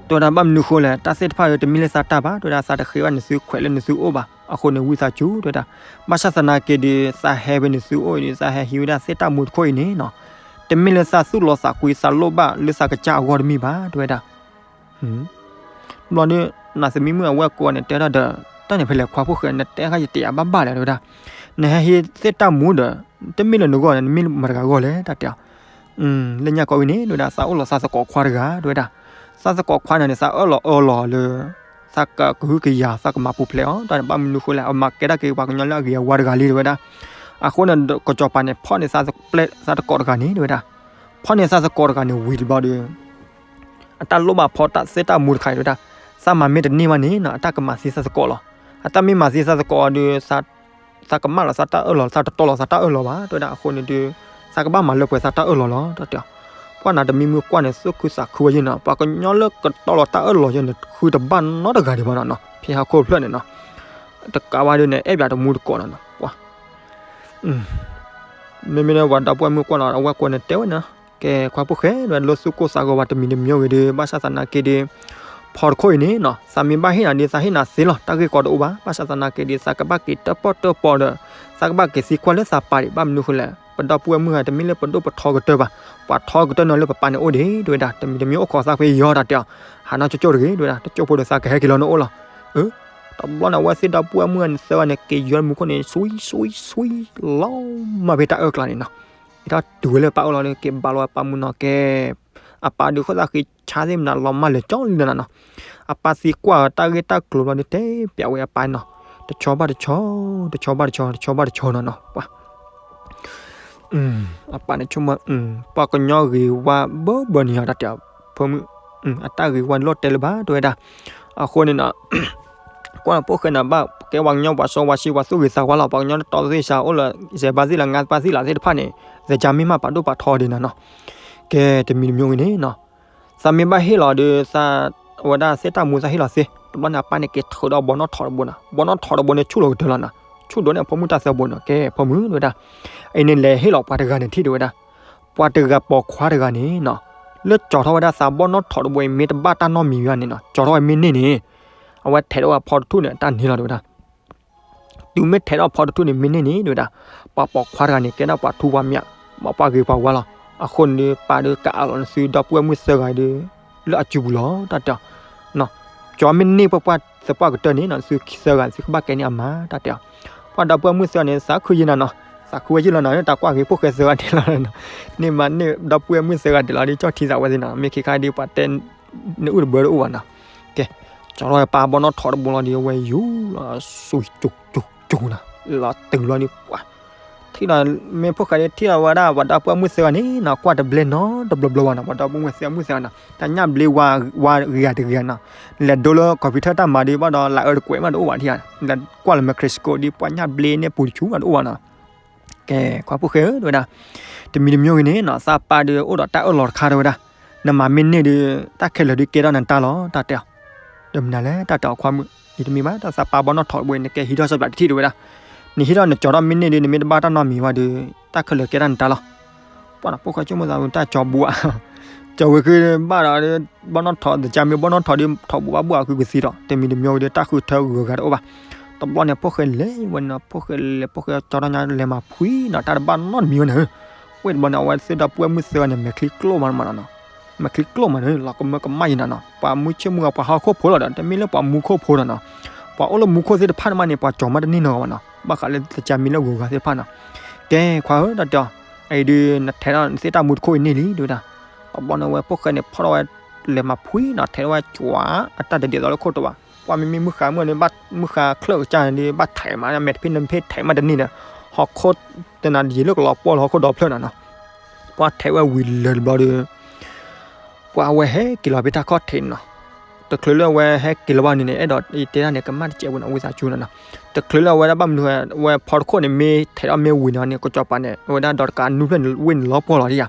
တဲဝဲဒၣ်ဘၣ်မနုၤဃိလဲၣ် တၢ်သ့ၣ်တဖၣ်ဒီးတမ့ၢ်လၢသးတၢ်ဘၣ် တဲဝဲဒၣ်သးတဃ့ဘၣ်နသုခွဲးလၢနသုအိၣ်ဘၣ် အဃိန့ၣ်ဝံသးစူၤတဲဝဲဒၣ်, ဘၣ်ဆၣ်သနာ်က့ဒီး သးဟဲဖဲနသုအိၣ်အံၤဒီး သးဟဲဟံးဝဲဒၣ်သ့ၣ်တၢ်မူတခိၣ်အံၤန့ၣ်နီၤ, တမ့ၢ်လၢသးသူၣ်လီသးကွံသးလိၣ်ဘၣ်လၢသးကစၢ်အဂီၢ်တမ့ၢ်ဘၣ် တဲဝဲဒၣ် ဘျီဒီး နးသမံမုၣ်အဝဲၢ်ကိးန့ၣ် တဲဒၣ်ဒီး တၢ်န့ၣ်ဖဲလဲၣ်ခွါဖိၣ်ဃဲ နတဲဃာ်ယတယာ်ဘၣ်ဘၣ်လဲၣ် တဲဝဲဒၣ်, နဟဲဟံးသ့ၣ်တၢ်မူဒီး တမ့ၢ်လၢနဂီၢ်န့ၣ် နမ့ၢ်မတၤတဂၤဂီၢ်လဲၣ် တၢ်တဲအီၤ, လၢညါကိးဝံၤန့ၣ် တဲဝဲဒၣ် သးအိၣ်လီၤသးသကိးခွါတဂၤ တဲဝဲဒၣ်, သးသကိးခွါန့ၣ်န့ၣ် သးအၢၣ်လီၤအၢၣ်လီၤလၢ သးကကဟုကယာ်သးကမၤပူၤဖျဲးအီၤ တၢ်န့ၣ်ဘၣ်မနုၤဃိလဲၣ် အမၤကဲဒၣ်က့ၤပှၤကညီလၢအဂ့ၤအဝါတဂၤလံ တဲဝဲဒၣ်, အဃိန့ၣ် ကစီၤပၤန့ၣ် ဖီၣ်န့ၢ်သးသကိးတဂၤန့ၣ် တဲဝဲဒၣ်, ဖီၣ်န့ၢ်သးသကိးတဂၤန့ၣ်ဝံၤတဘျီဒီး အတၢ်လိၣ်ဘၣ်ဖီတၢ်သ့ၣ်တၢ်မူတခါအံၤ တဲဝဲဒၣ်, သးမၤမ့ၢ်တန့ၢ်ဘၣ်န့ၣ်နီၤ အတၢ်ကမၤသံသးသကိးလီၤ. အတၢ်မ့ၢ်မၤသံသးသကိးအီၤဒီး သးကမၣ်လီၤသးတၢ်အၢၣ်လီၤ သးတတီလီၤသးတၢ်အၢၣ်လီၤဘၣ် တဲဝဲဒၣ်, အဃိန့ၣ်ဒီး သးကဘၣ်မၤလၢပှဲၤသးတၢ်အၢၣ်လီၤလီၤ တၢ်တဲအီၤ. ပှၢ်နၤတမံမုၢ်ကွၢ်န့ၣ် သူၣ်ခုသးခုဝဲယဲၢ်နီၤ, ပှၤကညီလၢကတီလီၤတၢ်အၢၣ်လီၤယဲၢ်န့ၣ် ဃုတဘၣ်နီတဂၤဒံးဘၣ်နီၤနီၤ, ဖဲဟီၣ်ခိၣ်ဖျၢၣ်န့ၣ်နီၤ တကးဘၣ်ဒ်န့ၣ် အဲၣ်ဘၣ်တမူတကိးနီၤနီၤ, ပှၢ် မ့မ့ၢ်လၢပှၤဒီပုၢ်ဝဲၢ်မုၣ်ကွၢ်လီၤ အဝဲၢ်ကိးန့ၣ်တဲဝဲန့ၣ်, ကဲ ခွါဖိၣ်ဃဲ ဒ်လၢသူၣ်ကိၢ်သးဂီၤဘၣ်တမံၤတမံၤဂ့ၤဒီး ဘၣ်ဆၣ်သနာ်က့ဒီး ဖီတခိၣ်အံၤန့ၣ်နီၤ သးမ့ၢ်ဘၣ်ဟ့ၣ်နၤဒီး သးဟ့ၣ်နၤသ့လီၤ တၢ်ဂ့ၢ်ကီတအိၣ်ဘၣ်, ဘၣ်ဆၣ်သနာ်က့ဒီး သးကဘၣ်က့ၤတၢၣ်ပီၣ်တၢၣ်ပီဒီး သးကဘၣ်က့ၤသံကွၢ်လၢသးပၢ်ဒံး ဘၣ်မနုၤဃိလဲၣ် ပဒီပုၢ်ဝဲၢ်မုၣ်ဂၤတမ့ၢ်လၢပဒိၣ်ပထီကတၢၢ်ဘၣ်, ပှၤထီကတၢၢ်နီၤလၢပပၢ်န့ၣ်အိၣ်ဒံး တဲဝဲဒၣ်, တမံၤတမံၤအိၣ်ခိးသးဖဲယီၤတၢ်တဲအီၤ, ဟးနီၢ်ကၠိကၠိတဂ့ၤ တဲဝဲဒၣ်, တကၠိဖိဒီးသးကဟဲက့ၤလီၤနအိၣ်လီၤ. တဘျီန့ၣ် အဝဲသ့ၣ်ဒီပုၢ်ဝဲၢ်မုၣ်ဂၤန့ၣ် သၢဂၤန့ၣ် က့ၤယီၤမူခိၣ်န့ၣ် ဆွံဆွံဆွံ လီၤမၢ်ဖဲတၢ်အၢၣ်ကျါန့ၣ်နီၤ, က့ၤထီၣ်တုၤဝဲလၢပၢ်အိၣ်လီၤဒီး က့ၤဘါလီၤပၢ်မုၢ်နီၤ ကဲ အပၢ်ဒုးဃိသးဃ့ဆါသ့ၣ်မနုၤလီၤမၢ်လၢာ်ကၠီလံနီၤနီၤ, အပၢ်သံကွၢ်တၢ်ဂ့ၢ်တၢ်ကျိၤဘျီဒီး တဲပၠးဝဲအပၢ်နီၤ, တဆီဘၣ်တဆီ, တဆီဘၣ်တဆီ, တဆီဘၣ်တဆီနီၤနီၤ, ပှၤ အပၢ်န့ၣ်ဆိကမိၣ် ပှၤကညီဂ့ၤဝါဘၢဘၢန့ၣ်ယီၤ တၢ်တဲအီၤ, ဖိမုၣ် အတၢ်ဂ့ၤဝါန့ၣ်လီၤတဲလၢၤဘၣ် တဲဝဲဒၣ်, အဃိန့ၣ်နီၤ ကွၢ်ဖိၣ်ဃဲန့ၣ်ဘၣ် ကဲပှၤကညီပှၤစီပှၤဆှံပှၤသူၣ်ဂ့ၤသးဝါလီၤ, ပှၤကညီတတီသ့ၣ်စးအိၣ်လၢ စဲးဘၣ်သ့ၣ်လၢ ငါးဘၣ်သ့ၣ်လၢသ့ၣ်တဖၣ်န့ၣ် သကၤမ့ၢ်မးပာ်ဒိၣ်ပာ်ထီဒံးနီၤနီၤ, ကဲတမံၤတမံၤဂ့ၤန့ၣ်နီၤ, သးမ့ၢ်ဘၣ်ဟ့ၣ်လီၤဒီး သး အဝဲဒၣ်သ့ၣ်တၢ်မူသးဟ့ၣ်လီၤသ့, တဘျီန့ၣ် အပၢ်န့ၣ်က့ၤထုးဒီးဘီနီၣ်ထိးတဘိနီၤ, ဘီနီၣ်ထိးတဘိန့ၣ်ဆူၣ်လီၤကတၢၢ်လီၤနီၤ, ဆူၣ်ဒိးန့ၢ်အဖိမုၣ်တၢ်သၢဘိနီၤ, ကဲဖိမုၣ်တဲဝဲဒၣ်, အံၤန့ၣ်လဲၤဟ့ၣ်လီၤပှၤတဂၤန့ၣ်ထံၣ်တဲဝဲဒၣ်, ပှၤတဂၤပိာ်ခွါတဂၤန့ၣ်နီၤ, လၢကၠီၤထီၣ်ဝဲဒၣ်သးဘီနီၣ်ထိးတဘိအံၤ မ့ၢ်တဘၣ်တၢ်နီတမံၤဘၣ်န့ၣ်နီၤ, ကၠီၤထီၣ်ဝဲမ့ၢ်န့ၢ်န့ၣ်, အဝဲထဲးဒီးဝဲဖီတထူၣ်န့ၣ် တၢ်န့ၢ်လီၤတဲဝဲဒၣ် တုၤမ့ၢ်ထဲးထီၣ်ဖီတထူၣ်န့ၣ် မ့ၢ်န့ၢ်န့ၣ် တဲဝဲဒၣ်, ပှၤပိာ်ခွါတဂၤန့ၣ် ကဲဒၣ်ပှၤထူပှၤမၠး, ပှၤပှၤဂ့ၤပှၤဝါလီၤ. အဃိန့ၣ်ဒီး ပၢ်ဒီးကအးလီၤနသုဒီပုၢ်ဝဲၢ်မုၣ်သၢဂၤဒီး လၢအစုပူၤလီၤ တၢ်တဲအီၤ. ကၠီမ့ၢ်န့ၢ်ပှၤပှၢ်သပှၢ်ကတၢၢ်န့ၣ်နီၤ သုသၢဂၤသုကဘၣ်ကဲန့ၢ်အမါ တၢ်တဲအီၤ. ပှၤဒီပုၢ်ဝဲၢ်မုၣ်သၢဂၤန့ၣ် သးခုယံာ်နၤနီၤ, သးခုဝဲယံာ်လီၤနီၤ, တၢ်ကွၢ်က့ၤဖိၣ်ဃဲသၢဂၤန့ၣ်လီၤ. န့ၢ်မါန့ၢ်ဒီပုၢ်ဝဲၢ်မုၣ်သၢဂၤဒံးလီၤဒီး ကၠီၣ်ထံသးဝဲသ့ၣ်နီၤ, မ့ၢ်ခ့ခါဒ်ပှၤတဲ နအုၣ်တဘၢတအိၣ်ဘၣ်နီၤ. ကဲ, ကၠီထီၣ်ဝဲပၢ်ဘီနီၣ်ထိးတဘိလီၤဒီး အဝဲယူၤလီၤ စူၤကၠူၤကၠူၤကၠူၤနီၤ, လီၤတုၤလီၤဒီး ပှၤ ထံၣ်လီၤ မ့ၢ်ဖိၣ်ဃဲဒ်ထံၣ်လီၤဝဲဒၣ် ပှၤဒီပုၢ်ဝဲၢ်မုၣ်သၢဂၤန့ၣ်နီၤ ကွၢ်တဘျဲနီတဘျီဘျီဘၣ်နီၤ, ပှၤဒီပုၢ်ဝဲၢ်သၢဂၤမုၣ်သၢဂၤနီၤ, တၢ်ညၣ်ဘျ့ဝါဂၤတဂၤနီၤ, လဲၤဒိလၢ computer တၢ်မၤဒီး ဘၣ်ဒီး လၢအၢတကွဲးမးတအိၣ်ဘၣ်ထံၣ်ဧါ, လဲၤကွၢ်လၢ microscope ဒီး ပှၤညၣ်ဘျ့န့ၣ်ပူၤတဆူၣ်မးတအိၣ်ဘၣ်နီၤ. ကဲ, ခွါဖိၣ်ဃဲဧၢ တဲဝဲဒၣ်, တမံၤတမံၤဂ့ၤန့ၣ်နီၤ သးပၢ်ဒီးအိၣ်ဒီးတၢ်အၢၣ်လီၤတခါ တဲဝဲဒၣ်, နမၤမ့ၢ်န့ၢ်ဒီး တၢ်ခဲလၢာ်ဒုးကဲထီၣ်နတၢ်လီၤ တၢ်တဲအီၤ. ဒီးမနုၤလဲၣ် တၢ်တဲအီၤ ခွါမုၣ်, ယတမ့ၢ်ဘၣ် တၢ်သးပၢ်ဘီနီၣ်ထိးတဘိ နကဲဟံးထီၣ်စီပျးတထံၣ် တဲဝဲဒၣ်, နဟံးထီၣ်နကၠီထီၣ်မ့ၢ်န့ၢ်ဒီး နမ့ၢ်တဘၣ်တၢ်နီတမံၤဝဲဒီး တၢ်ခဲလၢာ်ကဲထီၣ်နတၢ်လီၤ. ပှၤနီၤ ဖိၣ်ဃဲဆိကမိၣ်သးဝံၤ တၢ်ကၠီဘိဧါ, ကၠီဝဲၤဃ့ဘၣ်ဒီး ဘီနီၣ်ထိး သကၤမ့ၢ်ဘီနီၣ်ထိးဒီး ထိးဘိးဘၣ်ဘိၣ်အဃုကသံဒီး တမံၤတမံၤဝဲဒီး တၢ်ဃုထၢဂုၤဂၤတအိၣ်ဘၣ်. တဘျီန့ၣ် ဖိၣ်ဃဲလဲၤဝဲန့ၣ်နီၤ, ဖိၣ်ဃဲလဲၤ ဖိၣ်ဃဲကၠီထီၣ်ညါလဲၤမၤဖှံနီၤ, တၢ်တဘၣ်နီတမံၤဝဲန့ၣ်ဧၢ. ဝဲတဘျီန့ၣ် အဝဲသ့ၣ်ဒီပုၢ်ဝဲၢ်မုၣ်သၢဂၤန့ၣ် မဲာ်ချံကျိၣ်မးနီၤ, မဲာ်ချံကျိၣ်မးန့ၣ် လီၤကမၢကမၣ်ယံၤနၤနီၤ, ပှၤမူဆ့ၣ်မူဂၤ ပှၤဟီၣ်ခိၣ်ဖိလီၤဒီး တမ့ၢ်လၢပှၤမူခိၣ်ဖိနီၤနီၤ, ပှၤအိၣ်လၢမူခိၣ်သ့ၣ်တဖၣ်န့ၣ်မးန့ၣ် ပှၤကၠီမးတန့ၢ်နီၤဘၣ်နီၤ, ဘၣ်ဃးလၢသကၤမ့ၢ်လၢဂုၤဂၤသ့ၣ်တဖၣ်နီၤ. ကဲ ခွါဧၢ တၢ်တဲအီၤ, အအံၤဒုး နထဲးထီၣ်နသ့ၣ်တၢ်မူတခိၣ်အံၤန့ၢ်လံ တဲဝဲဒၣ်. တဘျီန့ၣ် ဝဲဖိၣ်ဃဲန့ၣ် ဖီၣ်ထီၣ်ဝဲ လဲၤမၤဖှံနီၤ, ထဲးထီၣ်ဝဲကွၢ် အတၢ်တဒ်သိးလၢခိၣ်တီဘၣ်. ပှၤမ့မ့ၢ်မုၢ်ဃါမုၢ်န့ၣ် ဘၣ်မုၢ်ဃါချၢၣ်ကစၢ်န့ၣ်ဒီး ဘၣ်ထဲးမး မဲာ်တဖ့ၣ်နဖ့ၣ်ထဲးမးတန့ၢ်ဒီး ဟီၣ်ခိၣ်တနၤတယံာ်လၢကလီၤပှီၢ်လၢဟီၣ်ခိၣ်ဒီဖျၢၣ်နီၤနီၤ. ပှၤထဲးဝဲဝံၤလၢာ်တဘျီဒီး ပှၤအဝဲဟဲက့ၤလီၤဖဲတၢ်ခီၣ်ထံးန့ၣ်နီၤ. တချုးလၢအဝဲဟဲက့ၤလီၤဘၣ်န့ၣ်န့ၣ် အဲၣ်ဒိးတဲတၢ်န့ၣ် ကမၣ်တစဲးဝဲန့ၣ် ဝံသးစူၤနီၤနီၤ. တချုးလၢအဝဲဒၣ်ဘၣ်မနုၤ ဝဲဖီတခိၣ်န့ၣ် မ့ၢ်ထဲးထီၣ်မ့ၢ်ဝံၤန့ၣ်န့ၣ် ကစီၤပၤန့ၣ် အဝဲဒၣ်ဒီးတကးနူဖျၢၣ်န့ၣ် ဝ့ၢ်န့ၣ်လီၤပှီၢ်လီၤဒံးဧါ.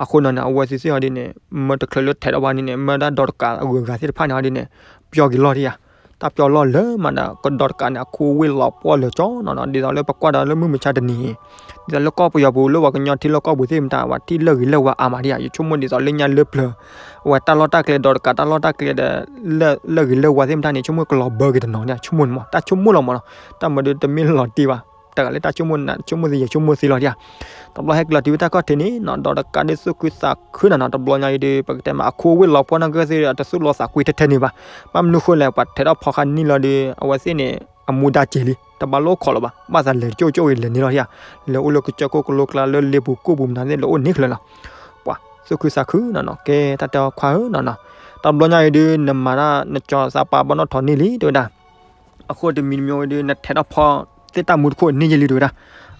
အဃိနီၤန့ၣ် အဝဲသ့ၣ်သ့ၣ်အီၤဒ်န့ၣ် မၢတချုးလၢထဲးထီၣ်ဘၣ်န့ၣ်န့ၣ် မၢဒၣ်ဒီးတကးအဂုၤအဂၤသ့ၣ်တဖၣ်န့ၣ်အီၤဒ်န့ၣ် ပျီက့ၤလီၤဒံးဧါ. တၢ်ပျီလီၤလၢမးဒီး ကဒီးတကးန့ၣ် အခိဝ့ၢ်လီၤပှီၢ်လၢာ်ကၠီနီၤနီၤ. ဒ်သိးလၢပကွၢ်ဒီးလၢမုၢ်မဆါတနံၤ ဒ်သိးလၢကီၢ်ပယီၤပူၤ လၢပှၤကညီထံလီၢ်ကီၢ်ပူၤသ့ၣ်မတၤ ပှၤထံၣ်လၢဂ့ၤလၢဝါအါမးဒံးဧါ. ယဆိကမိၣ်ဒ်သိးလၢညါလၢပျၢၤ အဝဲတၢ်လီၢ်တၢ်ကျဲ ဒီးတကးတၢ်လီၢ်တၢ်ကျဲဒီး လၢဂ့ၤလၢဝါသ့ၣ်မတၤန့ၣ် ဆိကမိၣ်ကလီၤဘၢက့ၤတနီၤန့ၣ် ဆိကမိၣ်န့ၣ်မး တၢ်ဆိကမိၣ်လီၤမးနီၤ. တၢ်မၤဒီးတမ့ၢ်လီၤတံၢ်ဘၣ် တဂၤလၢတၢ်ဆိကမိၣ်နၤဆိကမိၣ်သ့ ယဆိကမိၣ်သ့လီၤဒံးဧါ. တဘျီဟဲက့ၤလီၤတုၤဝဲတၢ်ခီၣ်ထံးန့ၣ်နီၤ ဒီးတကးဒုးသူၣ်ခုသးခုနီၤနီၤ. တဘျီညါအံၤဒီး ပကတဲမး အခိဝ့ၢ်လီၤပှီၢ်နီၢ်ကစၢ်သ့ၣ်ဒီး တသူၣ်လီၤသးကွံထဲထဲန့ၣ်ဘၣ်. ဘၣ်မနုၤဃိလဲၣ် ပှၤထဲးထီၣ်ဖီခါန့ၢ်လီၤဒီး အဝဲသ့ၣ်န့ၣ် အမူဒါက့ၤလံ တဘၣ်လိၣ်ခိးလၢၤဘၣ်. ဘၣ်သးလဲၤတကၠိၣ်ကၠိၣ်ဂ့ၤ လဲၤန့ၢ်လီၤဒံးဧါ. လဲၤအိၣ်လၢကစၢၢ်ခိၣ်ကလိကျါ လၢလ့ပူၤကိၣ်ပူၤမတၤသ့ၣ် လဲၤအိၣ်န့ၢ်ချၢနီၤ. ပှၤသူၣ်ခုသးခုနီၤနီၤ. ကဲ တၢ်တဲအီၤခွါဧၢနီၤနီၤ. တဘျီညါအံၤဒုး နမၤတၢ်နကၠီသးပာ်ဘီနီၣ်ထိးန့ၢ်လံ တဲဝဲဒၣ်. အဃိတမံၤတမံၤဝဲဒုး နထဲးထီၣ်ဖီသ့ၣ်တၢ်မူတခိၣ်န့ၢ်ယဲလံ တဲဝဲဒၣ်.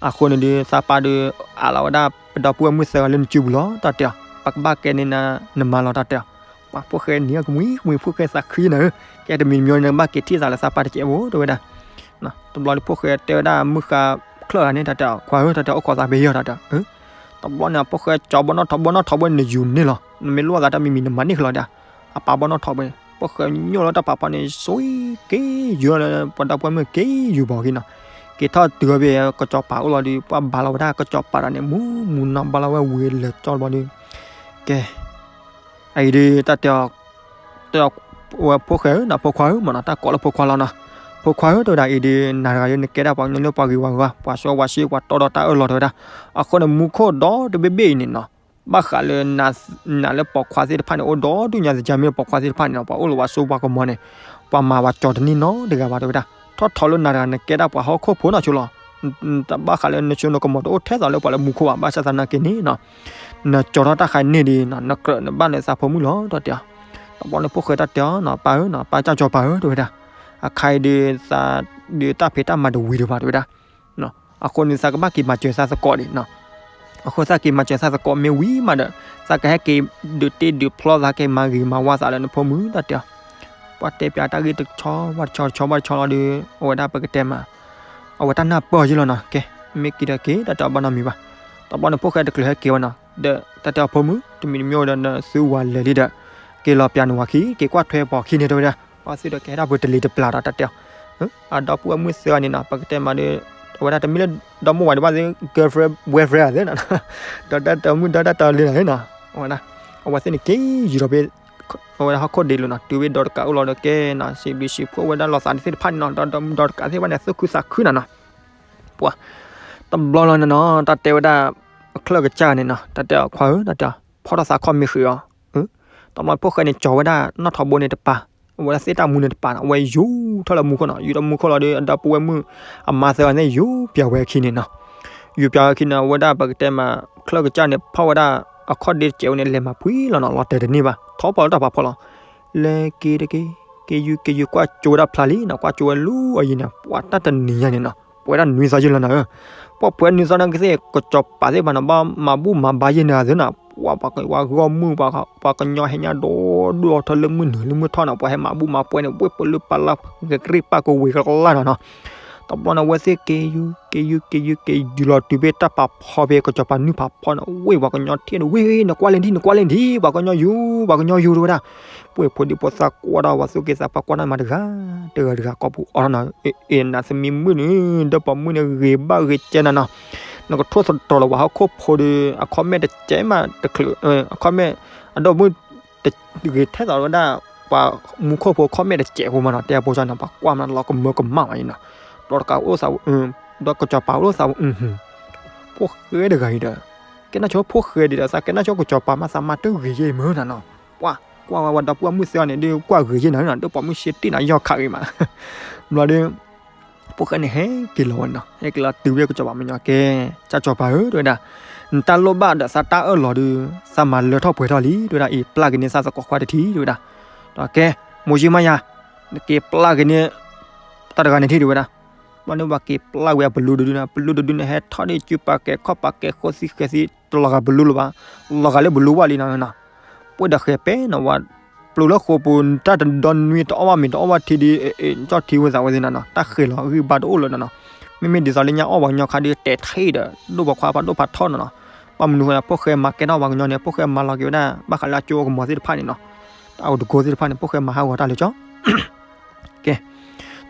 အဃိန့ၣ်ဒုး သးပာ်ဒီး အးလီၤဝဲဒၣ် ပဒီပုၢ်ဝဲၢ်မုၣ်သၢဂၤလၢနစုပူၤလီၤ တၢ်တဲအီၤ. ပကဘၣ်ကဲန့ၢ်နၤ နမါလီၤ တၢ်တဲအီၤ. ပှၤဖိၣ်ဃဲန့ၣ်ကမှံမှံ ဖိၣ်ဃဲသးခုနီၤဧၢ. ကဲတမံၤတမံၤန့ၣ် နကဘၣ်က့ၤထံၣ်သးလၢသးပာ်တကဲးဖိ တဲဝဲဒၣ်. တဘျီဒီးဖိၣ်ဃဲတဲဝဲဒၣ် မုၢ်ဃါချၢၣ်ဂၤန့ၣ် တၢ်တဲအီၤ ခွါဧၢ တၢ်တဲအီၤ အိၣ်ခိးသးဖဲယီၤ တၢ်တဲအီၤ. တဘျီန့ၣ် ဖိၣ်ဃဲကၠီဘီနီၣ်ထိး ဘီနီၣ်ထိးဘိန့ၣ် နယူၤန့ၢ်လီၤ နမ့ၢ်လိၣ်သးတၢ်မံၤမံၤ နမၤန့ၢ်ကလီၤဒံး. အပာ်ဘီနီၣ်ထိးဘိန့ၣ် ဖိၣ်ဃဲညိၣ်လၢတၢ်ပာ်ဖီန့ၣ် စွံက့ယုာ်လၢ ပှၤဒီပုၢ်ဝဲၢ်မုၣ်က့ယုာ်ဘၣ်က့နီၤ. က့ၤထီၣ်တုၤဝဲဖဲကစီၤပၤအိၣ်လီၤဒီး ပှၤဘါလီၤဝဲဒၣ်ကစီၤပၤတဂၤန့ၣ် မူမူနီၢ် ဘါလီၤဝဲဝံၤလၢာ်ကၠီဘျီဒီး ကဲ အအံၤဒုး တၢ်တဲအီၤ တဲအီၤဝဲဖိၣ်ဃဲဧၢနီၤ ဖိခွါဧၢမးနီၤ တၢ်ကိးလၢဖိခွါလီၤနီၤ. ဖိခွါဧၢ တဲဝဲဒၣ် အံၤဒုး နၤတဂၤဒုး နကဲဒၣ်ပှၤကညီလၢပှၤဂ့ၤပှၤဝါ ပှၤစီပှၤဆှံ ပှၤတီဒီးတၢ်အၢၣ်လီၤ တဲဝဲဒၣ်. အဃိန့ၣ် မူခိၣ်ဒီတဘ့ၣ်ဘ့ၣ်အံၤန့ၣ်နီၤ ဘၣ်ဃးလၢ နၤလၢပိာ်ခွါသ့ၣ်တဖၣ်န့ၣ် အိၣ်ဒီဒူၣ်ညါ သကၤမ့ၢ်လၢပိာ်ခွါသ့ၣ်တဖၣ်န့ၣ်နီၤ ပှၤအိၣ်လၢပှၤစိပှၤကမီၤန့ၣ် ပှၤမၤပှၤကၠီတန့ၢ်နီတဂၤဘၣ် တဲဝဲဒၣ်. ထီၣ်ထီလၢနၤတဂၤ နကဲဒၣ်ပှၤဟီၣ်ခိၣ်ဖိနီၤဆိလီၤ. တဘၣ်ဃးလၢနစိနကမီၤတအိၣ်ထဲသိးလၢပှၤလၢမူခိၣ်ဘၣ် ဘၣ်ဆၣ်သနာ်က့န့ၣ်နီၤ နကၠီထီၣ်တၢ်ခါန့ၢ်ဒီးနီၤ နကြၢးနဘၣ်လၢသးဖိမုၣ်လီၤ တၢ်တဲအီၤ. တဘျီန့ၣ် ဖိၣ်ဃဲတၢ်တဲအီၤနီၤ ပၢ်ဧၢနီၤ ပၢ်ကၢ်ကၠီၤပၢ်ဧၢ တဲဝဲဒၣ်. အခါအံၤဒုး သးဒုးတၢ်ဖံးတၢ်မၤတဝံၤဒံးဘၣ် တဲဝဲဒၣ်. အဃိန့ၣ် သးကဘၣ်က့ၤမၤစၢၤသးသကိးဒံးနီၤ. အဃိသးက့ၤမၤစၢၤသးသကိးမ့ၢ်ဝံၤမးဒီး သးကဟဲက့ၤဒုးတ့ဒုးဖျီသး က့ၤမၤဂ့ၤမၤဝါသးလၢနဖိမုၣ် တၢ်တဲအီၤ. ပှၤတဲပၠးတၢ်ဂ့ၢ်တဆီဘၣ်တဆီ တဆီဘၣ်တဆီလီၤဒီး အဝဲဒၣ်ပကတဲမး အဝဲတၢ်နၢ်ပၢၢ်အီၤယ့ၢ်လီၤနီၤ. ကဲ မ့ၢ်က့ၤဒီးက့ၤ တၢ်တဲအီၤဘၣ်နီတမံၤဘၣ်. တဘျီန့ၣ် ဖိၣ်ဃဲတချုးဟဲက့ၤဝဲနီၤ ဒီးတၢ်တဲအီၤ ဖိမုၣ် တမံၤတမံၤဒီး နသုဝၤလဲၤလံဒီး က့ၤလီၤပၠးနဝၤခံ က့ၤကွၢ်ထွဲပိာ်ခံန့ၣ် တဲဝဲဒၣ်. ပှၤသုဒီးကဟဲဒၣ်ပှၤတလံၤတပျၢ်ဒီး တၢ်တဲအီၤ အဒီပုၢ်ဝဲၢ်မုၣ်သၢဂၤန့ၣ်နီၤ ပကတဲမးဒီး အဝဲဒၣ်တမ့ၢ်လၢဒီမိၢ်ဝၤဒံးဘၣ်သ့ၣ် girlfriend boyfriend သ့ၣ်နီၤ ဒီးတၢ်တမုၣ်ဒီးတၢ်တလံၤနီၤနီၤ အဝဲဒၣ် အဝဲသ့ၣ်န့ၣ်က့ၤယူၤဒီးဖဲ အဝဲဒၣ်ဟီၣ်ခိၣ်ဒ့လိၤနီၤ တုၤဖဲဒီးတကးအိၣ်လီၤဒီးကဲနီၤ စံးဘျုးစံးဖှိၣ်ဝဲဒၣ်လိာ်သးသ့ၣ်တဖၣ်န့ၣ်နီၤ ဒီးဒီးတကးသ့ၣ်တဖၣ်န့ၣ် သူၣ်ခုသးခုနီၤနီၤ ပှၤ တဘျီလီၤန့ၣ်နီၤ တၢ်တဲဝဲဒၣ် အချၢၣ်ကစၢ်န့ၣ်နီၤ တၢ်တဲအီၤ ခွါဧၢ တၢ်တဲအီၤ ဖီၣ်ထီၣ်သးခီၣ်မ့ၢ်ဃုာ်အီၤ. တဘျီဖိၣ်ဃဲန့ၣ် ကၠီၤဝဲဒၣ်နီၣ်ထိးဘိန့ၣ်တပၤ, အဝဲဒၣ်သ့ၣ်တၢ်မူန့ၣ်တပၤနီၤ အဝဲယူၤထီၣ်လၢမူခိၣ်နီၤ ယူၤထီၣ်မူခိၣ်လီၤဒီး အဒီပုၢ်ဝဲၢ်မုၣ် အမါသၢဂၤန့ၣ် ယူၤပၠးဝဲအခံန့ၣ်နီၤ. ယူၤပၠးဝဲအခံန့ၣ် အဝဲဒၣ်ပကတဲမး ချၢၣ်ကစၢ်န့ၣ် ဖီၣ်ဝဲဒၣ် အခီၣ်ဒ့တစဲးဝဲန့ၣ် လဲၤမၤဖှံလီၤနီၤ လီၤတဲာ်တန့ၢ်ဘၣ် ထီၣ်ပီၣ်လၢတၢ်ဖးဖီလီၤ. လဲၤက့ၤတက့ၤ က့ၤယူၤက့ၤယူၤ ကွၢ်ကၠိဝဲဒၣ်ဖျါလံနီၤ ကွၢ်ကၠိဝဲလူၤအယံၤန့ၣ် ပှၤတၢ်တနံၤညါန့ၣ်နီၤ ပှဲၤဒၣ်နွံသီယဲၢ်လီၤနီၤဧၢ. ပှၤပှဲၤနွံသီန့ၣ်ကသ့ၣ် ကစီၤပၤသ့ၣ်တဖၣ်န့ၣ် ဘၣ်မၤဘူၣ်မၤဘါယဲၢ်န့ၣ်သ့နီၤ ပှၤပှၤဂီၢ်မုၢ် ပှၤကညီဟဲညါဒိၣ်ဒိၣ်ထီၣ်လၢမုၢ်နုာ်လၢမုၢ်ထီၣ်နီၤ ပှၤဟဲမၤဘူၣ်မၤပှဲၤန့ၣ် ဝ့ၢ်ပလူပလၢ ဂဲၤကရံၣ်ပၢ်ကဝ့ၤကလၢ်နီၤနီၤ. တဘျီန့ၣ် အဝဲသ့ၣ်က့ၤယူၤ က့ၤယူၤ က့ၤယူၤ က့ၤယူၤလီၤတုၤဖဲတၢ်ဖးဖီဖဲ ကစီၤပၤနုၢ်ဖးဖီန့ၣ် ဝ့ၢ်ပှၤကညီထံၣ်ဒီး ဝ့ၢ် နကွၢ်လဲၣ်ထံၣ် နကွၢ်လဲၣ်ထံၣ် ပှၤကညီယူၤ ပှၤကညီယူၤတဲဝဲဒၣ်. ပှ့ၤဖိဒံဖိသၣ်ကွၢ်ဒီး ပှၤသူၣ်က့သးပှၢ်ကွၢ်တၢ်မၤတဂၤ တဂၤတဂၤကိးပူၤအီၤနီၤ အ့ နသမံမုၣ်န့ၣ် ဒီးပိာ်မုၣ်န့ၣ် ဂ့ၤဘၣ်ဂ့ၤကဲနၤနီၤ နကထိၣ်သတြီၤလီၤပှၤဟီၣ်ခိၣ်ဖိဒီး အခီၣ်မဲာ်တစဲးမးတချုး အခီၣ်မဲာ် အဒီပုၢ်မုၣ် တဂ့ၤထဲသိးဝဲဒၣ် ပှၤမူခိၣ်ဖိခီၣ်မဲာ်တစဲးဖိမးနီၤ တဲဖိဆီန့ၣ် ပှၤကွၢ်မးလီၤကမၢကမၣ်ဝဲအံၤနီၤ ဒီးတကးအိၣ်သး ဒီးကစီၤပၤအိၣ်သး ဖိၣ်ဃဲတဂၤအံၤဒီး ကဲနၢ်ဆိဖိၣ်ဃဲဒံးဒီး သးကဲနၢ်ဆိကစီၤပၤမး သးမၤတဂ့ၤယဲၢ်မ့ၢ်နီၤနီၤ ပှၤကွၢ်ဝဲဝဲဒီပုၢ်ဝဲၢ်မုၣ်သၢဂၤန့ၣ်ဒီး ကွၢ်ဂ့ၤယဲၢ်နၤနီၤ ဒီးပိာ်မုၣ်ရှဲတ့ၢ်နၤယီၢ်ခးဂ့ၤမး ဘျီဒီး ဖိၣ်ဃဲန့ၣ်ဟဲက့ၤလီၤဝဲနီၤ ဟဲက့ၤလီၤတုၤဝဲကစီၤပၤမဲာ်ညါကဲ ကစၢ်စီၤပၤဧၢ တဲဝဲဒၣ် နတၢ်လိၣ်ဘၣ်ဒီးသးတၢ်အၢၣ်လီၤဒီး သးမၤလၢထီၣ်ပှဲၤထီၣ်လံ တဲဝဲဒၣ်အံၤ ပျၢ်က့ၤန့ၢ်သးသကိးခွါတထံၣ် တဲဝဲဒၣ် ဒီးကဲ မိၢ်ကၠံမါယၤ နက့ၤပျၢ်က့ၤန့ၢ် တၢ်တဂၤန့ၣ်ထံၣ် တဲဝဲဒၣ် ဘျီန့ၣ်ပှၤက့ၤပျၢ်ဝဲအပလူတဒုန့ၣ် ပလူတဒုန့ၣ် ဟဲထီၣ်ဒံးစုပာ်ကဲခီၣ်ပာ်ကဲဃိသံဃဲသံ တလီၤဂာ်ပလူလၢၤဘၣ် လီၤဂာ်လၢပလူဝဲလံနီၤ ပှ့ၤဒီးဃဲၤပဲနီၤ ဝဲပျိၤလၢဃိာ်ပူၤ တၢ်တဒီနွံတအီၣ်ဘၣ်မ့ၤတအီၣ်ဘၣ်ထံဒီး ကၠီၣ်ထံဝဲသးဝဲသ့ၣ်နီၤနီၤ တၢ်ဃဲၤလီၤဂံၢ်ဘါတအိၣ်လၢၤနီၤနီၤ မ့မ့ၢ်ဒ်သိးလၢညါအီၣ်ပှၤကညီခါဒီး တဲာ်ထံဒီး ဒိၣ်ပှၤခွါပှၤဒိၣ်ဖးထီနီၤနီၤ ဘၣ်မနုၤဃိ ဖိၣ်ဃဲမၤကဲထီၣ်ပှၤကညီန့ၣ် ဖိၣ်ဃဲမၤလီၤက့ၤဝဲဒၣ် ဘၣ်ဃးလၢအကၠိအကမီၤသ့ၣ်တဖၣ်န့ၣ်နီၤ တၢ်အိၣ်တကိသ့ၣ်တဖၣ်န့ၣ် ဖိၣ်ဃဲမၤဟးဂီၤတၢ်လၢကၠီ ကဲ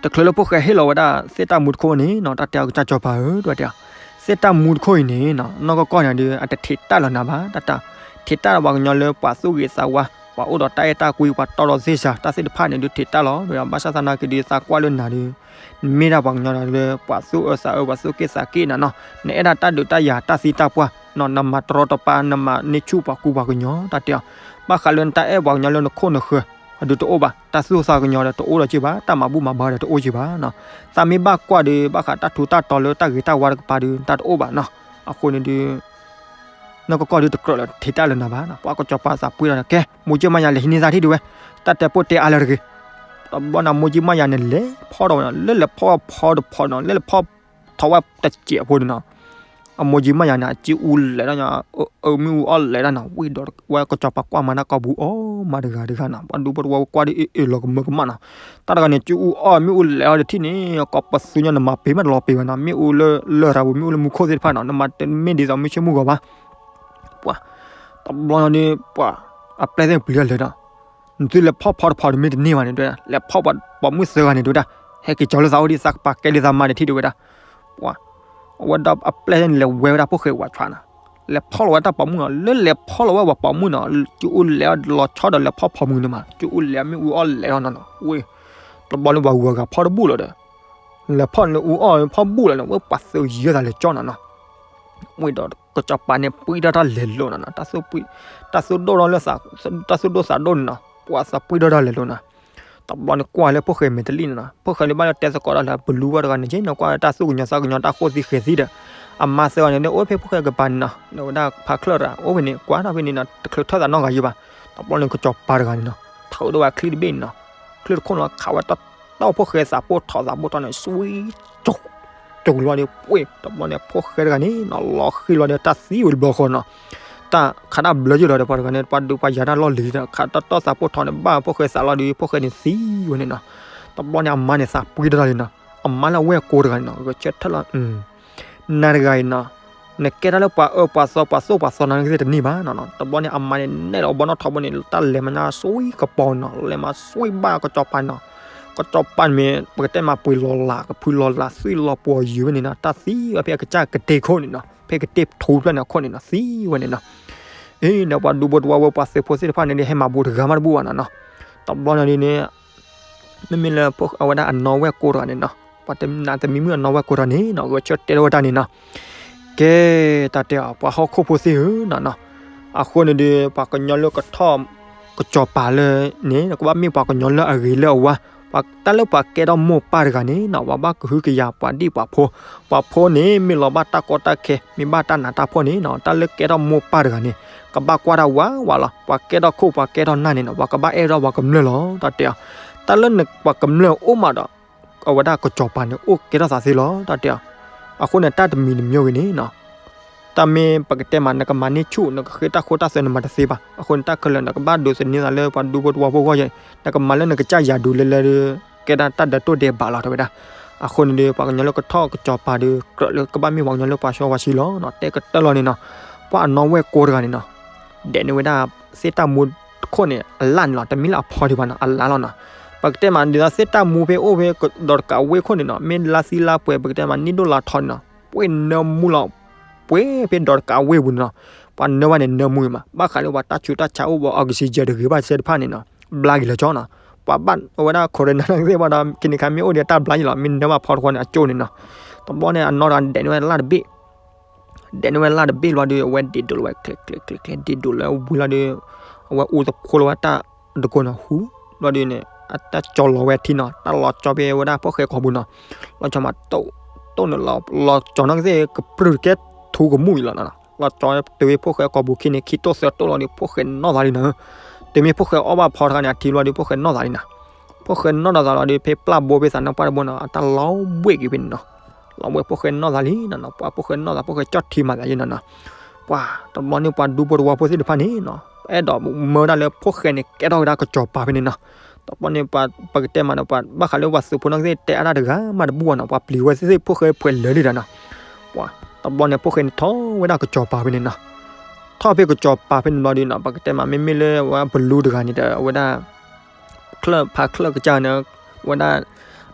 တချုးလၢဖိၣ်ဃဲဟ့ၣ်လီၤဝဲဒၣ် သ့ၣ်တၢ်မူတခိၣ်န့ၣ်နီၤ တၢ်တဲအီၤ ကစၢ်စီၤပၤဧၢ တဲဝဲဒၣ် သ့ၣ်တၢ်မူတခိၣ်အံၤန့ၣ်နီၤ နီၢ်ကီၢ်ကီၢ်န့ၣ်ဒီး အတထံးတၢ်လၢၤနၤဘၣ် တၢ်တၢ် ထံးတၢ်လၢပှၤကညီလၢပှၤသူၣ်ဂ့ၤသးဝါ ပှၤအိၣ်ဒီးတၢ်အဲၣ်တၢ်ကွံ ပှၤတီဒီးသ့ၣ်စၤ တၢ်သ့ၣ်တဖၣ်န့ၣ်ဒီးထံးတၢ်လီၤ ဒီးဘၣ်ဆၣ်သနာ်က့ဒီး သးကွၢ်လၢနၤဒီး နမ့ၢ်ဒၣ်ပှၤကညီလၢပှၤသူၣ်အၢသးအၢ ပှၤသူၣ်က့ၣ်သးက့ၣ်နၤနီၤ နအဲၣ်ဒၣ်တၢ်ဒုးတၢ်ယၤ တၢ်သံတၢ်ပှၢ်နီၤ နမၤတရီတပါ နမၤန့ၢ်ဆူၣ်ပှၤကူပှၤကညီ တၢ်တဲအီၤ ဘၣ်ဃးလၢနတၢ်အဲၣ်ပှၤကညီလၢနခိၣ်နဃၢၤ အဒုးတအိၣ်ဘၣ် တၢ်သူၣ်သးကညီၤဒီးတအိၣ်ဒီးက့ၢ်ဘၣ် တၢ်မၤဘူၣ်မၤဘါဒီးတအိၣ်က့ၢ်ဘၣ်နီၤ သးမ့ၢ်ဘၣ်ကွၢ်ဒီး ဘၣ်ဃးတၢ်ထူးတၢ်တီၤလၢတၢ်ဂ့ၤတၢ်ဝါတကပၤဒီး တၢ်တအိၣ်ဘၣ်နီၤ အဃိန့ၣ်ဒီး နီၢ်ကီၢ်ကီၢ်ဒီးတကြၢးလၢထံးတၢ်လၢနၤဘၣ်နီၤ ပှၤကစီၤပၤသးပှ့ၤဒီး ကဲ မိၢ်ကၠံမါယၤ လဲၤဟံးန့ၢ်သးထံၣ်ဒံးဝဲ တၢ်တဲပိၢ်တဲအါလၢတဂ့ၤ တဘျီန့ၣ် မိၢ်ကၠံမါယၤန့ၣ် လဲၤဖီၣ်ဒီးဝဲနီၤ လၢလဲၤဖီၣ်ဖီတဖီနီၤ လၢလဲၤဖီၣ်ထီၣ်ဝဲတစဲးဖိန့ၣ်နီၤ အမိၢ်ကၠံမါယၤန့ၣ် အစုအူလဲၤဒၣ်ညါ အမ့ၣ်အူအီၣ်လဲၤဒၣ်နီၤ ဝံၤဒီးဝဲကစီၤပၤကွၢ်မၤတၢ်ကိာ်ပူၤအီၣ်မၤတဂၤတဂၤနီၤ ပှၤဒူဖိတဝီဝဲကွၢ်ဒီး အ့ၣ်အ့ၣ် လီၤကမၢကမၣ်နီၤ တၢ်တဂၤန့ၣ် စုအူအီၣ် မ့ၣ်အူလဲၤအီၣ်တထံၣ်န့ၣ် ကိးပသူညါ နမၤပ့ၤမးတလီၤပ့ၤဘၣ်နီၤ မ့ၣ်အူလၢလရာ်ပူၤ မ့ၣ်အူလၢမူခိၣ်သ့ၣ်တဖၣ်နီၤ နမၤတမ့ၢ်ဒ်သိးမ့ၢ်ဆ့မုၢ်ဂီၤဘၣ် ပှၤ တဘျီန့ၣ်ဒီး ပှၤ အပျဲၢ်သ့ၣ်ပျံၤတၢ်လဲၤဒီး နသုလဲၤဖီၣ်ဖီတဖီတမ့ၢ်တန့ၢ်ဘၣ်န့ၣ် တဲဝဲဒၣ် လဲၤဖီၣ်ပှၤပိာ်မုၣ်သၢဂၤန့ၣ် တဲဝဲဒၣ် ဟဲက့ၤကၠီၤလၢသးအိၣ်ဒံး သးကပၤကဲလံသးမါန့ၣ်ထံၣ် တဲဝဲဒၣ် ပှၤ အဝဲဒၣ်အပျဲၢ်သ့ၣ်န့ၣ် လဲၤဝဲဝဲဒၣ်ဖိၣ်ဃဲဝးဆှးနီၤ လဲၤဖီၣ်လီၤဝဲတၢ်ပိာ်မုၣ်နီၤ လၢလဲၤဖီၣ်လီၤဝဲပှၤပိာ်မုၣ်နီၤ စုအူလဲၤအီၣ်လီၤဆီဒီးလဲၤဖီၣ်ဖီမုၢ်န့ၣ်မး စုအူလဲၤမ့ၣ်အူအီၣ်လဲၤအီၣ်နီၤနီၤ ဝ့ၢ် တဘျီန့ၣ် ပှၤဂုၤဂၤဖီၣ်တဘူၣ်လီၤဒီး လဲၤဖီၣ်န့ၣ်အူအီၣ်ဖီၣ်ဘူၣ်လီၤန့ၣ် ဝဲပှၤသုးယဲၢ်သးလဲၤကၠီနီၤနီၤ ဝံၤဒီးကစီၤပၤန့ၣ် ပှံထီၣ်တၢ်လဲၤလိာ်နီၤနီၤ တၢ်သူၣ်ဒိၣ်ထီၣ်လၢ တၢ်သူၣ်ဒိၣ်သးဒိၣ်န့ၣ်နီၤ ပှၤသးပှံထီၣ်တၢ်လဲၤလိာ်နီၤ တဘျီန့ၣ်ကွၢ်လၢဖိၣ်ဃဲမဲာ်တလံၣ်န့ၣ်နီၤ ဖိၣ်ဃဲန့ၣ်ဘၣ်လၢတဲသကိးတၢ်လၢ ပလူဝဲတဂၤန့ၣ်က့ နကွၢ်လၢတၢ်သူၣ်ကညီၤသးကညီၤ တၢ်ဃိသံဃဲၤသံဒီး အမါသၢဂၤန့ၣ် အိၣ်ဖဲဖိၣ်ဃဲကပၤန့ၣ်နီၤ လၢဝဲဒၣ်ဖးချၢၣ်တဂၤ အိၣ်ဖဲန့ၣ် ကွၢ်ထီၣ်ဖဲန့ၣ်နီၤ တချုးထၢၣ်သးနီတဂၤယံၤဘၣ် တဘျီန့ၣ်ကစီၤပၤတဂၤန့ၣ်နီၤ ထုးဒီးဝဲချံတဘ့ၣ်န့ၣ်နီၤ ချံတခိၣ်နီၤ ခးဝဲတၢ်တီၢ်ဖိၣ်ဃဲသးပိၢ်ထီၣ်သးပိၢ်ထီၣ်န့ၣ် စွံ ကၠိလီၤဒီးပှ့ၤ တဘျီန့ၣ် ဖိၣ်ဃဲတဂၤန့ၣ်နီၤ လီၤဃံလီၤဒီးတၢ်သံဝဲတဘျီဃီနီၤ တၢ်ခးတၢ်ဘျၢယုၢ်လီၤဒီး ပှၤတဂၤန့ၣ် ပှၤဒုးပှၤယၤတၢ်လီၢ်လံၤဒီး ခးတၢ်တီၢ်သးပိၢ်ထီၣ်န့ၣ် ဘၣ်ဖိၣ်ဃဲသးလီၤဒီး ဖိၣ်ဃဲန့ၣ်သံဝဲန့ၣ်နီၤ တဘျီန့ၣ် အမါန့ၣ်သးပှံတၢ်လီၤလံနီၤ အမါလၢအဝဲၢ်ကိတဂၤန့ၣ်နီၤ ဂဲၤဆၢထၢၣ်လီၤ နၤတဂၤအံၤနီၤ နကဲတၢ်လၢပှၤအၢပှၤသီ ပှၤသိၣ်ပှၤသီနီၤ နကသ့ၣ်တန့ၢ်ဘၣ်နီၤနီၤ တဘျီန့ၣ် အမါန့ၣ် နဲၣ်လီၤဘီနီၣ်ထီဘိန့ၣ် တၢ်လဲၤမၤညါစွံကပီၤနီၤ လဲၤမၤစွံဘၣ်ကစီၤပၤနီၤ ကစီၤပၤန့ၣ်မ့ၢ် ပကတဲမးပှ့ၤလီၤလး ကဖုလီၤလး သွံၣ်လီၤပှီၤယံၤဝဲန့ၣ်နီၤ တၢ်သံဝဲဖဲအကစၢ်ကတ့ခိၣ်န့ၣ်နီၤ ဖဲကတ့ထူဖျၢၣ်န့ၣ်အခိၣ်န့ၣ်နီၤ သံဝဲန့ၣ်နီၤ အ့ ဒီးပှၤဒူဖိတဝီဝဲ ပှၤသုးဖိသ့ၣ်တဖၣ်န့ၣ်ဒီး ဟဲမၤဘူးတဂၤမးတဘူၣ်ဘၣ်နီၤနီၤ တဘျီန့ၣ်ဒ်န့ၣ် မ့မ့ၢ်လၢအဝဲဒၣ်အနီၢ်ဝဲၢ်ကိတဂၤန့ၣ်နီၤ ပှၤတနးတမံၤမုၣ်အနီၢ်ဝဲၢ်ကိးထီၣ်န့ၣ်နီၤ ဂဲၤဆၢထၢၣ်တဲထီၣ်ဝဲဒၣ်န့ၣ်နီၤ. ကဲ တၢ်တဲအီၤ ပှၤဟီၣ်ခိၣ်ဖိသ့ၣ်ဧၢနီၤနီၤ, အဃိန့ၣ်ဒီး ပှၤကညီလၢကထီၣ် ကစီၤပၤလၢန့ၣ် ကဘၣ်မ့ၢ်ပှၤကညီလၢအဂ့ၤလၢအဝါ, ပှၤတၢ်လၢပှၤကဲထီၣ်မိၢ်ပၢ်တဂၤန့ၣ်နီၤ ပှၤဘၣ်ကဟုကယာ်ပှၤဒံၣ်ပှၤဖိ, ပှၤဖိန့ၣ် မ့ၢ်လီၤဘၣ်တၢ်ကီတၢ်ခဲ မ့ၢ်ဘၣ်တၢ်နးတၢ်ဖှီၣ်န့ၣ်နီၤ တၢ်လၢကဲထီၣ်မိၢ်ပၢ်တဂၤန့ၣ် ကဘၣ်ကွၢ်တၢ်ဝးဝးလီၤ. ပှၤကဲထီၣ်ခိၣ်ပှၤကဲထီၣ်နၢ်န့ၣ်နီၤ ပှၤကဘၣ်အဲၣ်ထီၣ်ပှၤကမျၢၢ်လီၤ တၢ်တဲအီၤ. တၢ်လၢပှၤကမျၢၢ်အိၣ်မးဒီး အဝဲဒၣ်ကစီၤပၤန့ၣ် အိၣ်ကဲထီၣ်သးသ့လီၤ တၢ်တဲအီၤ. အဃိန့ၣ် တၢ်တမံၤတမံၤဂ့ၤန့ၣ်နီၤ တၢ်မ့ၢ်ပကတဲမး နကမၤန့ၢ်ဆူၣ် နကဃ့တၢ်ခိတၢ်သွဲနမၤတသ့ဘၣ်. အဃိန့ၣ် တၢ်ခဲလၢာ်န့ၣ် ကဘၣ်ဒိးသန့ၤသးလၢပှၤဒူဖိတဝီဖိအဂီၢ်ယဲၢ်, နကမၤလၢနကစၢ်ယၤဒိးလဲၤလဲၤဒီး ကဲဒၣ်တၢ်ဒဲးတိၢ်ဒဲးဘးလီၤ တဲဝဲဒၣ်. အဃိန့ၣ်ဒီး ပှၤကညီလၢကထီၣ်ကစီၤပၤဒီး ကြၢးလၢကဘၣ်မ့ၢ်ပှၤကညီလၢပှၤစီပှၤဆှံလီၤနီၤ တဲကတၢၢ်လီၤန့ၣ်နီၤ. ပှၤအနီၢ်ဝဲၢ်ကိးတဂၤန့ၣ်နီၤ ဒဲးန့ၢ်ဝဲဒၣ် သ့ၣ်တၢ်မူခိၣ်န့ၣ် အလၣ်န့ၣ်လီၤ. တမ့ၢ်လၢအဖီဒံးဘၣ်နီၤ အလၣ်လီၤနီၤ. ပကတဲမး ဒ်သိးသ့ၣ်တၢ်မူဖဲအိၣ်ဖဲ ဒီးတကးဝ့ၢ်ခိၣ်န့ၣ်နီၤ မ့ၢ်လါသံလါပှဲၤ ပကတဲမး နံၣ်ဒိၣ်လါထီန့ၣ်နီၤ ပှဲၤနၢမူလီၤ ပှဲၤဖဲဒီးတကးဝ့ၢ်ပူၤန့ၣ်နီၤ. ပှၤနၢဘၣ်န့ၣ် နၢမူအံၤမး ဘၣ်ဃးလၢပှၤတၢ်ဆူးတၢ်ဆါအိၣ်ဘၣ် oxygen တဂ့ၤဘၣ်သ့ၣ်တဖၣ်န့ၣ်နီၤ ဘျါက့ၤလၢကၠီနီၤ. ပှၤဘၣ်အဝဲဒၣ် corona နာ်က့သ့ၣ်ဘၣ်ဒီး ခံနံၤခါမ့ၢ်အိၣ်ဒီးတၢ်ဘျါယံၤလီၤ မ့ၢ်နၢဘၣ်ဖီတခီန့ၣ် အကၠိန့ၣ်နီၤ. တဘျီန့ၣ် အနီၢ်တဂၤဒဲးန့ၢ်ဝဲလၢ်တဘ့ၣ် ဒဲးန့ၢ်ဝဲလၢ်တဘ့ၣ်လီၤဒီး အဝဲဒ့ဒိးလီၤဝဲ ကျဲကျဲကျဲကျဲ ဒ့ဒိးလၢဝံၤလီၤဒီး အဝဲအူသဖှိလီၤဝဲတၢ်တကိးနီၤ ဟူလီၤဒီးန့ၣ် အတၢ်ကၠီလီၤဝဲထံနီၤ တၢ်လီၤကၠီဖဲဝဲဒၣ်ဖှိၣ်ဃဲကိာ်ပူၤနီၤ. လီၤကၠီမး တိၢ် တိၢ်န့ၣ်လီၤ လီၤကၠီနာ်က့သ့ၣ် ကပြုၢ်တကဲထူကမူၣ်အံၤလီၤနီၤ. လီၤကၠီတုၤဖဲဖှိၣ်ဃဲကိာ်ပူၤခံန့ၣ် ခံတိၢ်သၢတိၢ်လီၤဒီး ဖှိၣ်ဃဲနီၣ်သးလံနီၤ. တုၤမ့ၢ်ဖှိၣ်ဃဲအီၣ်ဘၣ်ဖီတခါန့ၣ် အထံလီၤဒီး ဖှိၣ်ဃဲနီၣ်သးလံနီၤ. ဖှိၣ်ဃဲနီၣ်ဒီးသးလီၤဒီး ဖဲပျၢ်ဘိဖဲသးနီၢ်ပှၢ်တဘိနီၤ အတၢ်လီၤဘှ့ၣ်က့ၤဖဲန့ၣ်နီၤ. လီၤဘှ့ၣ်ဖှိၣ်ဃဲနီၣ်သးလံနီၤနီၤ ပှၤဖှိၣ်ဃဲနီၣ်သး ဖှိၣ်ဃဲကၠီၣ်ထံမၤသးယဲနီၤနီၤ. ပှၤတဘျီန့ၣ် ပှၤဒူဖိတဝီဖိသ့ၣ်တဖၣ်န့ၣ်နီၤ အဲၣ်ဒိးမၢဝဲဒၣ်လၢဖှိၣ်ဃဲန့ၣ် ကဲထီၣ်ဝဲဒၣ်ကစီၤပၤဖဲန့ၣ်နီၤ. တဘျီန့ၣ် ပှၤပကတဲမးဒီး ပှၤဘၣ်ဃးလၢပှၤသုးဖိနာ်က့သ့ၣ် တဲအါတၢ်တဂၤမးတဘူၣ်ဘၣ်နီၤ ပှၤပျံၤဝဲသ့ၣ်သ့ၣ် ဖှိၣ်ဃဲဖှဲးလၢာ်လံဒီးနီၤ. ပှၤတဘျီန့ၣ် ဖှိၣ်ဃဲန့ၣ်ထီၣ်ဝဲဒၣ်ကစီၤပၤဖဲန့ၣ်နီၤ. ထီၣ်ဖဲကစီၤပၤဖဲန့ၣ်ဘျီဒီးနီၤ ပကတဲမး မ့မ့ၢ်လၢဝဲပလူတဂၤန့ၣ်ဒီး အဝဲဒၣ် ချၢၣ်ဖးချၢၣ်ကစၢ်န့ၣ် ဝဲဒၣ်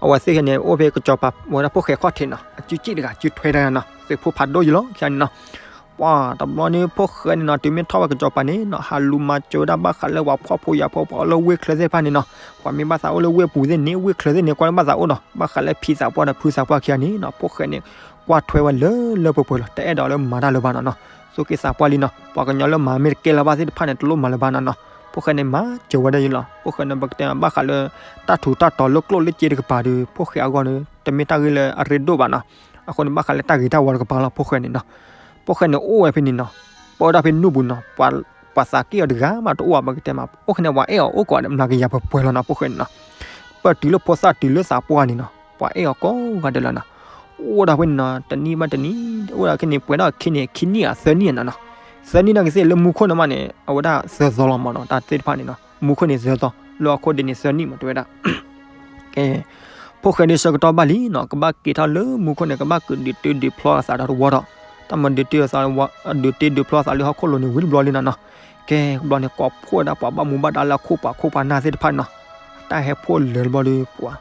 အဝဲသ့ၣ်ခဲန့ၣ် အိၣ်ဖဲကစီၤပၤ ဝဲဒၣ်ဖှိၣ်ဃဲခီၣ်ထံးနီၤ အစုစ့ၣ်တဂၤ စုထွဲတဂၤနီၤ သုးဖိဖးဒိၣ်ယံၤလီၤ ခဲန့ၣ်နီၤ. ပှၤတဘျီန့ၣ် ဖှိၣ်ဃဲန့ၣ်နီၤ တုၤမ့ၢ်ထီၣ်ဝဲကစီၤပၤန့ၣ်နီၤ ဟးလူၤမၤစၢၤဝဲဒၣ်ဘၣ်ဃးလၢပှၤဖှီၣ်ဖိယာ်ဖိ ပှၤအိၣ်လၢဝ့ၢ်ချၢသ့ၣ်တဖၣ်န့ၣ်နီၤ. ပှၤမ့ၢ်ဘၣ်သးအိၣ်လၢဝ့ၢ်ပူၤသ့ၣ်န့ၣ် ဝ့ၢ်ချၢသ့ၣ်န့ၣ် ကွၢ်လၢဘၣ်သးအိၣ်နီၤ ဘၣ်ဃးလၢဖံသးပှၢ်ဒီးဖုသးပှၢ်ခံဂၤန့ၣ်နီၤ ဖှိၣ်ဃဲန့ၣ် ကွၢ်ထွဲဝဲလၢလၢပှဲၤပှဲၤလီၤ တအဲၣ်ဒိးလၢမၤတၢ်လၢၤဘၣ်နီၤနီၤ. သူၣ်က့သးပှၢ်လံနီၤ ပှၤကညီလၢမၤမ့ၢ်တကဲလၢၤဘၣ်သ့ၣ်တဖၣ်န့ၣ် တလိၣ်မၤလၢၤဘၣ်နီၤနီၤ. ဖှိၣ်ဃဲန့ၣ်မၤစၢၤဝဲဒၣ်ယံၤလီၤ ဖှိၣ်ဃဲန့ၣ် ပကတဲမး ဘၣ်ဃးလၢ တၢ်ထူးတၢ်တီၤလၢကျိၣ်လၢစ့တကပၤဒီး ဖှိၣ်ဃဲအဂီၢ်န့ၣ် တမ့ၢ်တၢ်ဂ့ၢ်လၢအရ့ဒိၣ်ဘၣ်နီၤ. အဃိန့ၣ် ဘၣ်ဃးလၢတၢ်ဂ့ၤတၢ်ဝါတကပၤလီၤ ဖှိၣ်ဃဲန့ၣ်နီၤ. ဖှိၣ်ဃဲန့ၣ်အိၣ်ဝဲဖဲန့ၣ်နီၤ ပၢဝဲဒၣ်ဖဲနူၢ်ပူၤနီၤ ပှၤသးက့ၢ်အီၤတဂၤမးတအိၣ်ဘၣ် ပကတဲမး အိၣ်ခဲန့ၣ် ပှၤအဲၣ်အီၤအိၣ်ကိးဂၤဒဲး မျးကယၤပှဲၤပှဲၤလီၤနီၤ ဖှိၣ်ဃဲန့ၣ်နီၤ. ပၢၢ်တုၤလၢဖိသၣ်တုၤလၢသးပှၢ်န့ၣ်နီၤ ပှၤအဲၣ်အီၤကိးဂၤဒဲးလီၤနီၤ. အိၣ်ဒၣ်ဖဲန့ၣ်နီၤ တနံၣ်ဘၣ်တနံၣ် အိၣ်ဒၣ်ခဲန့ၣ် ပှဲၤဒၣ်ခံန့ၣ် ခံနံၣ်ဧါ သၢနံၣ်ဧါနီၤနီၤ. သၢနံၣ်နာ်က့သ့ၣ် လၢမူခိၣ်န့ၣ်မးန့ၣ် အဝဲဒၣ်သၢသီလီၤမးနီၤ တၢ်သ့ၣ်တဖၣ်န့ၣ်နီၤ မူခိၣ်န့ၣ်သၢသီ လၢဟီၣ်ခိၣ်ဒံးန့ၣ်သၢနံၣ်မး တဲဝဲဒၣ် ကဲ ဖှိၣ်ဃဲဒုးဆၢကတီၢ်ဘၣ်လံနီၤ ကဘၣ်က့ၤထီၣ်လၢမူခိၣ်န့ၣ် ကဘၣ်ကဒုးတ့ဒုးဖျီအသးဒီးတဝီဒီး တၢ်မၤဒုးတ့အသး ဒုးတ့ဒုးဖျီအသးလၢဟီၣ်ခိၣ်လိၤန့ၣ် ဝံၤတဘျီလံနီၤနီၤ. ကဲ တဘျီန့ၣ် ကိးဖှိၣ်ဝဲဒၣ်ပှၤဘၣ်မူဘၣ်ဒါလၢအခိၣ်ပှၤခိၣ်ပှၤနၢ်သ့ၣ်တဖၣ်နီၤ တၢ်ဟဲဖှိၣ်လၢာ်တဘျီဒီး ပှၤ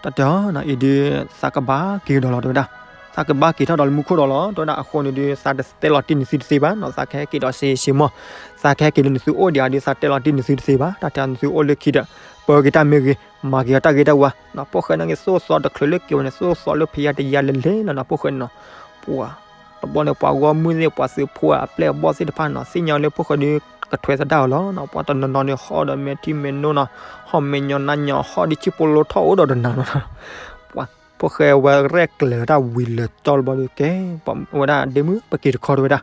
တၢ်တဲအီၤနီၤ အံၤဒုး သးကဘၣ်က့ၤကဒီးလီၤ တဲဝဲဒၣ်. သးကဘၣ်က့ၤထီၣ်ဒီးလၢမူခိၣ်ဒီးလီၤ တဲဝဲဒၣ်. အဃိန့ၣ်ဒုး သးတတဲလီၤတံၢ်နသုတသ့ဘၣ်နီၤ သးကဟဲက့ၤဒီးစ့စ့မီၢ် သးကဟဲက့ၤလၢနသုအိၣ်ဒံးဧါဒီး သးတဲလီၤတံၢ်နသုတသ့ဘၣ် တၢ်တဲနသုအိၣ်လၢခံဒီး ပၢက့ၤတၢ်မ့ၢ်ဂ့ၤ မၤက့ၤအီၤတၢ်ဂ့ၤတၢ်ဝါနီၤ. ဖှိၣ်ဃဲနာ်က့ သိၣ်သီတချုးလၢက့ၤဝဲန့ၣ် သိၣ်သီလၢဖယါတယါလဲၤလဲၤလီၤနီၤ ဖှိၣ်ဃဲန့ၣ်နီၤ. ပှၤ တဘျီန့ၣ် ပှၤဂီၢ်မုၢ်သ့ၣ် ပှၤသုးဖိအပျဲၢ်အဘီၣ်သ့ၣ်တဖၣ်နီၤ သ့ၣ်ညါလၢဖှိၣ်ဃဲဒုး ကထွဲသဒၣ်အီၤလီၤနီၤ. ပှၤတနီၤနီၤန့ၣ် ဟီၣ်ဒီးမဲာ်ထံမဲာ်နိနီၤ ဟီၣ်မဲာ်ညီနါညီ ဟီၣ်ဒ်ဆံၣ်ဖိလိထီၣ်အိၣ်ဒီးတနၤနီၤ. ပှၤ ဖှိၣ်ဃဲဝဲရဲၣ်ကျဲၤတၢ်ဝံၤလၢာ်တီၢ်လၢဘျီဒီး ကဲ ပှၤဝဲဒၣ်ဒ့မုၣ် ပက့ၤတခီတဲဝဲဒၣ်.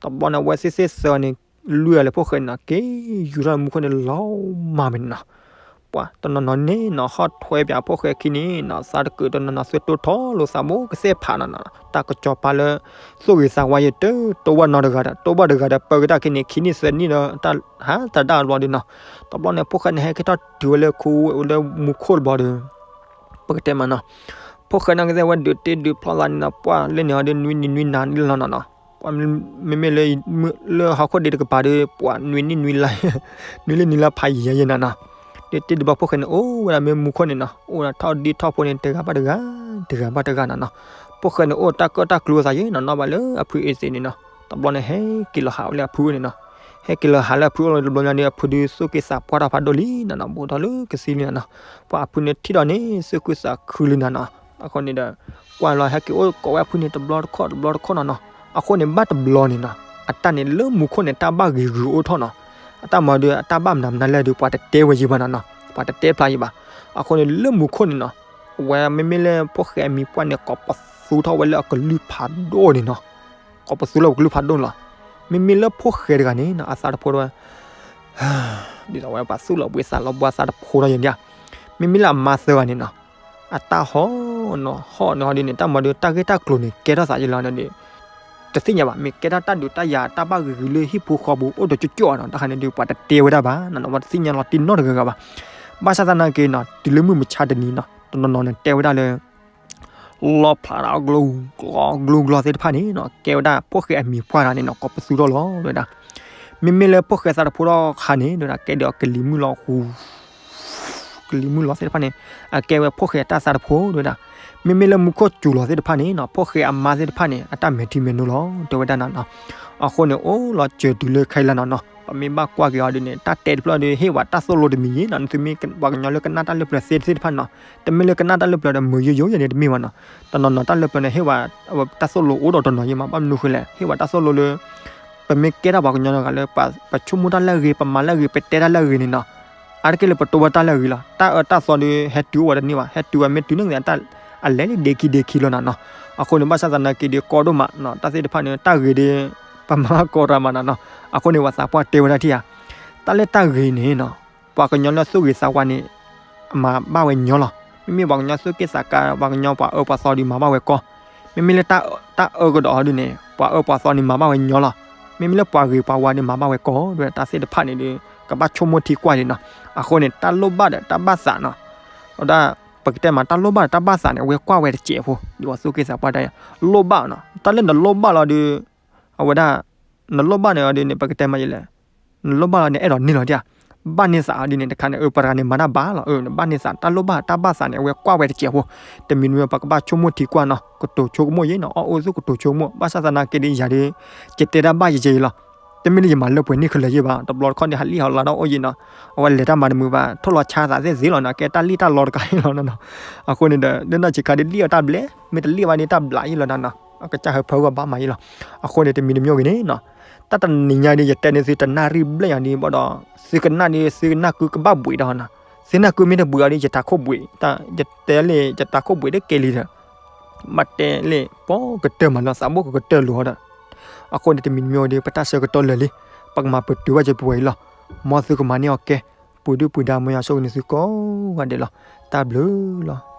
တဘျီန့ၣ် အဝဲသ့ၣ်သ့ၣ်သၢန့ၣ် လွံၢ်ဂၤလၢဖှိၣ်ဃဲန့ၣ်နီၤ က့ၤယူၤထီၣ်မူခိၣ်န့ၣ်လီၤမၢ်မ့ၢ်န့ၣ်နီၤ. ပှၤတနီၤနီၤန့ၣ်နီၤ ဟီၣ်ထွဲပၠးဖှိၣ်ဃဲခံန့ၣ်နီၤ သးတကုးတနီၤနီၤ သုတိၢ်ထီၣ်လိာ်သးဘိကသ့ၣ်ဖးနီၤနီၤ. တၢ်ကစီၤပၤလၢ သိၣ်ဂ့ၤသးဝါယံၤတတိၢ်ဘၣ်နီတဂၤဒီး တိၢ်ဘၣ်တဂၤဒီး ပၢက့ၤတၢ်ခံန့ၣ် ခံနံၣ်သၢနံၣ်ဒီး တၢ်ဟးသဒၣ်ဘျီဒီးနီၤ. တဘျီန့ၣ် ဖှိၣ်ဃဲန့ၣ် ဟဲက့ၤထီၣ်တုၤဝဲလၢခူဝဲလၢမူခိၣ်တဘျီဒီး ပကတဲမးနီၤ ဖှိၣ်ဃဲနာ်က့သ့ၣ် အဝဲဒုးတ့ဒုးဖျီသးန့ၣ်နီၤ ပှၤလၢန့ၣ်အီၤဒီး နွံနံၤနွံနၤန့ၣ်လီၤနီၤနီၤ. ပှၤမ့မ့ၢ်လၢ လၢဟီၣ်ခိၣ်ဒံးတကပၤဒီး ပှၤနွံနံၣ်နွံလါ နွံလၢနွံလါဖးယံၤယဲနီၤနီၤ. ဒုးတ့ဒုးဖျီဖှိၣ်ဃဲန့ၣ် အိၣ်ဝဲဒၣ်မ့ၢ်မူခိၣ်န့ၣ်နီၤ အိၣ်ဝဲဒၣ်ထီၣ်ဒ့ထီၣ်ဖိန့ၣ် တဂၤဘၣ်တဂၤ တဂၤဘၣ်တဂၤနီၤနီၤ. ဖှိၣ်ဃဲန့ၣ် အိၣ်တၢ်ကၢၣ်တၢ်ကျူအသးယဲနီၤနီၤ ဘၣ်လၢအဖုအ့သ့းန့ၣ်နီၤ. တဘျီန့ၣ် ဟဲက့ၤလီၤဟးဝဲလၢအဖုအိၣ်န့ၣ်နီၤ. ဟဲက့ၤလီၤဟးလၢအဖုအိၣ်လီၤတဘျီညါဒီး အဖုဒုးသိၣ်က့ၤသးပှၢ်ထီၣ်ဖးဒိၣ်လံနီၤနီၤ ဘူးထီၣ်လၢကသံလံနီၤနီၤ. ပှၤအဖုန့ၣ်ထံၣ်ဒီးန့ၣ် သူၣ်ခုသးခုလံနီၤနီၤ. အဃိန့ၣ်ဒီး ကွၢ်လီၤဟဲက့ၤအိၣ်ကိးဝဲအဖုန့ၣ် တဘျီတခီၣ် တဘျီတခီၣ်နီၤနီၤ. အဃိန့ၣ် ဘၣ်တဘျီန့ၣ်နီၤ အတၢ်န့ၣ်လၢမူခိၣ်န့ၣ် တၢ်ဘၣ်ဂ့ၤဂုာ်အိၣ်ထီၣ်နီၤ. အတၢ်မၤဒီး အတၢ်ဘၣ်မနုၤမနုၤလဲၣ်ဒီး ပှၤတတဲဝဲယံၤဘၣ်နီၤနီၤ, ပှၤတတဲဖျါယံၤဘၣ်. အဃိန့ၣ် လၢမူခိၣ်န့ၣ်နီၤ အဝဲမ့မ့ၢ်လၢဖိၣ်ဃဲအမံၤပှၢ်န့ၣ် ကိးပသူထီၣ်ဝဲလၢအကလုၢ်ဖးဒိၣ်န့ၣ်နီၤ. ကိးပသူလၢပကလုၢ်ဖးဒိၣ်လီၤ. မ့မ့ၢ်လၢဖိၣ်ဃဲတဂၤန့ၣ်နီၤ အသးတဖိထီၣ်ဝဲ ဒ်သိးဝဲပှၤသူၣ်လီၤဘှံးသးလီၤဘှါ အသးတဖိထီၣ်ယံၤဒၣ်. မ့မ့ၢ်လၢအမါသၢဂၤန့ၣ်နီၤ အတၢ်ဟီၣ်နီၤဟီၣ်န့ၣ်ဟီဒ်န့ၣ် တၢ်မၤဒီးတၢ်ဂ့ၢ်တၢ်ကျိၤန့ၣ် ကဲထီၣ်သးယံၤလီၤန့ၣ်ဒီး တသ့ၣ်ညါဘၣ်. မ့ၢ်ကဲထီၣ်တၢ်ဒုးတၢ်ယၤ တၢ်ဘၣ်ဂ့ၤဂ့ၤလၢဟံၣ်ဖိဃီပူၤ အိၣ်ဒီးကၠိကၠိနီၤ တၢ်ခါန့ၣ်ဒီး ပှၤတတဲဝဲဒၣ်ဘၣ်နီၤနီၤ, ပှၤတသ့ၣ်ညါလီၤတံၢ်နီတဂၤဂၤဘၣ်. ဘၣ်ဆၣ်သနာ်က့နီၤ တုၤလၢမုၢ်မဆါတနံၤနီၤ တနီၤနီၤန့ၣ်တဲဝဲဒၣ်လၢ လီဖျးဒီးကျိကျိကျိသ့ၣ်တဖၣ်န့ၣ်နီၤ ကဲဝဲဒၣ်ဖိၣ်ဃဲအမံၤပှၢ်တဂၤန့ၣ်နီၤ ကိးပသူထီၣ်လီၤဝဲဒၣ်. မ့မ့ၢ်လၢဖိၣ်ဃဲသးတဖိထီၣ်ခါန့ၣ် ဒ်ဝဲဒၣ် ကဲဒီးကလံၤမုၢ်လီၤဟူ ကလံၤမုၢ်လီၤသ့ၣ်တဖၣ်န့ၣ် အကဲဝဲဖိၣ်ဃဲအတၢ်သးတဖိဒ်ဝဲဒၣ်. မ့မ့ၢ်လၢမူခိၣ်စူၤလီၤသ့ၣ်တဖၣ်န့ၣ်နီၤ ဖိၣ်ဃဲအမါသ့ၣ်တဖၣ်န့ၣ် အတၢ်မဲာ်ထံမဲာ်နိလီၤ တဲဝဲဒၣ်နီၤနီၤ. အဃိန့ၣ် အိၣ်လီၤစၢၤတုၤလၢခဲအံၤလီၤနီၤနီၤ ပမ့ၢ်ဘၣ်ကွၢ်က့ၤအီၤဒ်န့ၣ် တၢ်တဲတဖျၢၣ်ဒီး ဟ့ၣ်ဝဲတၢ်သိၣ်လိတမံၤယံၤနီၤ, နသုမ့ၢ်ပှၤကညီလၢကနၣ်တၢ်လၢပျၢၤသ့သ့ၣ်တဖၣ်နီၤ, တမ့ၢ်လၢကနၣ်တၢ်လၢပျၢၤဒီး မုာ်ယိယိယဲန့ၣ်တမ့ၢ်ဘၣ်နီၤ. တနီၤနီၤတၢ်လၢပျၢၤန့ၣ် ဟ့ၣ်ဝဲတၢ်သိၣ်လိအိၣ်ဒီးတနီၤယံၤမး, ဘၣ်မနုၤဃိလဲၣ်, ဟ့ၣ်ဝဲတၢ်သိၣ်လိလၢ ပမ့ၢ်ကဲထီၣ်ပှၤကညီတဂၤလၢ ပဆိကမိၣ်တၢ်လၢအဂ့ၤ, ပမၤလၢအဂ့ၤ, ပတဲတၢ်လၢအဂ့ၤန့ၣ်နီၤ, အါတက့ၢ်လၢပတိၢ်ဘၣ်တၢ်လၢအဂ့ၤလီၤ. တၢ်အၢတၢ်သီဒီး ဟဲတုၤအိၣ်ဝဲတန့ၢ်ဘၣ်, ဟဲတုၤဝဲမ့ၢ်တုၤန့ၣ် အလဲၤလံဒ့ခံဒ့ခံလီၤနီၤနီၤ. အဃိန့ၣ် ဘၣ်ဆၣ်သနာ်က့ဒီး ကီဒိၣ်မးနီၤ, တၢ်သ့ၣ်တဖၣ်န့ၣ် တၢ်ဂ့ၤဒီး ပမၤကီတၢ်မးနီၤနီၤ. အဃိန့ၣ် ပှၤသးပှၢ်တဲဝဲဒၣ်ထံၣ်ဧါ, တၢ်လၢတၢ်ဂ့ၤန့ၣ်နီၤ ပှၤကညီလၢသူၣ်ဂ့ၤသးဝါန့ၣ် အမၤဘၣ်ဝဲညီလီၤ. မ့မ့ၢ်ပှၤကညီသူၣ်က့ၣ်သးကါ, ပှၤကညီပှၤအၢပှၤသီဒီး မၤဘၣ်ဝဲကီ, မ့မ့ၢ်လၢတၢ်အၢကဒီးအီၤဒ်န့ၣ် ပှၤအၢပှၤသီန့ၣ် မၤဘၣ်ဝဲညီလီၤ. မ့မ့ၢ်လၢပှၤဂ့ၤပှၤဝါဒီး မၤဘၣ်ဝဲကီ, ဒီးတၢ်သ့ၣ်တဖၣ်န့ၣ်ဒီး ကဘၣ်ဆိကမိၣ်ထံကွၢ်ဒံးနီၤ. အဃိန့ၣ် တၢ်လိၣ်ဘၣ်ဒီးတၢ်ဘၣ်သးနီၤ, ဒီးပကတဲမး တၢ်လိၣ်ဘၣ်ဒီးတၢ်ဘၣ်သးန့ၣ် အဝဲကွၢ်ဝဲတစဲးဖိ, ဒ်ပှၤသူၣ်က့ၣ်သးပှၢ်တဲ, လိၣ်ဘၣ်နီၤ, တၢ်လၢနလိၣ်ဘၣ်လီၤဒီး အဝဲဒၣ် နလိၣ်ဘၣ်န့ၣ်အီၤဒ်န့ၣ် ပကတဲမးယလဲၣ်, နလိၣ်ဘၣ်လီၤန့ၣ် အဲၣ်ဒိးန့ၢ်လီၤဒၣ်ဧါ, ဘၣ်န့ၢ်သးအီၤဒ်န့ၣ် တခါန့ၣ် အၢ ပှၤတဂၤန့ၣ် မၤတၢ်ဘၣ်လီၤ, အၢ နဘၣ်န့ၢ်သး, တၢ်လိၣ်ဘၣ်တၢ်ဘၣ်သးန့ၣ် အဝဲကွၢ်ဝဲတစဲးဖိ, တမံၤတမံၤ ပကဘၣ်ဆိကမိၣ်ထံကွၢ်နီၤ, ကတိၤဆိကမိၣ်ယဲနီၤ, အီၣ်အိၣ်သူၣ်ကတိၤဆိကမိၣ်, ဘၣ်ဆၣ်သနာ်က့ဒီးယၤဒီး ယတဲတၢ်ဘၣ်ယဲယဲလီၤ, တမ့ၢ်လၢယမၤလၢပှဲၤန့ၢ်ခဲလၢာ်ယဲဘၣ်, တဘျီတခီၣ်န့ၣ် ဟးလံၣ်ဟးလီၤဒီးအိၣ်ယဲနီၤ, အဝဲလဲၤတၢ်မၤတမုာ်ဘၣ်, ထိၣ်လီၤဆါသးသ့ၣ်သ့လီၤနီၤ, ကဲတၢ်လံၣ်တၢ်လီတခါအံၤလီၤနီၤနီၤ. အဃိန့ၣ်ဒီး လၢနီၢ်ဆံးခါဒီး လံၣ်အီၤတၢ်ဘျဲ, မ့ၢ်တလံၣ်ဘၣ်ဒီးတၢ်ဘျးယဲလီၤနီၤနီၤ, အကစၢ်ဟၢဖၢဂီၢ်ဘၣ်မးယဲလီၤ. အဃိန့ၣ် တမံၤတမံၤဂ့ၤန့ၣ်နီၤ, တၢ်တနံၤညါဒီး ယတဲန့ၢ်သုတနၣ်ရံၣ်ဘျဲၣ်ညါဒံးဘၣ်ဒီး သုကနၣ်ဒီး သုကနၢ်ကုကဘၣ်ဘှံးဒီးနီၤ, သုနၢ်ကုမ့ၢ်တဘှံးအီၤဒီး ယတၢ်ခိၣ်ဘှံး, ယတဲလၢယတၢ်ခိၣ်ဘှံးဒီးကဲလံဒီး ဘၣ်တဲလၢပှၤကတၢၢ်မးလီၤ, သးဘိၣ်ကကတၢၢ်လိာ်အီၤဒီး, အဃိန့ၣ် တမံၤတမံၤအံၤဒီး ပတၢ်ဆၢကတီၢ်လၢာ်လံ, ပကမၤပတုာ်ဘၣ်စၢၤပဝဲအံၤလီၤ. မ်သုကမၤန့ၢ်အီၤကဲ, ပူၤဒုၣ်ပူၤဒါ မ်ယွၤဆိၣ်ဂ့ၤန့ၢ်သုကိးဂၤဒဲးလီၤ. တၢ်ဘျုးလီၤ.